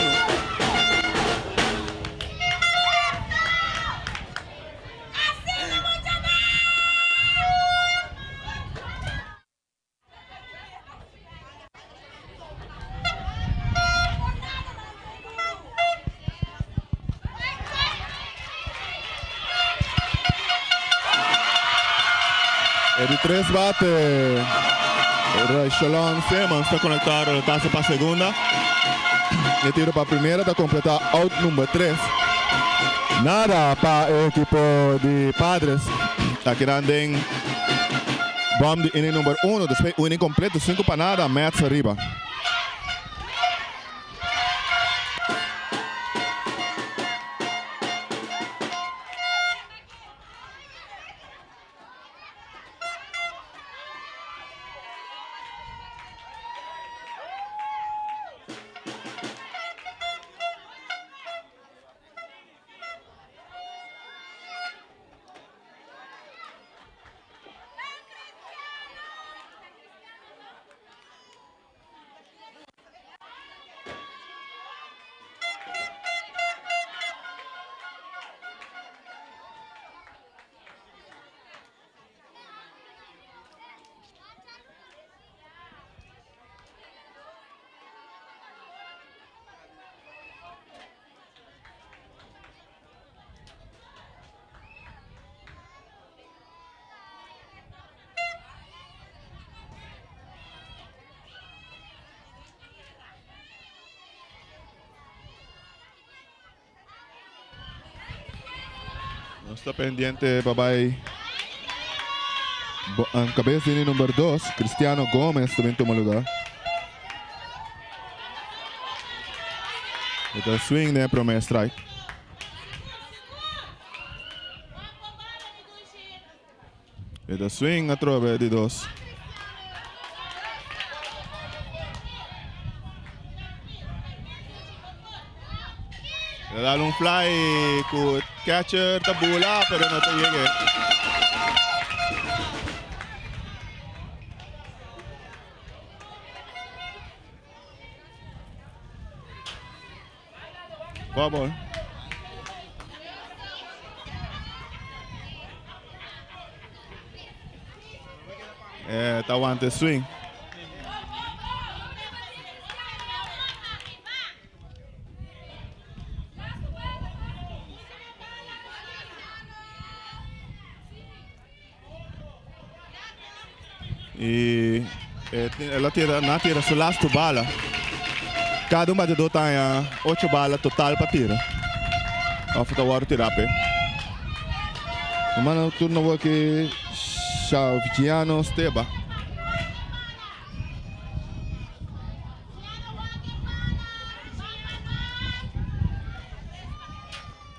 E di tres bate Raishalon Simmons ta conecta roletazo pa segunda. E tiro pa primera ta completa out number 3. Nada pa e ekipo di Padres. Akinan den Bom di inning number uno, despues un inning completo, sinku pa nada, Mets ariba. Nos ta pendiente pa bai cabeza di number 2, Cristiano Gomez ta bin tuma lugar. E ta swing den e prome strike. E ta swing atrobe di dos. E ta dal un fly ku catcher ta bula pero no ta yega. Foul ball. Eh, ta wanta swing. Y el a tira, na tira su laatste bala. Cada un batedor ta haña ocho bala total pa tira. Of ta wòrdu tirá p'e. Mano turno awor ki Xaviano Steba.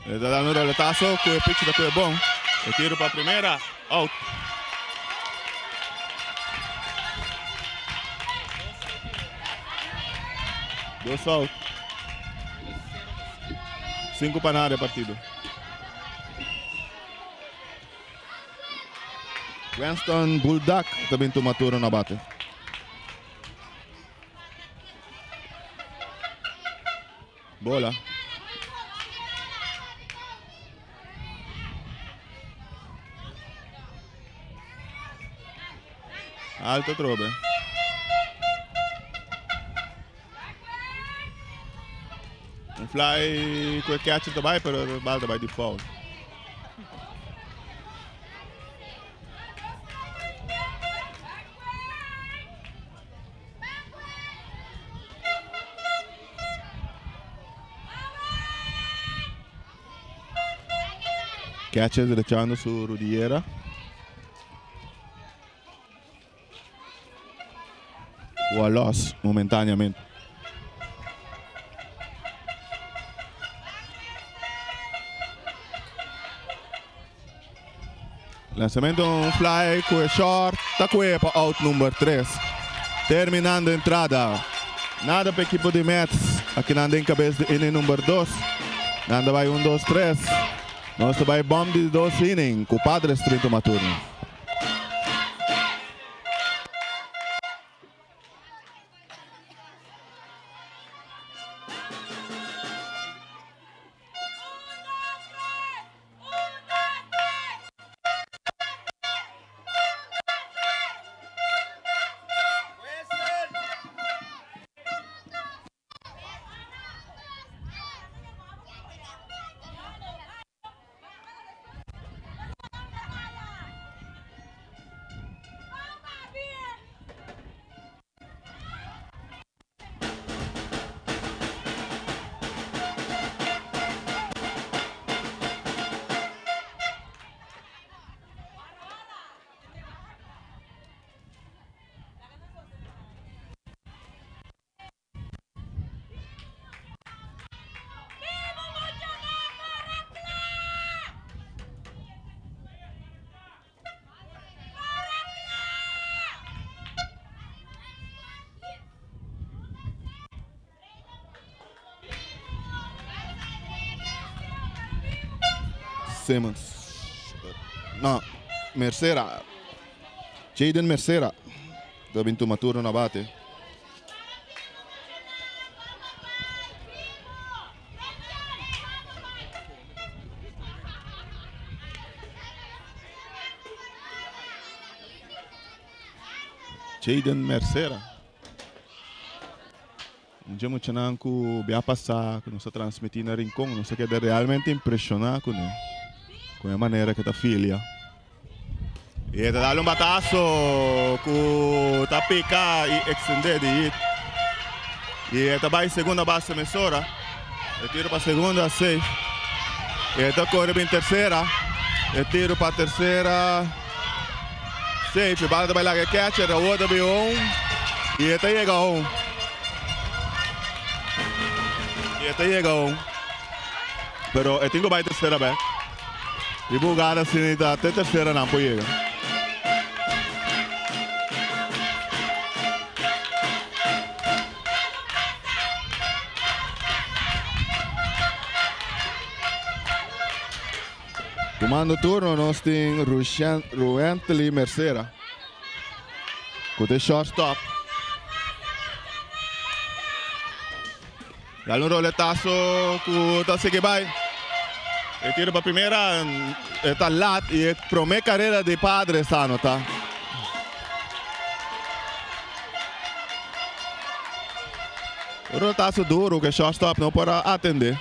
E ta dando roletazo cu e pitch ta cu e bon. E tiro pa primera, out. Dos out. Cinco pa nada e partido. Winston Buldak ta bin tuma turno na bate. Bola. Alto atrobe. Un fly ku e catcher ta bai, pero e bal ta bai di foul. Catcher drechando su rodillera. Cu a los momentáneamente. Lanzamento un fly cu e short ta cue pa out number 3. Terminando entrada. Nada pa equipo di Mets. Akinan den cabes di inning number 2. Nan ta bay 1, 2, 3. Nos ta bay bom di dos inning cu Padres 30 turno. Simmons. No, Mercera. Jaden Mercera. Ta bin tuma turno na bate. Jaden Mercera. Un dje muchanan ku bia pasá ku nos a transmití na Rincon, nos a keda realmente impreshoná kuné, ku e manera ku e ta filia. I e ta dal un bataso ku ta pika i ekstendé di hit. I e ta bai segunda base mesora. E tiro pa segunda safe. E ta kore bin tersera. E tiro pa tersera safe. E bala ta bai laga e catcher. Awor ta bin home. I e ta yega home. I e ta yega home. Pero e tin ku bai tersera bek. Riba hugada asina ta te tersera nan por yega. Tumando turno nos tin Ruently Mercera ku ta e shortstop. Dal un roletazo ku ta sigui bai. E tiro pa primera e ta lat i e prome karera di Padres ta anota. Un roletazo duro ku e shortstop no por a atende.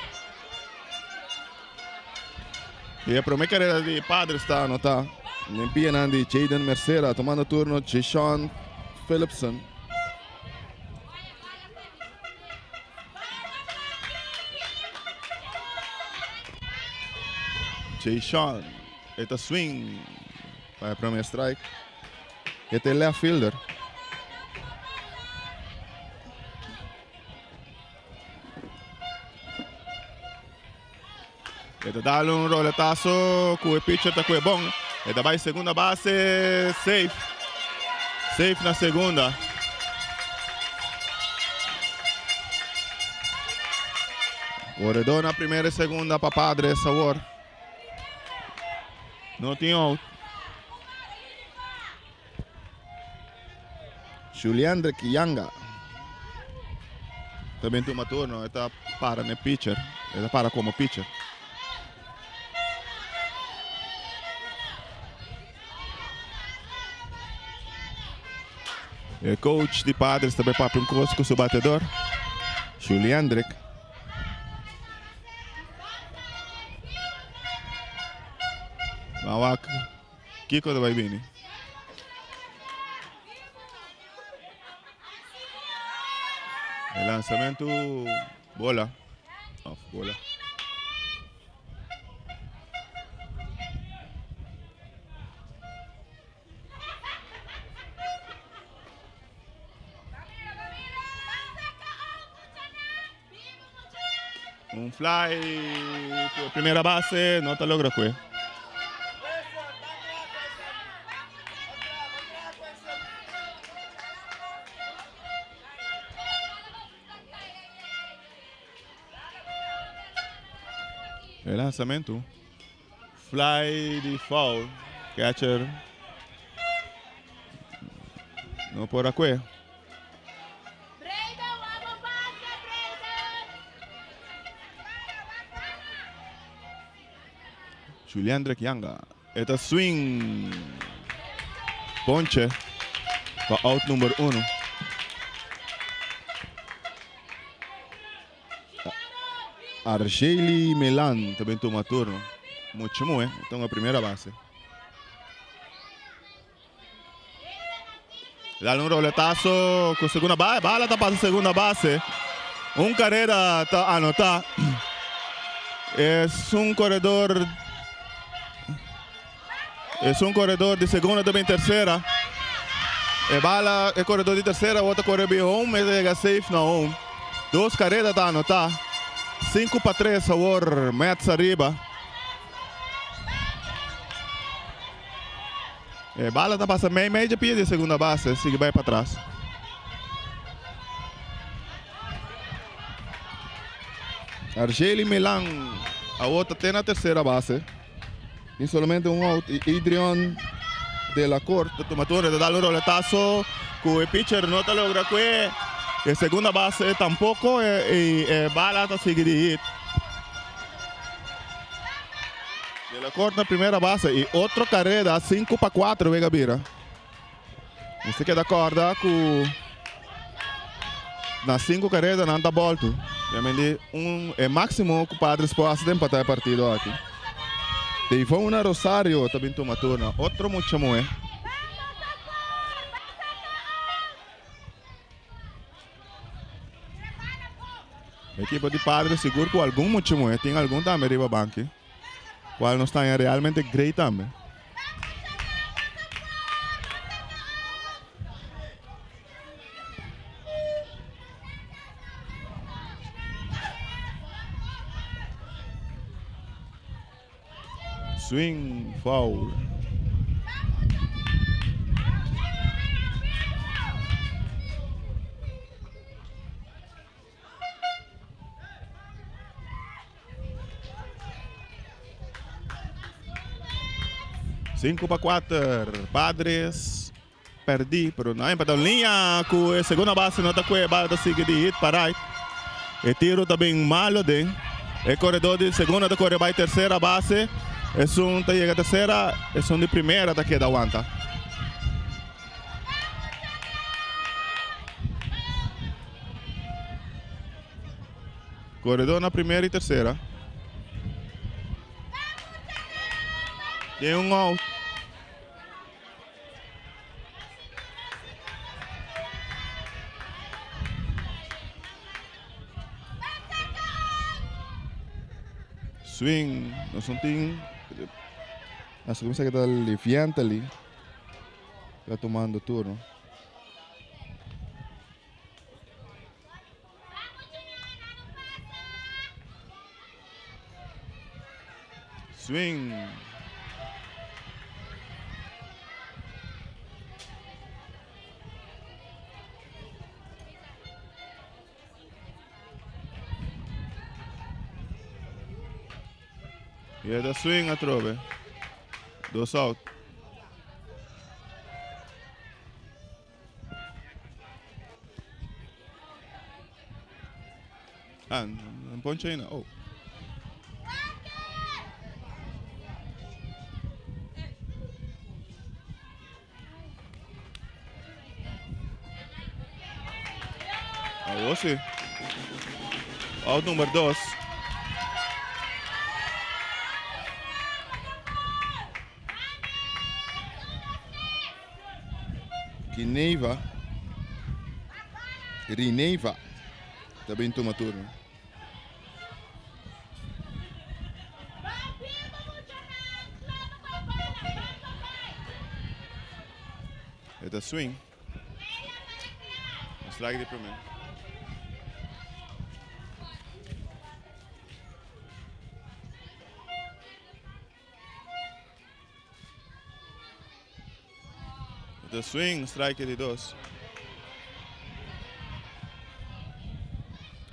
I e prome karera di Padres ta anota. Den pianan di Jaden Mercera tomando turno Jason Philipson. Jayshawn e ta swing pa e prome strike. E ta e left fielder. E ta dal un roletazo ku e pitcher ta kue bon. E ta bai segunda base safe. Safe na segunda. Corredor na primera y segunda pa Padres awor. No tin out. Juliandrick Yanga ta bin tuma turno. E ta para n'e pitcher. E ta para komo pitcher. E coach di Padres ta bai papia un kos ku su batedor, Juliandrick. Ban wak. Kiko ta bai bini? E lanzamentu bola. Of bola. Un fly ku e primera base no ta logra kue. E lanzamento. Fly di foul. Catcher no por a kue. Juliandrek Yanga. E ta swing. Ponche pa out number uno. Argeli Melan ta bin tuma turno. Mucha muhe ta un primera base. Dale un roletazo cu segunda base. Bala ta pasa segunda base. Un carrera ta anota. Es un corredor. Es un corredor di segunda ta bin tercera. E bala, e corredor di tercera wou ta corre bin home, e ta yega safe na home. Dos carrera ta anota. 5-3 awor Mets ariba. E bala ta pasa mei mei dje pia di segunda base, sigui bai patras. Argeli Milan awor ta te na tercera base. Tin solamente un out y Adrian de la Corte ta tuma turno, ta dal un roletazo cu e pitcher no ta logra cue. E segunda base tampoco y e bala ta sigui di hit. De la Corte na primera base y otro carrera 5-4 wega bira. Mester keda corda cu na 5 carrera nan ta bolto. Realmente un e maximo cu Padres por haci ta empata e partido aki. Devona Rosario ta bin tuma turno. Otro mucha muhe. Ekipo di Padres sigur cu algun mucha muhe. Tin algun tambe riba banki. Cual nos ta haña realmente great tambe. Swing foul. 5-4. Padres perdí, pero no empató. Liña ku e segunda base no ta kue. Bala ta sigui di hit pa right. E tiro ta bin malo den. E koredor di segunda ta kore bai tercera base. Esun ta yega tercera, esun di primera ta keda wanta. Koredor na primera y tercera. Tin un out. Swing. Nos no tin. Nos a cuminsa kita liviente ali. Ta tomando turno. Swing. E ta swing atrobe. Dos out. Ah, no poncho ainda. Oh. Awor si. Out number 2. Kineva, Rineva ta bin tuma turno. E ta swing. Un strike di prome. The swing, strike di dos.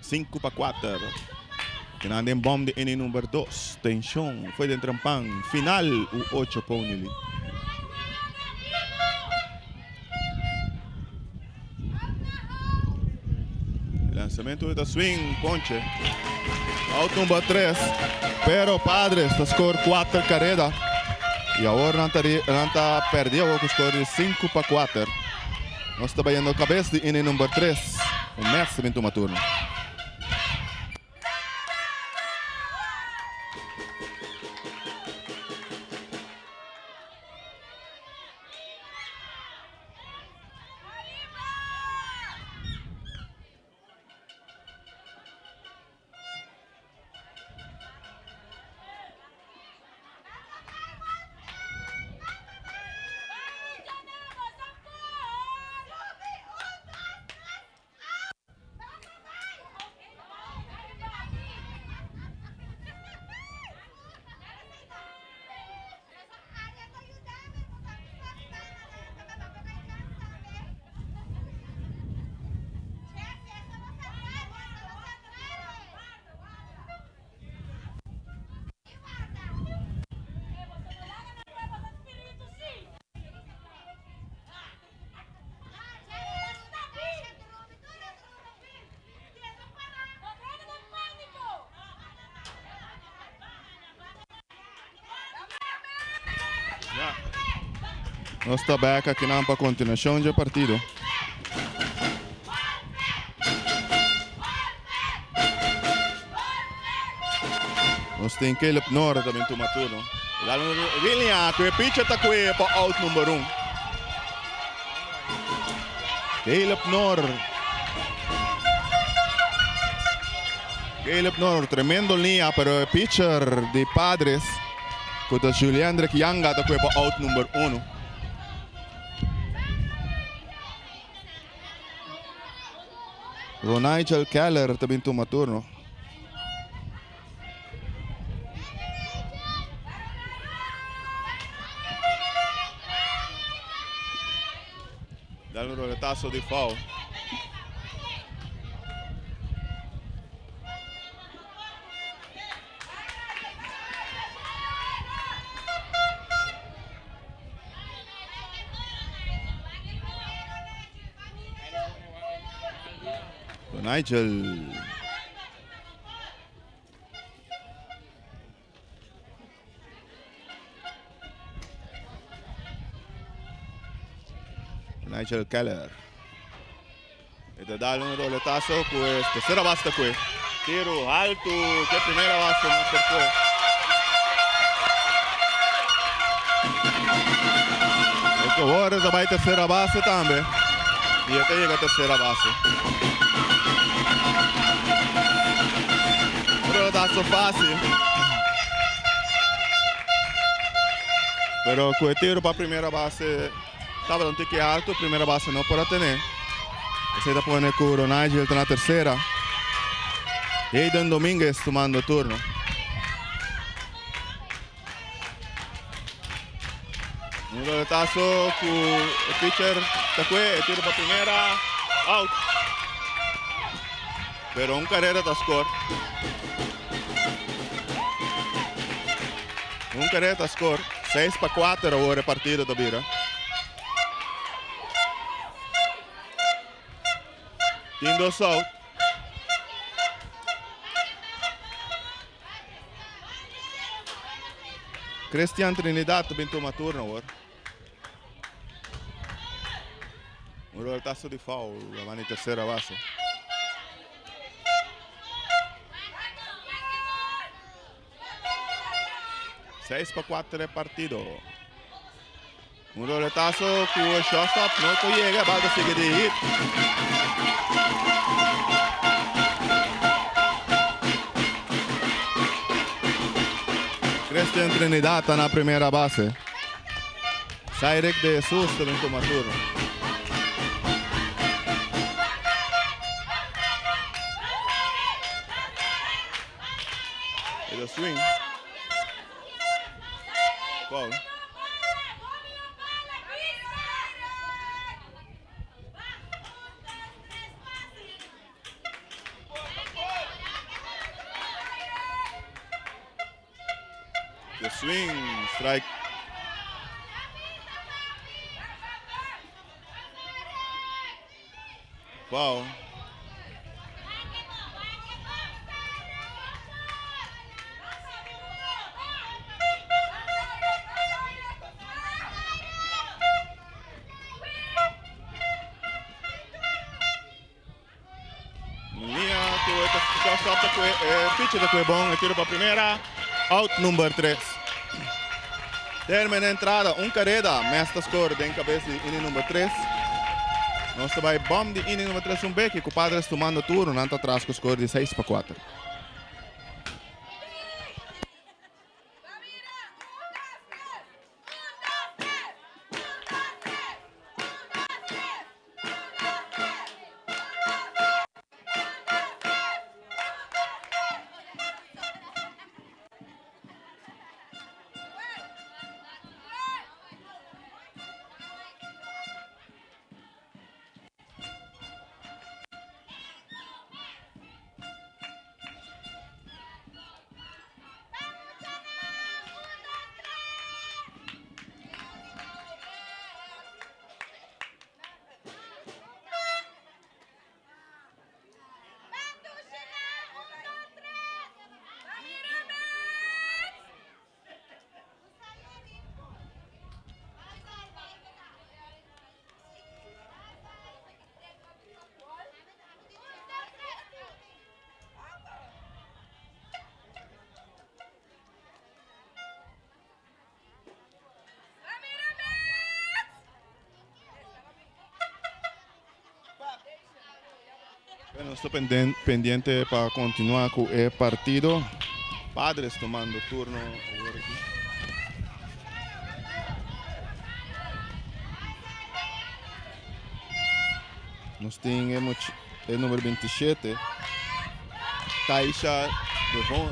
5 pa 4. Kinan den bom di inning number 2. Tension foi den trempan. Final U8 Pony League. Lanzamento ta swing, ponche. Out number 3. Pero Padres ta score 4 carrera. Y awor nan ta, nan ta perdi awor cu score di 5 pa 4. Nos ta bayendo cabes di inning number 3. Un Mets ta bin tuma turno. Nos ta back aki nan pa continuacion dje partido. Nos tin Caleb Nora ta bin tuma turno. William ku e pitcher ta kue pa out number 1. Caleb Nor. Caleb Nor, tremendo linea, pero e pitcher di Padres, ku ta Juliandrick Yanga, ta kue pa out number 1. Ronigel Keller ta bin tuma turno. Dal un roletazo di foul. Nigel. Nigel Keller. E ta dal un roletazo cu e tercera base ta cue. Tiro alto cu e primera base no por cue. E cu awor ta bay tercera base tambe. Y e ta yega tercera base. Un roletazo facil. Pero cu e tiro pa primera base tabata un tiki alto, primera base no por a tene. Esey ta pone cu Ronigel ta na tercera. Hayden Dominguez tumando turno. Un roletazo cu e pitcher ta cue, e tiro pa primera, out. Pero un carrera ta score. Un carrera ta score. 6 pa 4 awor e partido ta bira. Tin dos out. Christian Trinidad ta bin tuma turno awor. Un roletazo di foul, la mani tercera base. Seis pa cuatro e partido. Un roletazo cu e shortstop no por yega, bal ta sigui di hit. Christian Trinidad ta na primera base. Cyrek de Jesus ta bin tuma turno. E ta swing. Foul. The swing, strike. Foul. Linea ku e shortstop ta kue, e pitcher ta kue bon, e tiro pa primera, out number 3. Termina entrada, un kareda, Mes ta score den kabes di inning number 3. Nos ta bai bom di inning number 3 un beki ku Padres tumando turno, nan ta atras ku score di 6 pa 4. Bueno, nos ta pendiente pa continua cu e partido. Padres tomando turno awor aki. Nos tin e number 27, Taisha Devon,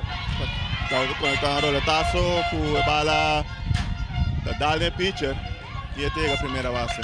ta conecta un roletazo cu e bala ta dal den pitcher y e ta yega primera base.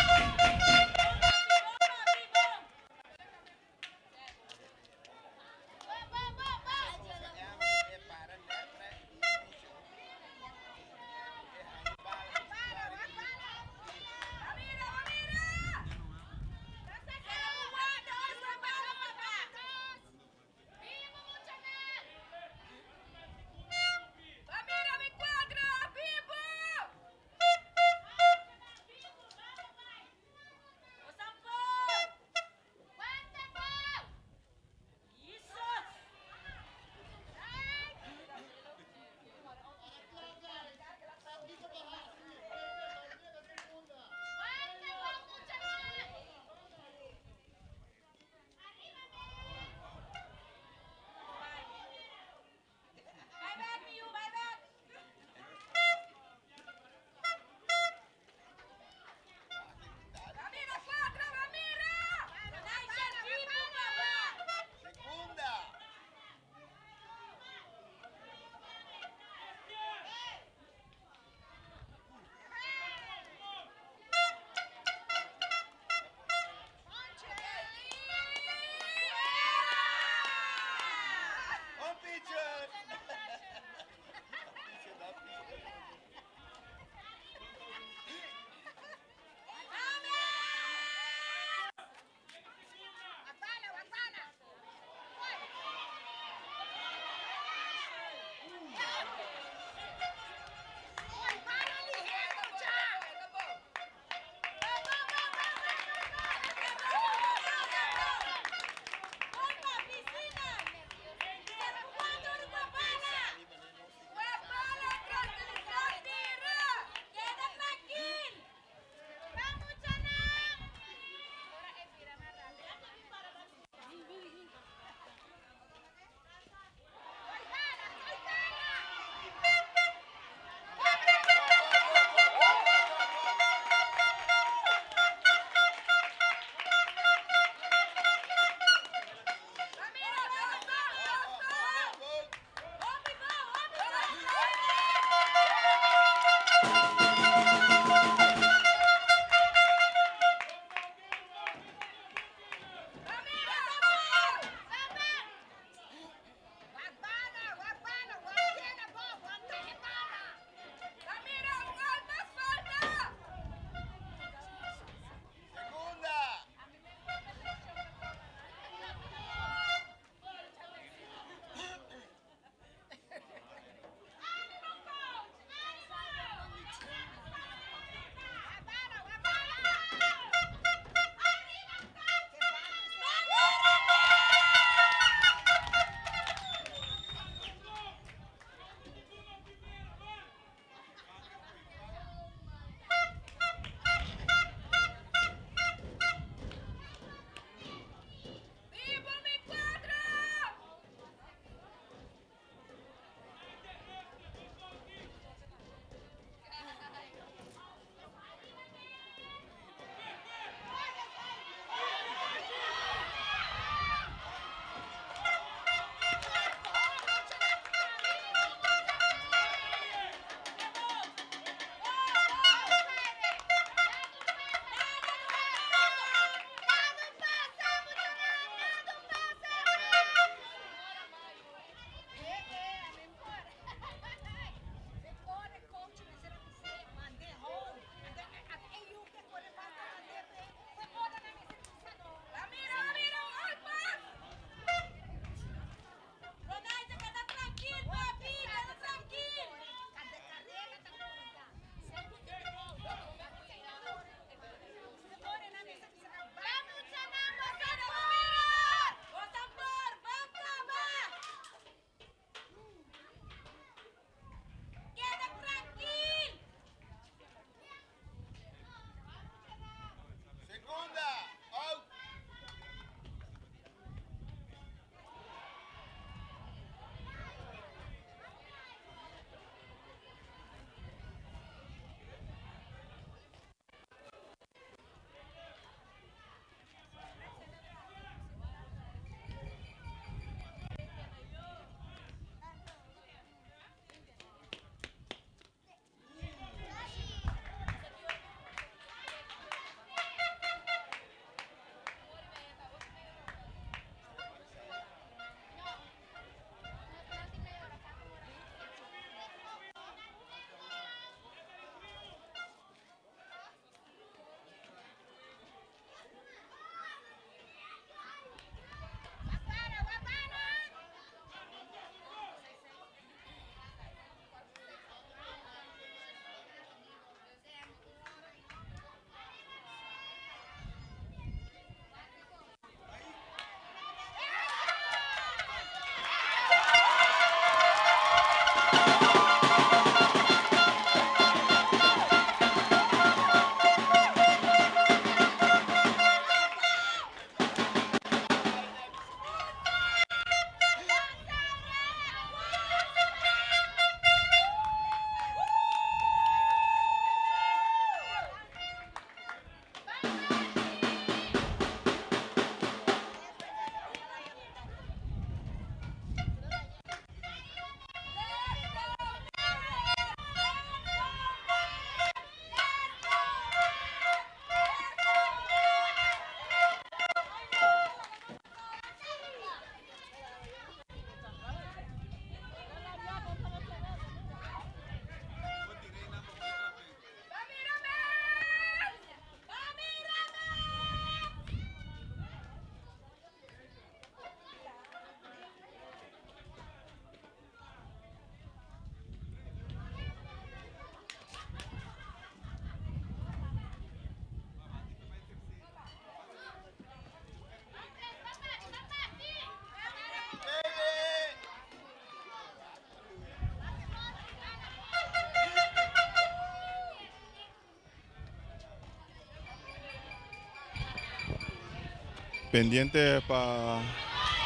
Pendiente pa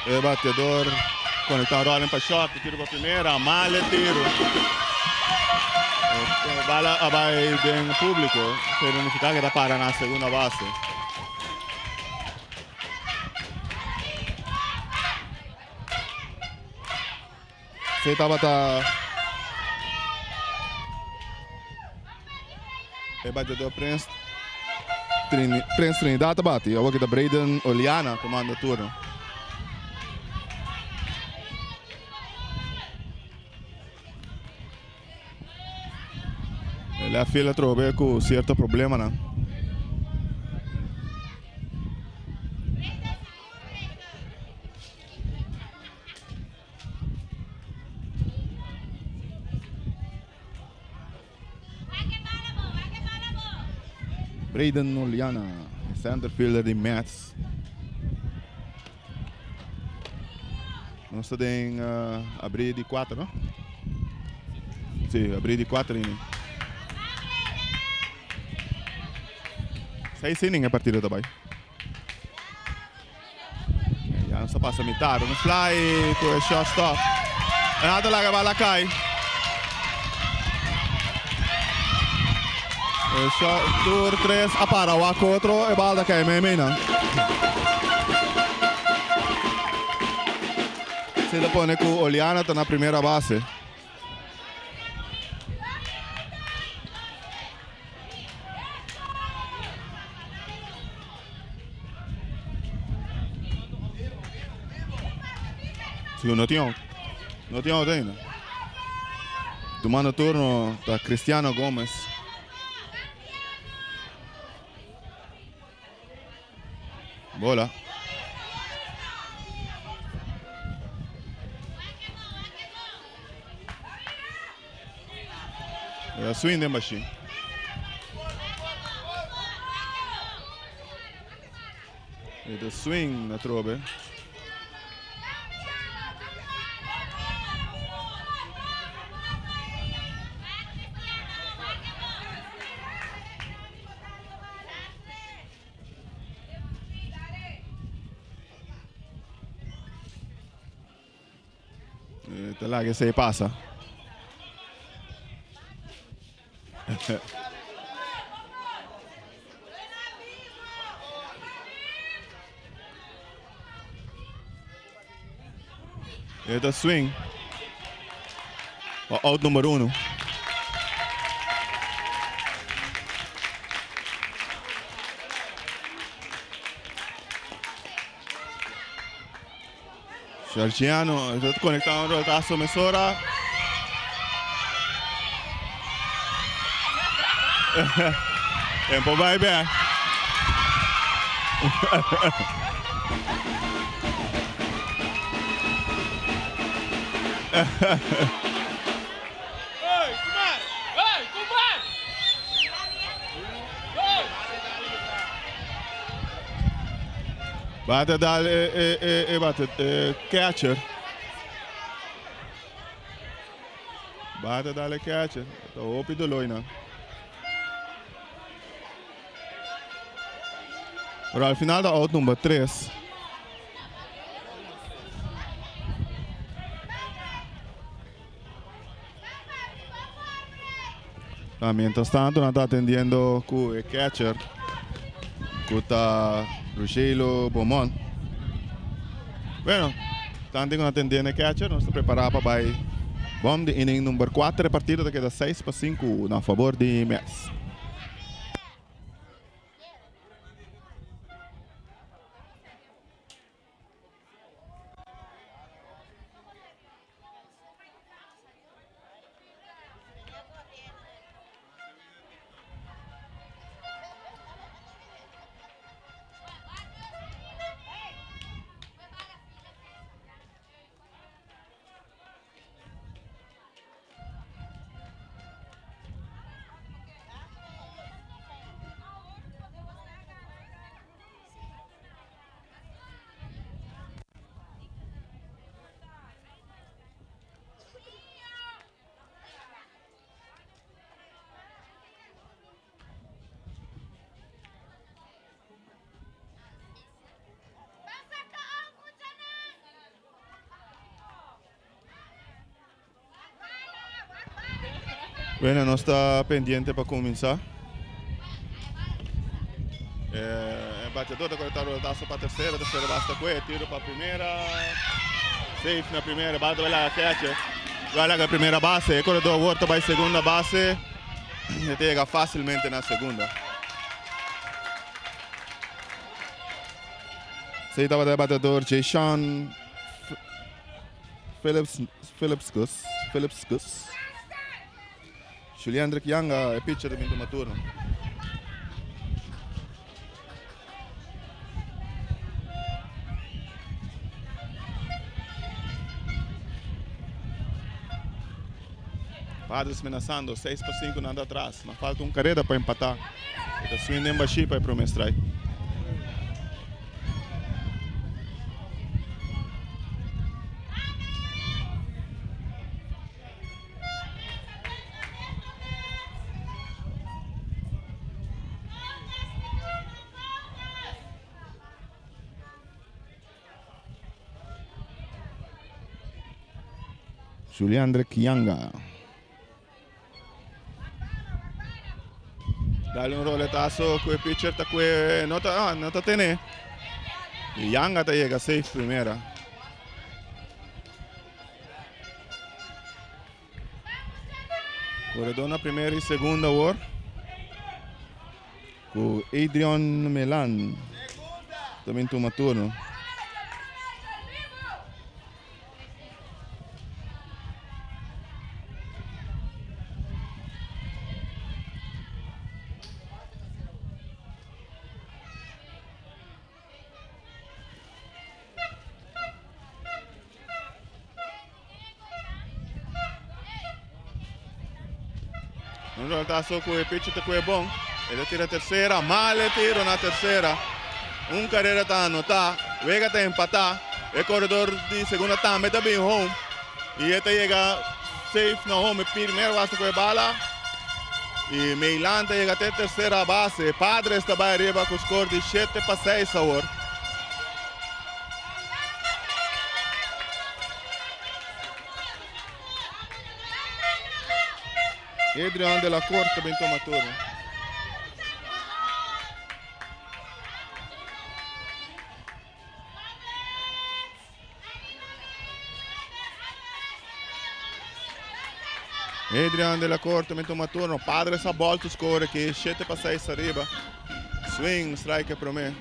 e bateador conecta rolling pa short, tiro pa primera, mal e tiro. E bala a bay den publico, pero nifica que ta para na segunda base. Si tabata e bateador Prince Trini, Prince Trinidad ta bati. Awor kita Brayden Oliana tomando turno. E left field atrobe ku sierto problemanan. Brayden Oliana, center fielder di Mets. Nos ta den uh, abri di 4, no? Sí, abri di 4 inning. 6 inning e partido ta bai. Ya nos a pasa mitad. Un fly ku e shortstop. Renato laga bala kai. E short, tur tres a para wak otro e bal ta kai mei mei nan. Se ta pone ku Oliana ta na primera base. Sí, no tin out. No tin out ainda. Tumando turno ta Cristiano Gomez. Bola. E swing den machine. E ta swing atrobe. E ta laga esei pasa. E ta swing. Pa out number uno. Sergiano ta conecta un roltazo mesora. Tempo bai bek. Bate dal e e e e bate e catcher. Bate dal e catcher. Ta hopi dolor nan. Pero al final ta out number 3. Ah, mientras tanto, nan ta atendiendo ku e catcher, ku ta Rushelo Beaumont. Bueno, tanto ku nan atendiendo e catcher, nos ta prepará pa bai bom di inning number 4. E partido ta keda 6 pa 5 na favor di Mets. Bueno, nos ta pendiente pa cuminsa. E bateador ta conecta roletazo pa tercera, tercera base ta cue, tiro pa primera, safe na primera, bala ta bay laga catcher, bay laga primera base, e corredor awor ta bay segunda base, e ta yega facilmente na segunda. Esey tabata e bateador Jayshawn Phillips, Phillips Gus, Phillips Gus. Juliandrick Yanga, e pitcher ta bin tuma turno. Padres menasando, 6 pa 5 nan ta atras. Nan falta un kareda pa empatá. E ta swing den bashí pa e promé strike. Juliandre Kianga. Dale un roletazo cu e pitcher ta cue no ta ah, no ta tene. Y Yanga ta yega safe primera. Corredor na primera y segunda awor. Cu Adrian Melan también tuma turno. Un roltazo cu e pitcher ta cue bon. E ta tira tercera. Mal e tiro na tercera. Un carrera ta anota. Wega ta empata. E corredor di segunda tambe ta bin home. Y e ta yega safe na home. E primer base cu e bala. Y Meilan ta yega te tercera base. Padres ta bay ariba cu score di 7-6 awor. Adrian de la Corte ben toma turno. Adrian de la Corte ben toma turno. Padres a ball to score aqui. 7 pa 6 arriba. Swing, strike prome.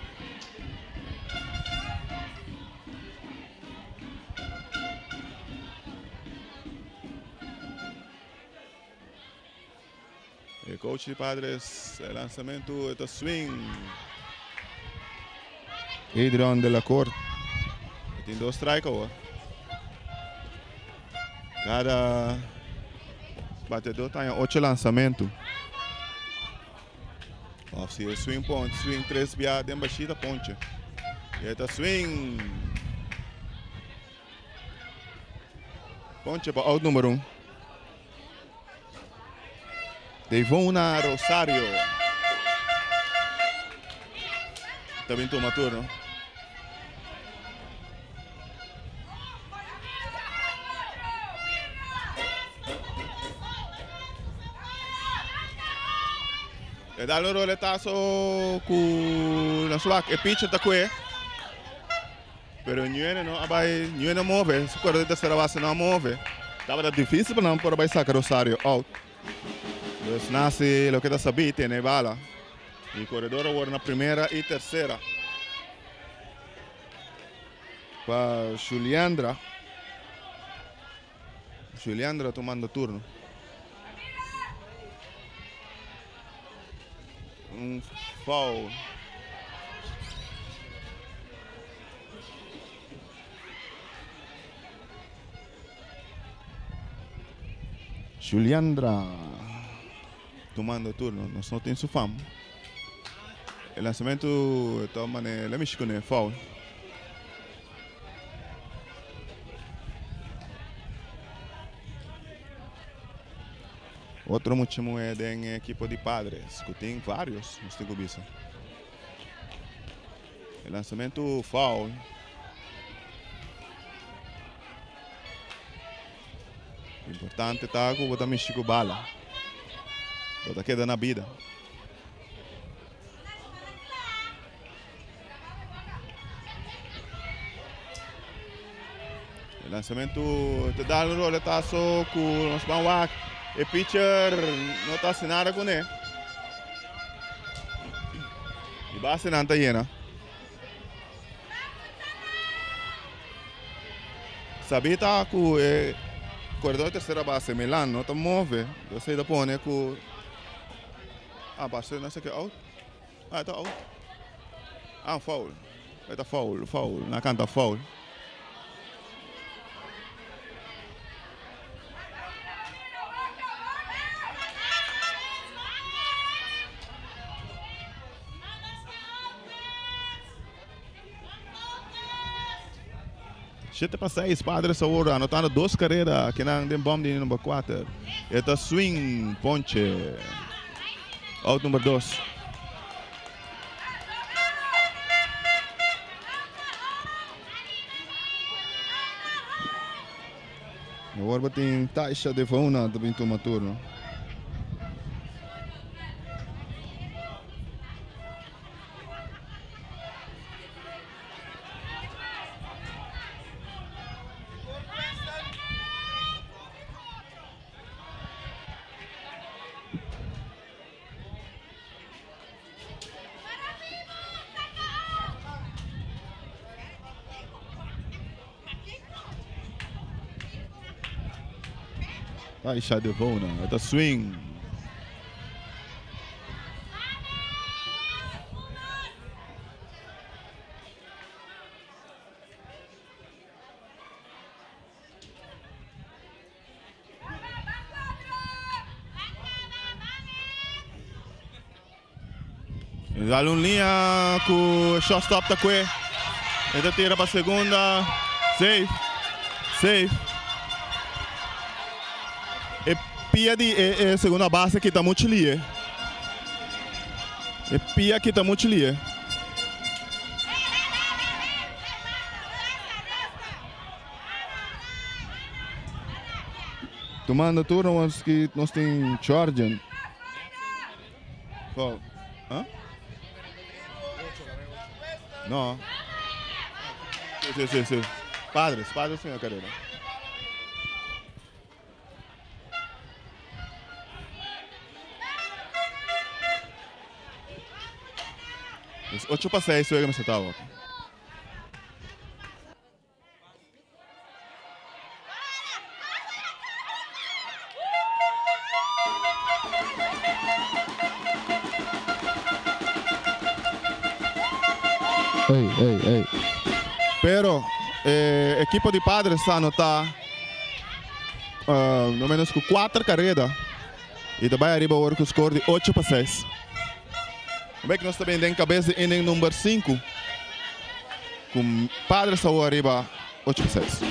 E coach di Padres, e lanzamento ta swing. Adrian de la Corte. Tin dos strike awor. Cada bateador ta ocho lanzamento. Of si e swing ponche, swing tres bia den bashita ponche. Y ta swing. Ponche pa out number 1. Devona Rosario. Ta bin tuma turno. E dal un roletazo ku na swak. E pitcher ta kue. Pero Ñuene no a bai, Ñuene a move. Su kore di tercera base no a move. Tabata difícil pa nan por a bai saka Rosario out. Dus nasi loke ta sabí tene bala. Y koredor awor na primera y tercera. Pa Juliandra. Juliandra tomando turno. Un foul. Juliandra tomando turno. Nos no tin su fam. E lanzamento ta mane la mishi con foul. Otro mucha muhé den e ekipo di Padres, ku tin vários, nos tin ku bisa. E lansamentu foul. Importante ta ku bo ta mishi ku bala. Bo ta keda na bida. E lanzamento ta dal un roletazo ku nos ban wak. E pitcher no ta hasi nada kuné. E basenan ta yena. Sabí ta ku e koredor di tersera base Milan no ta move. Esei ta pone ku ah base no seke out. Ah e ta out. Ah foul. E ta foul, foul. Nan a kanta foul. Shete pa seis, Padres awor anotando dos carrera akinan den bom di number 4. E ta swing ponche. Out number 2. Awor bo tin Taisha Devona ta bin tuma turno. Taisha Devona, e ta swing. Dal un liña ku shortstop ta kue. E ta tira pa segunda. Safe. Safe. E pia di e, e segunda base kita mucho lie. E pia kita mucho lie. Tumando turno nos ki nos tin Georgian. Foul. Huh? No. Sí, sí, sí, sí. Padres, padres tin e carrera. Es 8 pa 6 wega mester ta awor. Ey, ey, ey. Pero e ekipo di Padres ta anota no menos ku kuater kareda i ta bai ariba awor ku skor di ocho pa seis. Bek nos ta bin den kabes di inning number sinku. Ku Padres awor ariba ocho pa seis.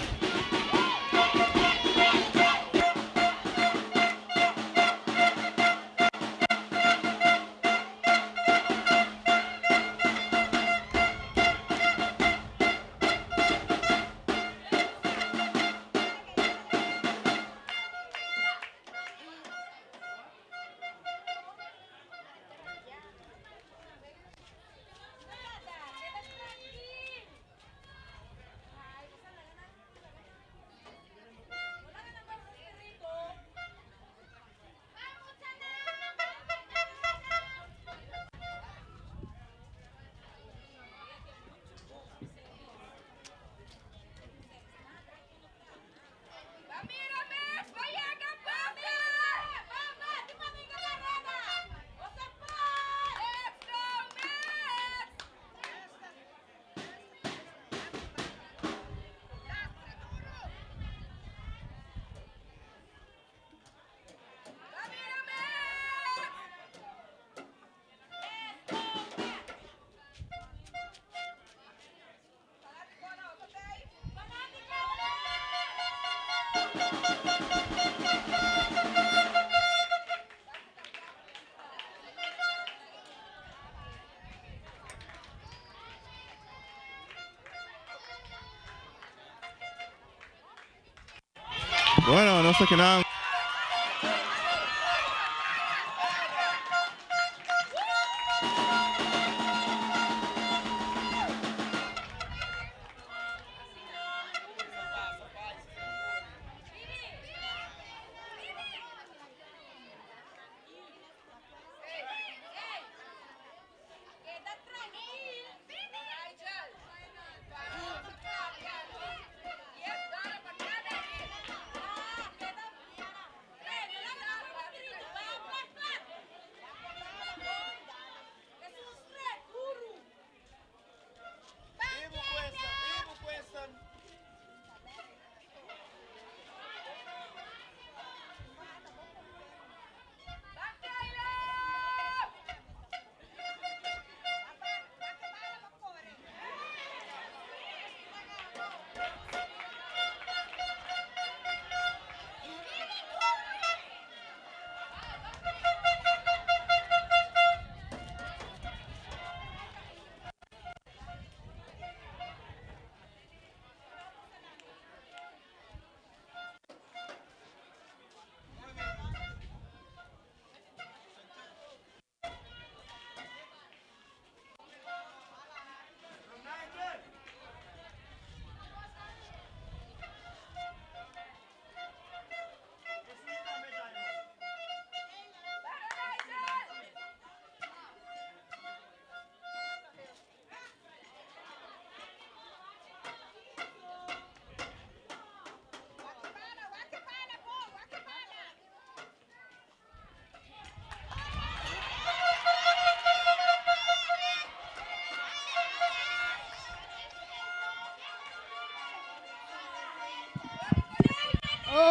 Bueno, nos ta kinan.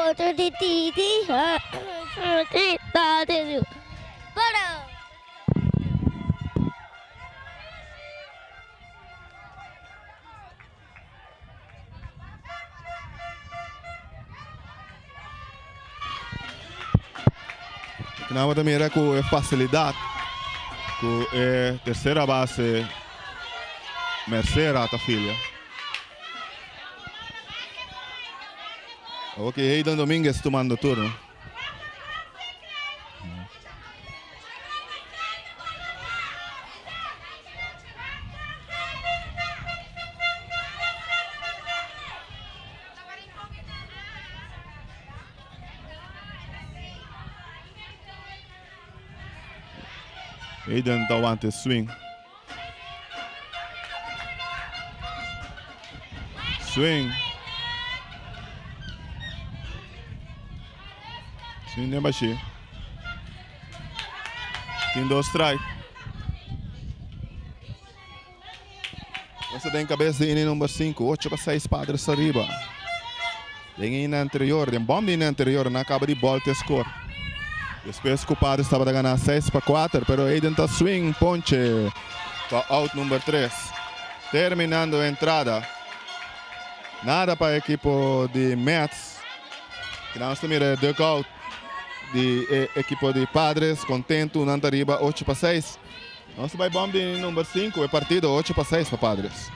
Nan ta mira ku e fasilidat ku e tersera base Mercera ta filia. Awor ki Hayden Dominguez tumando turno. Hayden ta wanta e swing. Swing. Swing den bashi. Tin dos strike. Nos den kabes di inning number 5. 8 pa 6 Padres ariba. Den inning anterior, den bom di inning anterior, nan kaba di bolte score. Despues ku Padres tabata gana 6 pa 4, pero Hayden ta swing ponche pa out number 3. Terminando entrada. Nada pa ekipo di Mets. Nos ta mira e dugout di e ekipo di Padres kontentu, nan ta riba 8 pa 6. Nos ta bai bom di number 5, e partido 8 pa 6 pa Padres.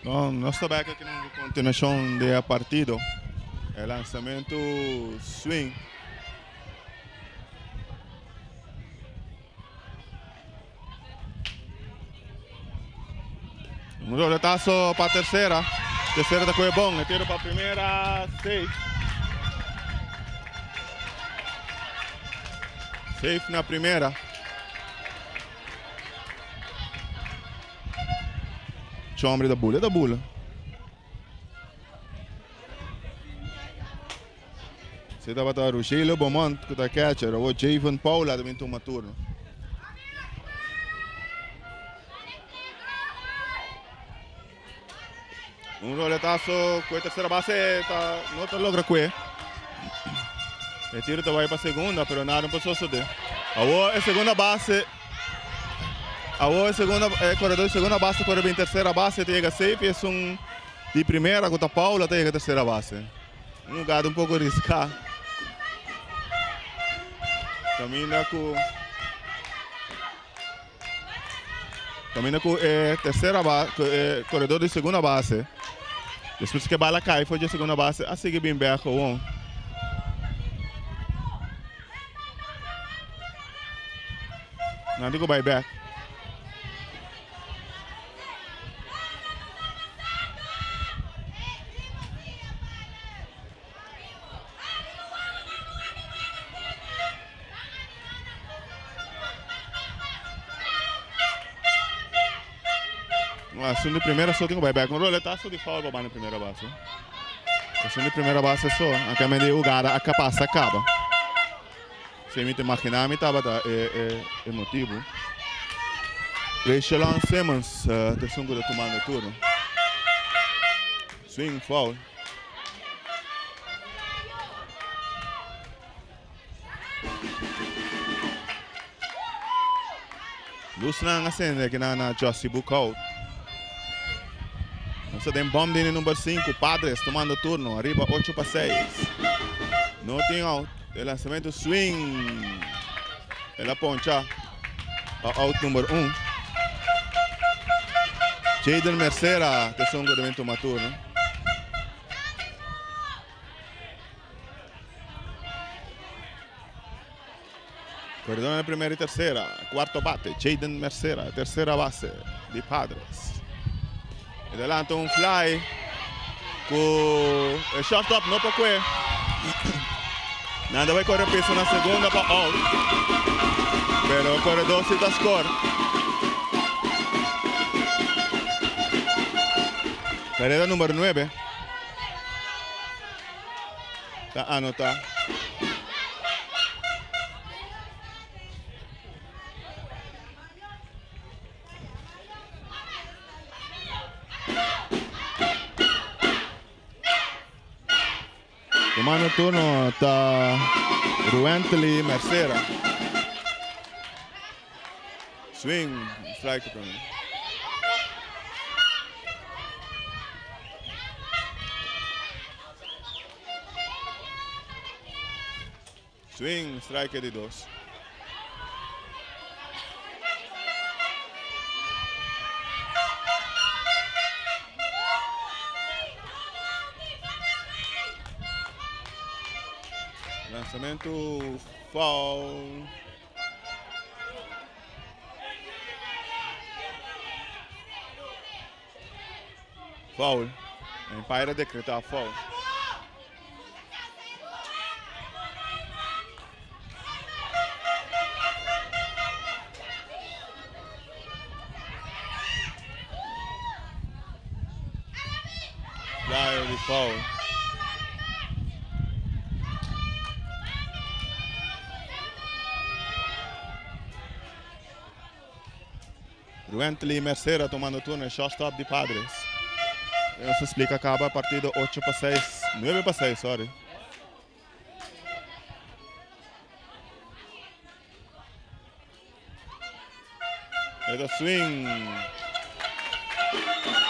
No, nos ta bek aki na continuacion di e partido. E lanzamento swing. Un roletazo pa tercera. Tercera ta coge bon. E tiro pa primera. Safe. Safe na primera. Chombre da bula, da bula. Se tabata Rogelio Beaumont ku ta catcher, awor Javen Paula ta bin tuma turno. Un roletazo ku e tercera base ta, no ta logra kue. E tiro ta bai pa segunda, pero nada no por sosode. Awor e segunda base, awor e segunda, e corredor di segunda base kore bin tercera base, ta yega safe, y esun di primera ku ta Paula ta yega tercera base. Un hugada un poko riská. Kaminda ku kaminda ku e tersera base, ku e koredor di segunda base. Despues ke bala kai for dje segunda base a sigui bin bek gewoon. Nan tin ku bai bek. Esun di primera so tin ku bai bek. Un roletazo di foul pa banda primera base. Esun di primera base so. Anke men di hugada a kapas a kaba. Si mi ta imaginá mi tabata e e e motibu. Rachelon Simmons ta esun ku ta tumando turno. Swing foul. Lusnan a sende aki na na Jossy Boekhoudt. Nos ta den bom di number 5, Padres tomando turno, ariba 8 pa 6. No tin out. E lanzamento swing. El a poncha pa out number 1. Jaden Mercera ta esun ku ta bin tuma turno. Corredor na primera y tercera. Cuarto bate, Jaden Mercera, tercera base di Padres. E delanta un fly cu e shortstop no por cue. Nan ta bay corre piso na segunda pa out. Pero corredor si ta score. Carrera number 9. Ta anota. Tumando turno ta Ruently Mercera. Swing, strike prome. Swing, strike di dos. Lanzamento foul. Foul. Umpire a decreta foul. Fly di foul. Ruently Mercera tomando turno e shortstop di Padres. Nos a splika kaba partido 8 pa 6, 9 pa 6, sorry. E ta swing.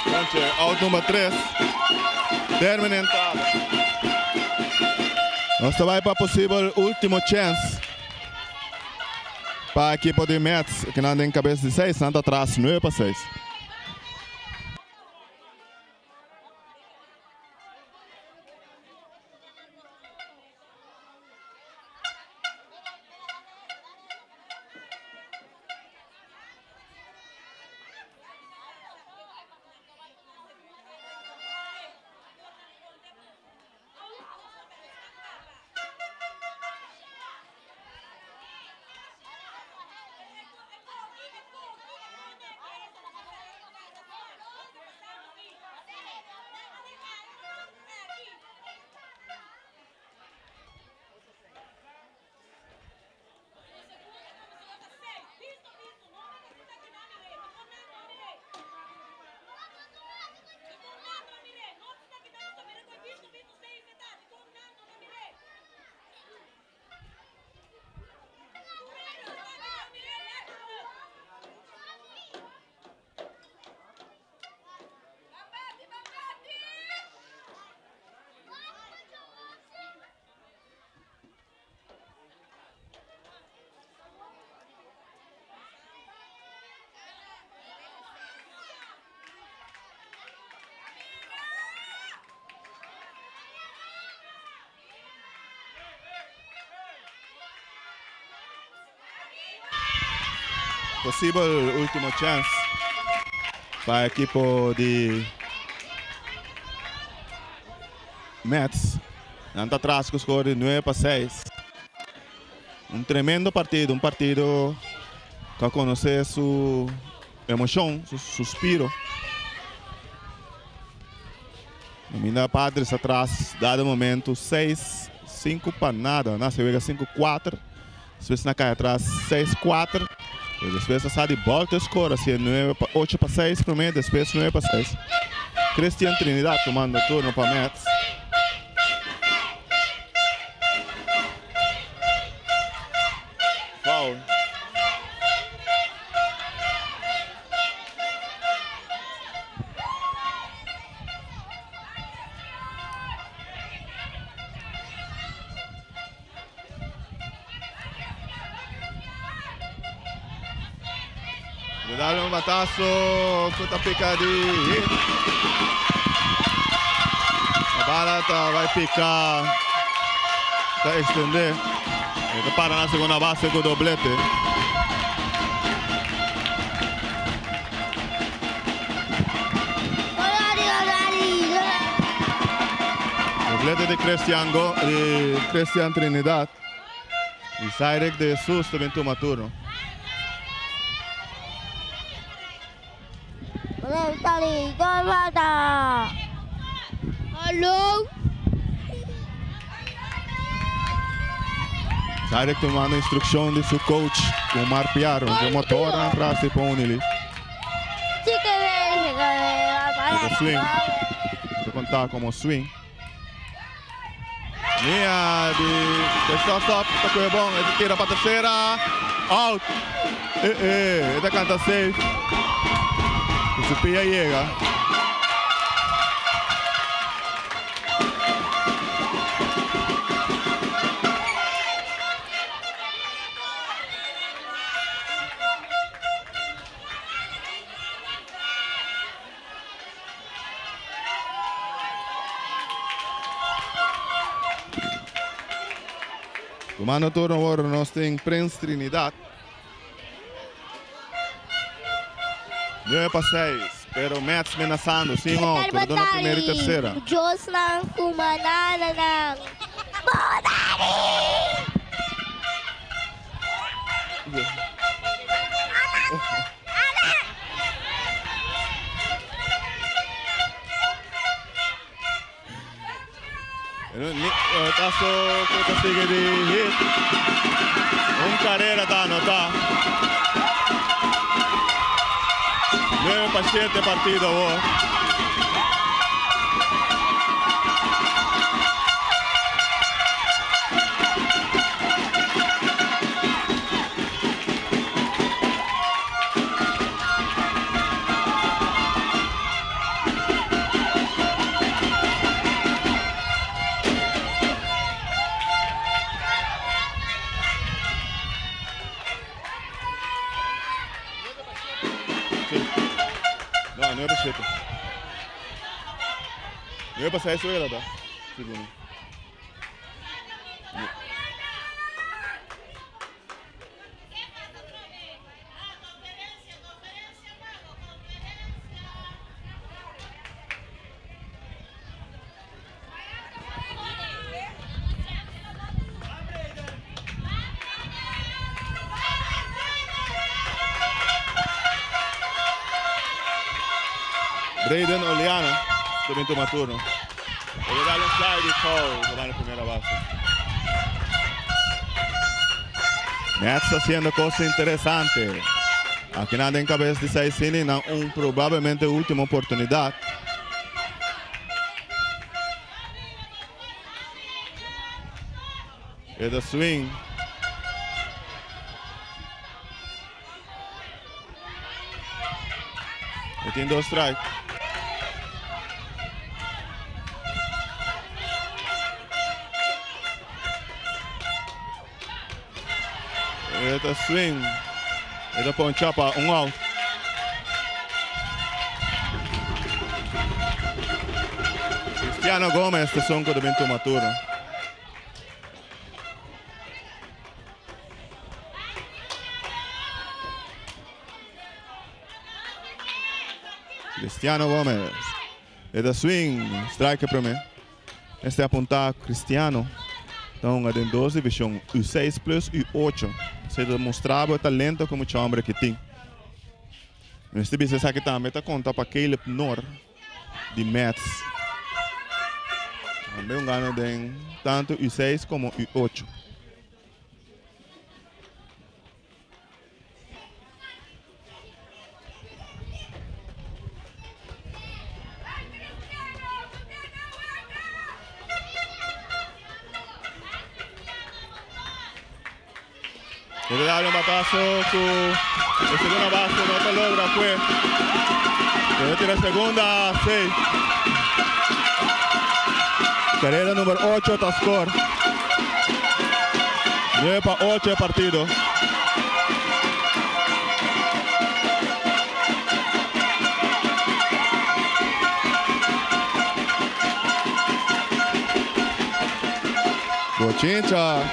Ponche out number 3. Termina entrada. Nos ta bai pa posibel ultimo chance. Pa ekipo di Mets, ku nan den kabes di 6, nan ta atras 9 pa 6. Posibel ultimo chance pa ekipo di Mets. Nan ta atras ku skor di 9-6. Un tremendo partido, un partido ku a konosé su emoshon, su suspiro. Dominda Padres atras dado momento 6, 5 pa nada. Nan se wega 5-4. Despues nan kai atras 6-4. Y despues a sa di bolta e score hacia 9 pa 8 pa 6 prome, despues 9 pa 6. Christian Trinidad tumando turno pa Mets. Foul. Le dale un batazo ku ta pika di hit. La bala ta bai pika, ta extende. E ta para na segunda base ku doblete. Doblete di Christian Go, di Christian Trinidad. Y Cyrek de Jesus ta bin tuma turno. Cyrek tumando instruccion di su coach Omar Piar. Un motor atras di Pony League. Esta swing. Ta conta como swing. Nia di de shortstop ta coge bon. E ta tira pa tercera. Out. Eh eh. E ta canta safe. Cu su pia yega. Tumando turno awor nos tin Prins Trinidad. 9 pa 6, pero Mets menasando sin out, pero na primera y tercera. Diosnan ku manananan. Bonari! Taso ku ta sigui di hit. Un karera ta anotá. 9 pa 7 partido awor. No, 9 pa 7. 9 pa 6 wega ta. Segundo. Brayden Oliana ta bin tuma turno. E ta dal un fly di foul pa na primera base. Mets haciendo cos interesante. Aki nan den cabes di seis inning nan un probablemente ultimo oportunidad. E ta swing. E tin dos strike. E ta swing. E ta poncha pa un out. Cristiano Gomez ta son ku ta bin tuma turno. Cristiano Gomez. E ta swing, strike e prome. Mester apunta Cristiano ta hunga den dos division, U6 plus U8. Esey ta mustra bo e talento cu mucha homber aki tin. Mester bisa esaki tambe ta conta pa Caleb Noor di Mets. Tambe hungando den tanto U6 como U8. Debe darle un batazo cu e segunda base no ta logra fue. Debe tira segunda, seis. Carrera number 8 ta score. 9 pa 8 e partido. Bochincha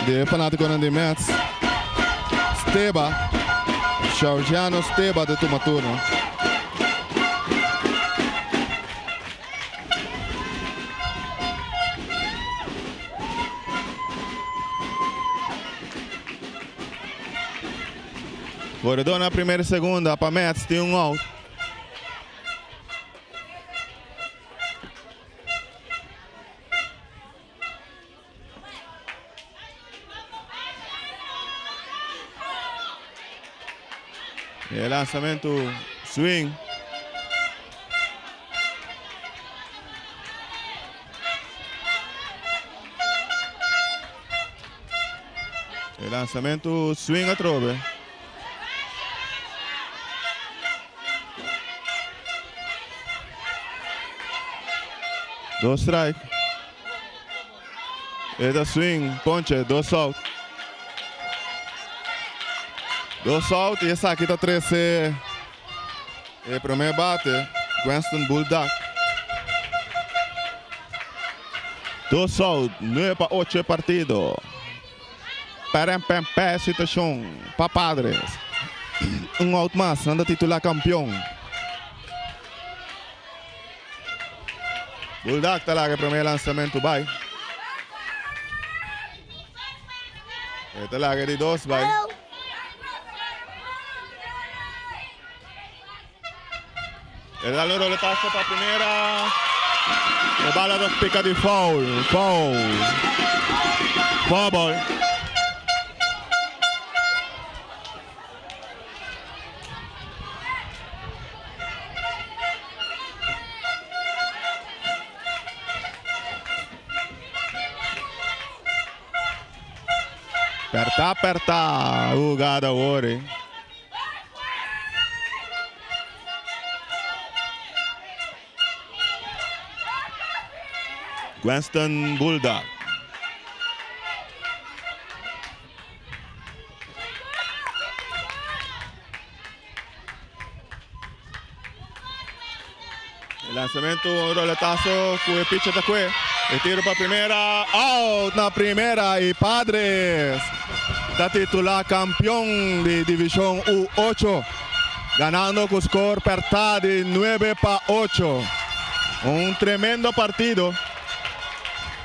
di e fanaticonan di Mets. Steba, Georgiano Steba ta tuma turno. Corredor na primera y segunda pa Mets tin un out. E lanzamento swing. E lanzamento swing atrobe. Dos strike. E ta swing, ponche, dos out. Dos out y esaki ta trece e prome bate, Gwenston Bulldog. Dos out, 9 pa 8 e partido. Perem pem pe situacion pa Padres. Un out mas, nan ta titula campeon. Bulldog ta laga e prome lansamento bai. E ta laga e di dos bai. E ta dal un roletazo pa primera. E bala ta pica di foul. Foul. Foul ball. Perta perta hugada awor. Gwenston Bulldog. E lanzamento, un roletazo cu e pitcher ta cue. E tiro pa primera, out na primera y Padres ta titula campeon di division U8, ganando cu score perta di 9 pa 8. Un tremendo partido,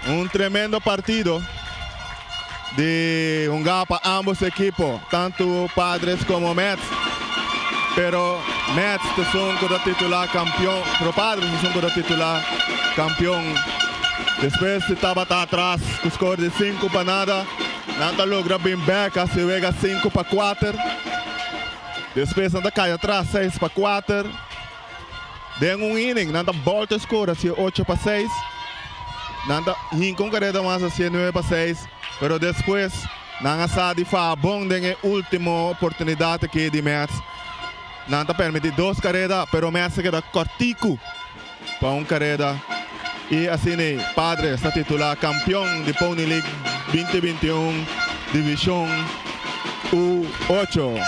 un tremendo partido. Di hunga pa ambos ekipo, tantu Padres komo Mets. Pero Mets ta esun ku ta titulá kampion, pero Padres ta esun ku ta titulá kampion. Despues di tabata atras ku skor di sinku pa nada, nan ta logra bin bèk hasi wega 5-4. Despues nan ta kai atras 6-4. Den un inning nan ta bolta score hacia 8-6. Nan ta hinca un careda mas hacia 9-6. Pero despues nan a sa di faha bon den e ultimo oportunidad aki di Mets. Nan ta permiti dos careda pero Mets a keda cortico pa un careda. Y asina Padres ta titula campeon di Pony League 2021 Division U8.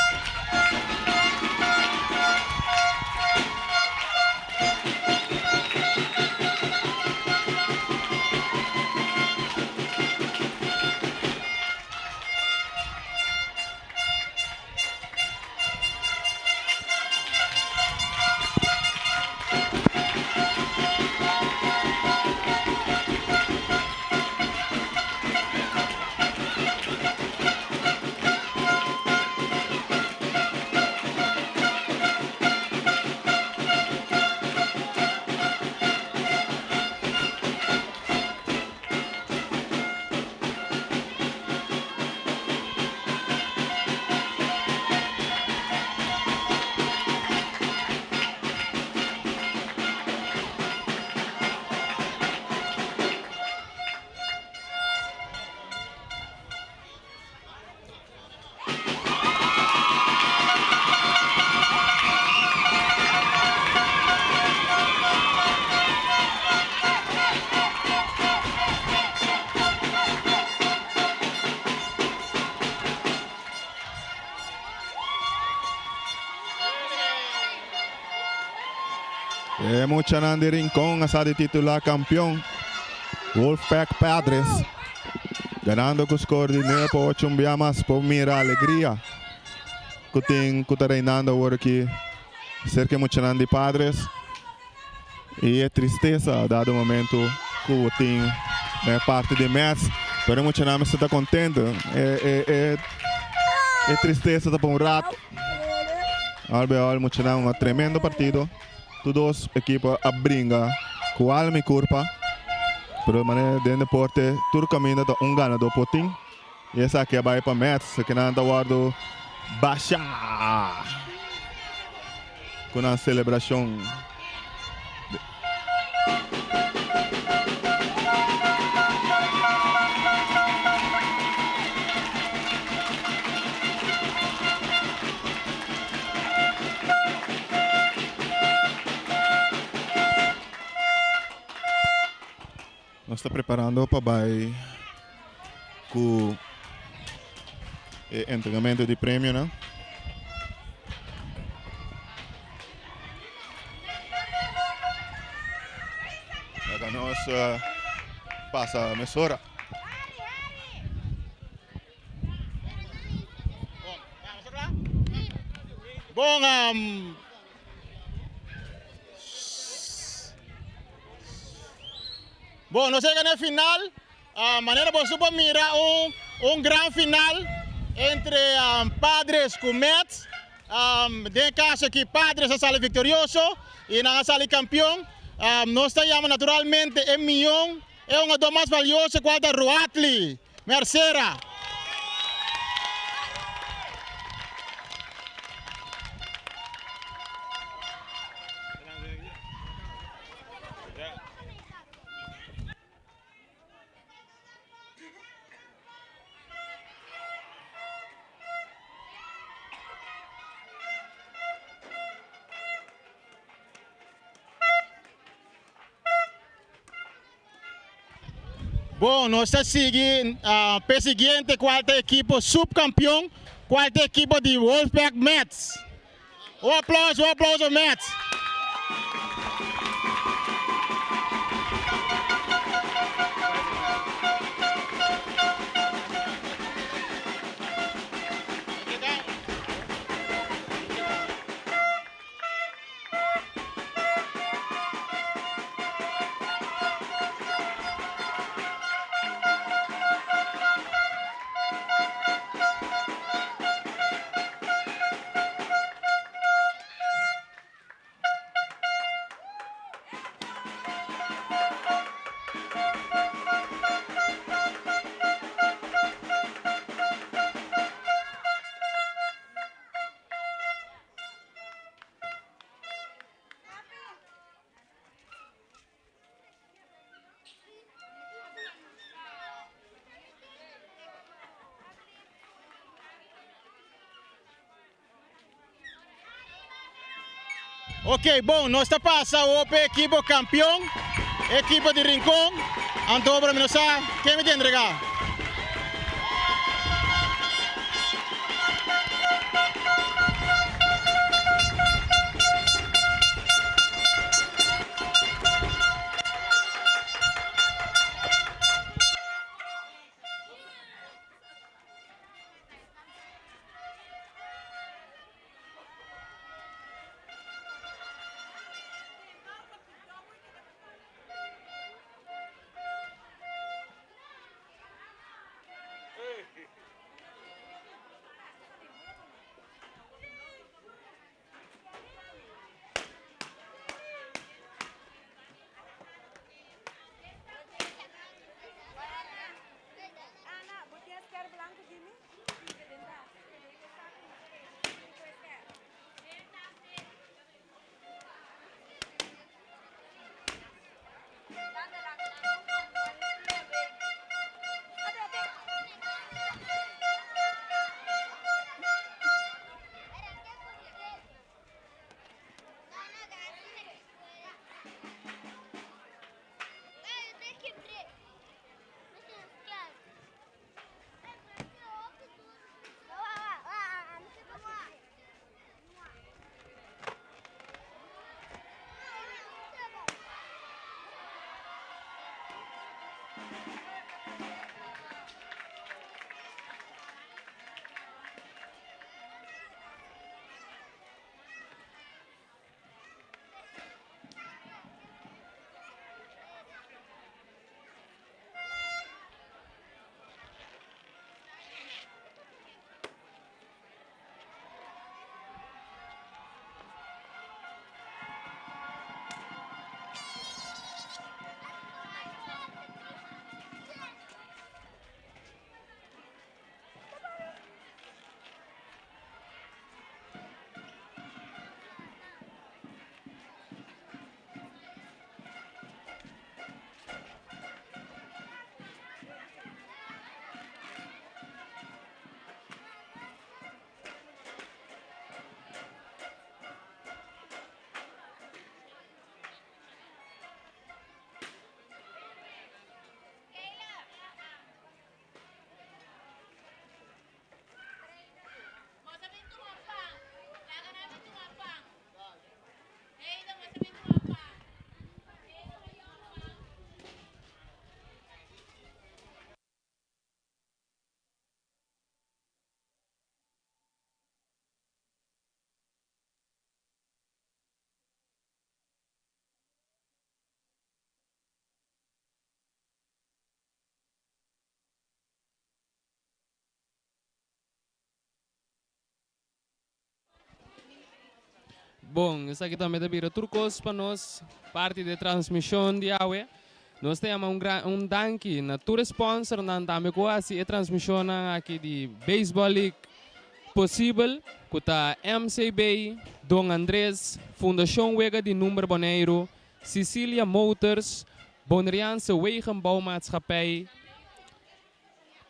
E muchanan di Rincon a sa di titula campeon. Wolfpack Padres ganando cu score di 9 pa 8 un bia mas por mira alegria cu tin cu ta reinando awor aki cerca e muchanan di Padres y e tristesa dado momento cu tin na e parti di Mets pero e muchanan mester ta contento e e e e tristesa ta pa un rato. Al bij al muchanan un tremendo partido. Tur dos ekipo a bringa ku alma i kurpa, pero manera den deporte tur kaminda ta un ganadó por tin i esaki a bai pa Mets, kinan ta wòrdu bashá ku nan selebrashon. Nos ta preparando pa bai ku e entregamento di premionan. Laga nos pasa mesora. Bon, bon, nos yega na e final. Manera boso por mira un un gran final entre Padres ku Mets. Den e kaso aki Padres a sali viktorioso i nan a sali kampion. Nos ta yama naturalmente e mion e hungadó mas valioso kual ta Ruatli Mercera. Bon, nos ta sigui p'e siguiente cual ta ekipo subcampeon, cual ta ekipo di Wolfpack Mets. Un aplauso, un aplauso Mets. Ok, bon, nos ta pasa awor p'e ekipo kampion, ekipo di Rincon. Anto obra mi no sa ken mi ta entregá. Bon, esaki tambe ta bira tur kos pa nos parti di e transmishon di awe. Nos ta yama un gran un danki na tur e sponsornan tambe ku a hasi e transmishonnan aki di Baseball League posibel, ku ta MCB, Don Andres, Fundashon Wega di Number Boneiru, Cicilia Motors, Boneriaanse Wegenbouwmaatschappij,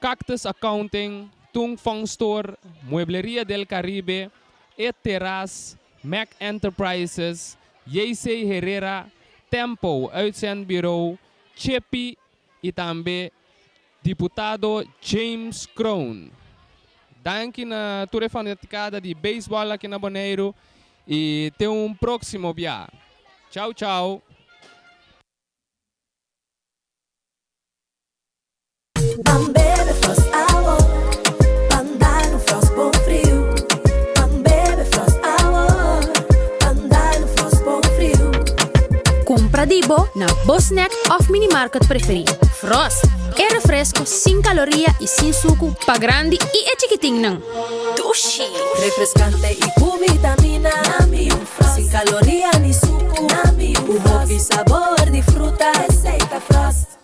Cactus Accounting, Tung Fong Store, Muebleria del Caribe, E Terras, Mac Enterprises, JC Herrera, Tempo Uitzendbureau, Chepi y tambe Diputado James Kroon. Danki na tur e fanaticada di baseball aki na Boneiru y te un proximo bia. Chau chau. Ban bebe Frost awor, ban dal un Frost bon friu. Ban bebe Frost awor, ban dal un Frost bon friu. Kumpra di bo na bo snack òf minimarket preferí. Frost, e refresko sin kaloria i sin suku pa grandi i e chikitinnan. Dushi! Refreskante i ku vitamina. Sin kaloria ni suku. Ku hopi sabor di fruta. Esei ta Frost.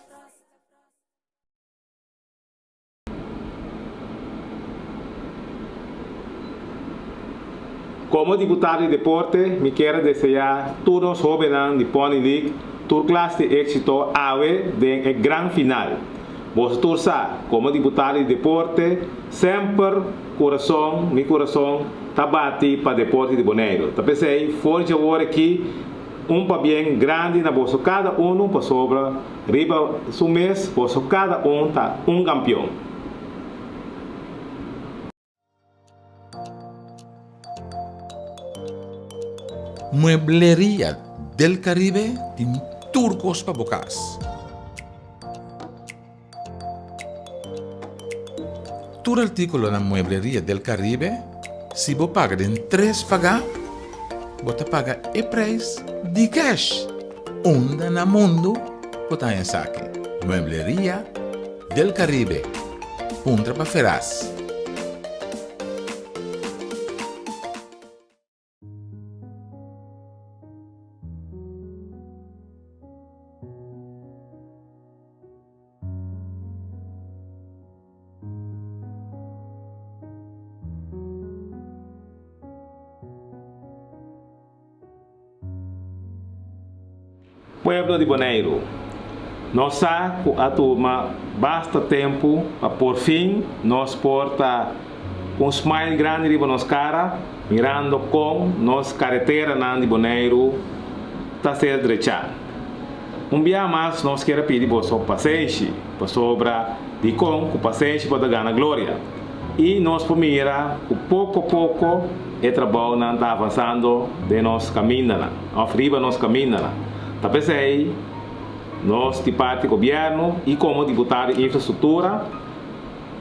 Komo diputado di deporte mi kier a deseá tur nos hóbennan di Pony League tur klas di éksito awe den e gran final. Boso tur sa, komo diputado di deporte semper kurason, mi kurason ta bati pa deporte di Boneiru. Ta p'esei for dje awor aki un pabien grandi na boso kada unu pasobra Riba su mes, boso kada un ta un kampion. Muebleria del Caribe tin tur kos pa bo kas. Tur artíkulo na Muebleria del Caribe, si bo paga den tres pagá, bo ta paga e preis di cash. Unda na mundu bo ta haña esaki? Muebleria del Caribe. Puntra pa Feras. Pueblo di Boneiru, nos sa ku a tuma basta tempu pa porfin nos por ta ku un smile grandi riba nos kara mirando kon nos kareteranan di Boneiru ta ser drechá. Un bia mas nos kier a pidi boso pasenshi, pasobra dikon ku pasenshi bo ta gana gloria. I nos por mira ku poko poko e trabounan ta avansando den nos kamindanan, òf riba nos kamindanan. Ta p'esei nos di parti gobièrnu i komo diputado di infrastruktura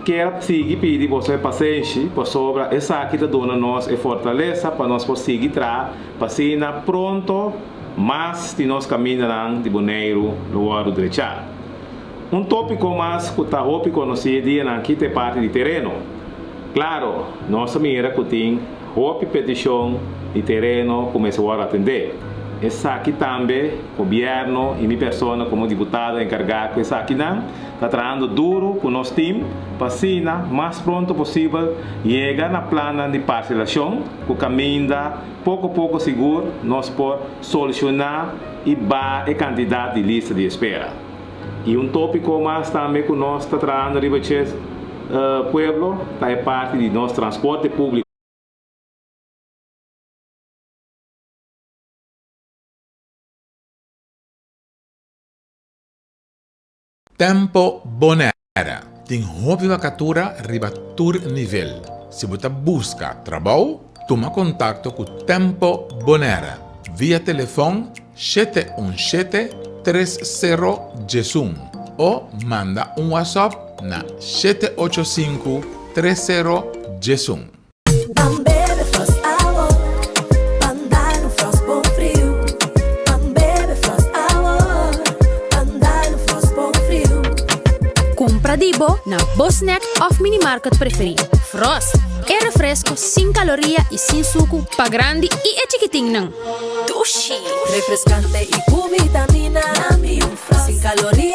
kier sigui pidi boso e pasenshi pasobra esaki ta duna nos e fortalesa pa nos por sigui traha pa asina pronto mas di nos kamindanan di Boneiru lo wòrdu drechá. Un tópiko mas ku ta hopi konosí e dianan aki ta e parti di tereno. Klaro, nos a mira ku tin hopi petishon di tereno ku mester wòrdu atendé. Esaki tambe gobièrnu i mi persona komo diputado enkargá ku esakinan ta trahando duru ku nos tim pa asina mas pronto posibel yega na plannan di parselashon ku kaminda poko poko sigur nos por solushoná i baha e kantidat di lista di espera. I un tópiko mas tambe ku nos ta trahando riba dje pueblo ta e parti di nos transporte públiko. Tempo Bonaire tin hopi vakatura riba tur nivel. Si bo ta buska trabou, tuma kontakto ku Tempo Bonaire via telefòn 717 30 11 o manda un WhatsApp na 785 30 11. Ban bebe Frost awor, ban dal un Frost bon friu. Ban bebe Frost awor, ban dal un Frost bon friu. Kumpra di bo na bo snack òf minimarket preferí. Frost! E refresco sin caloria y sin sucu pa grandi y e chikitinnan. Dushi! Refrescante y cu vitamina. Sin caloria.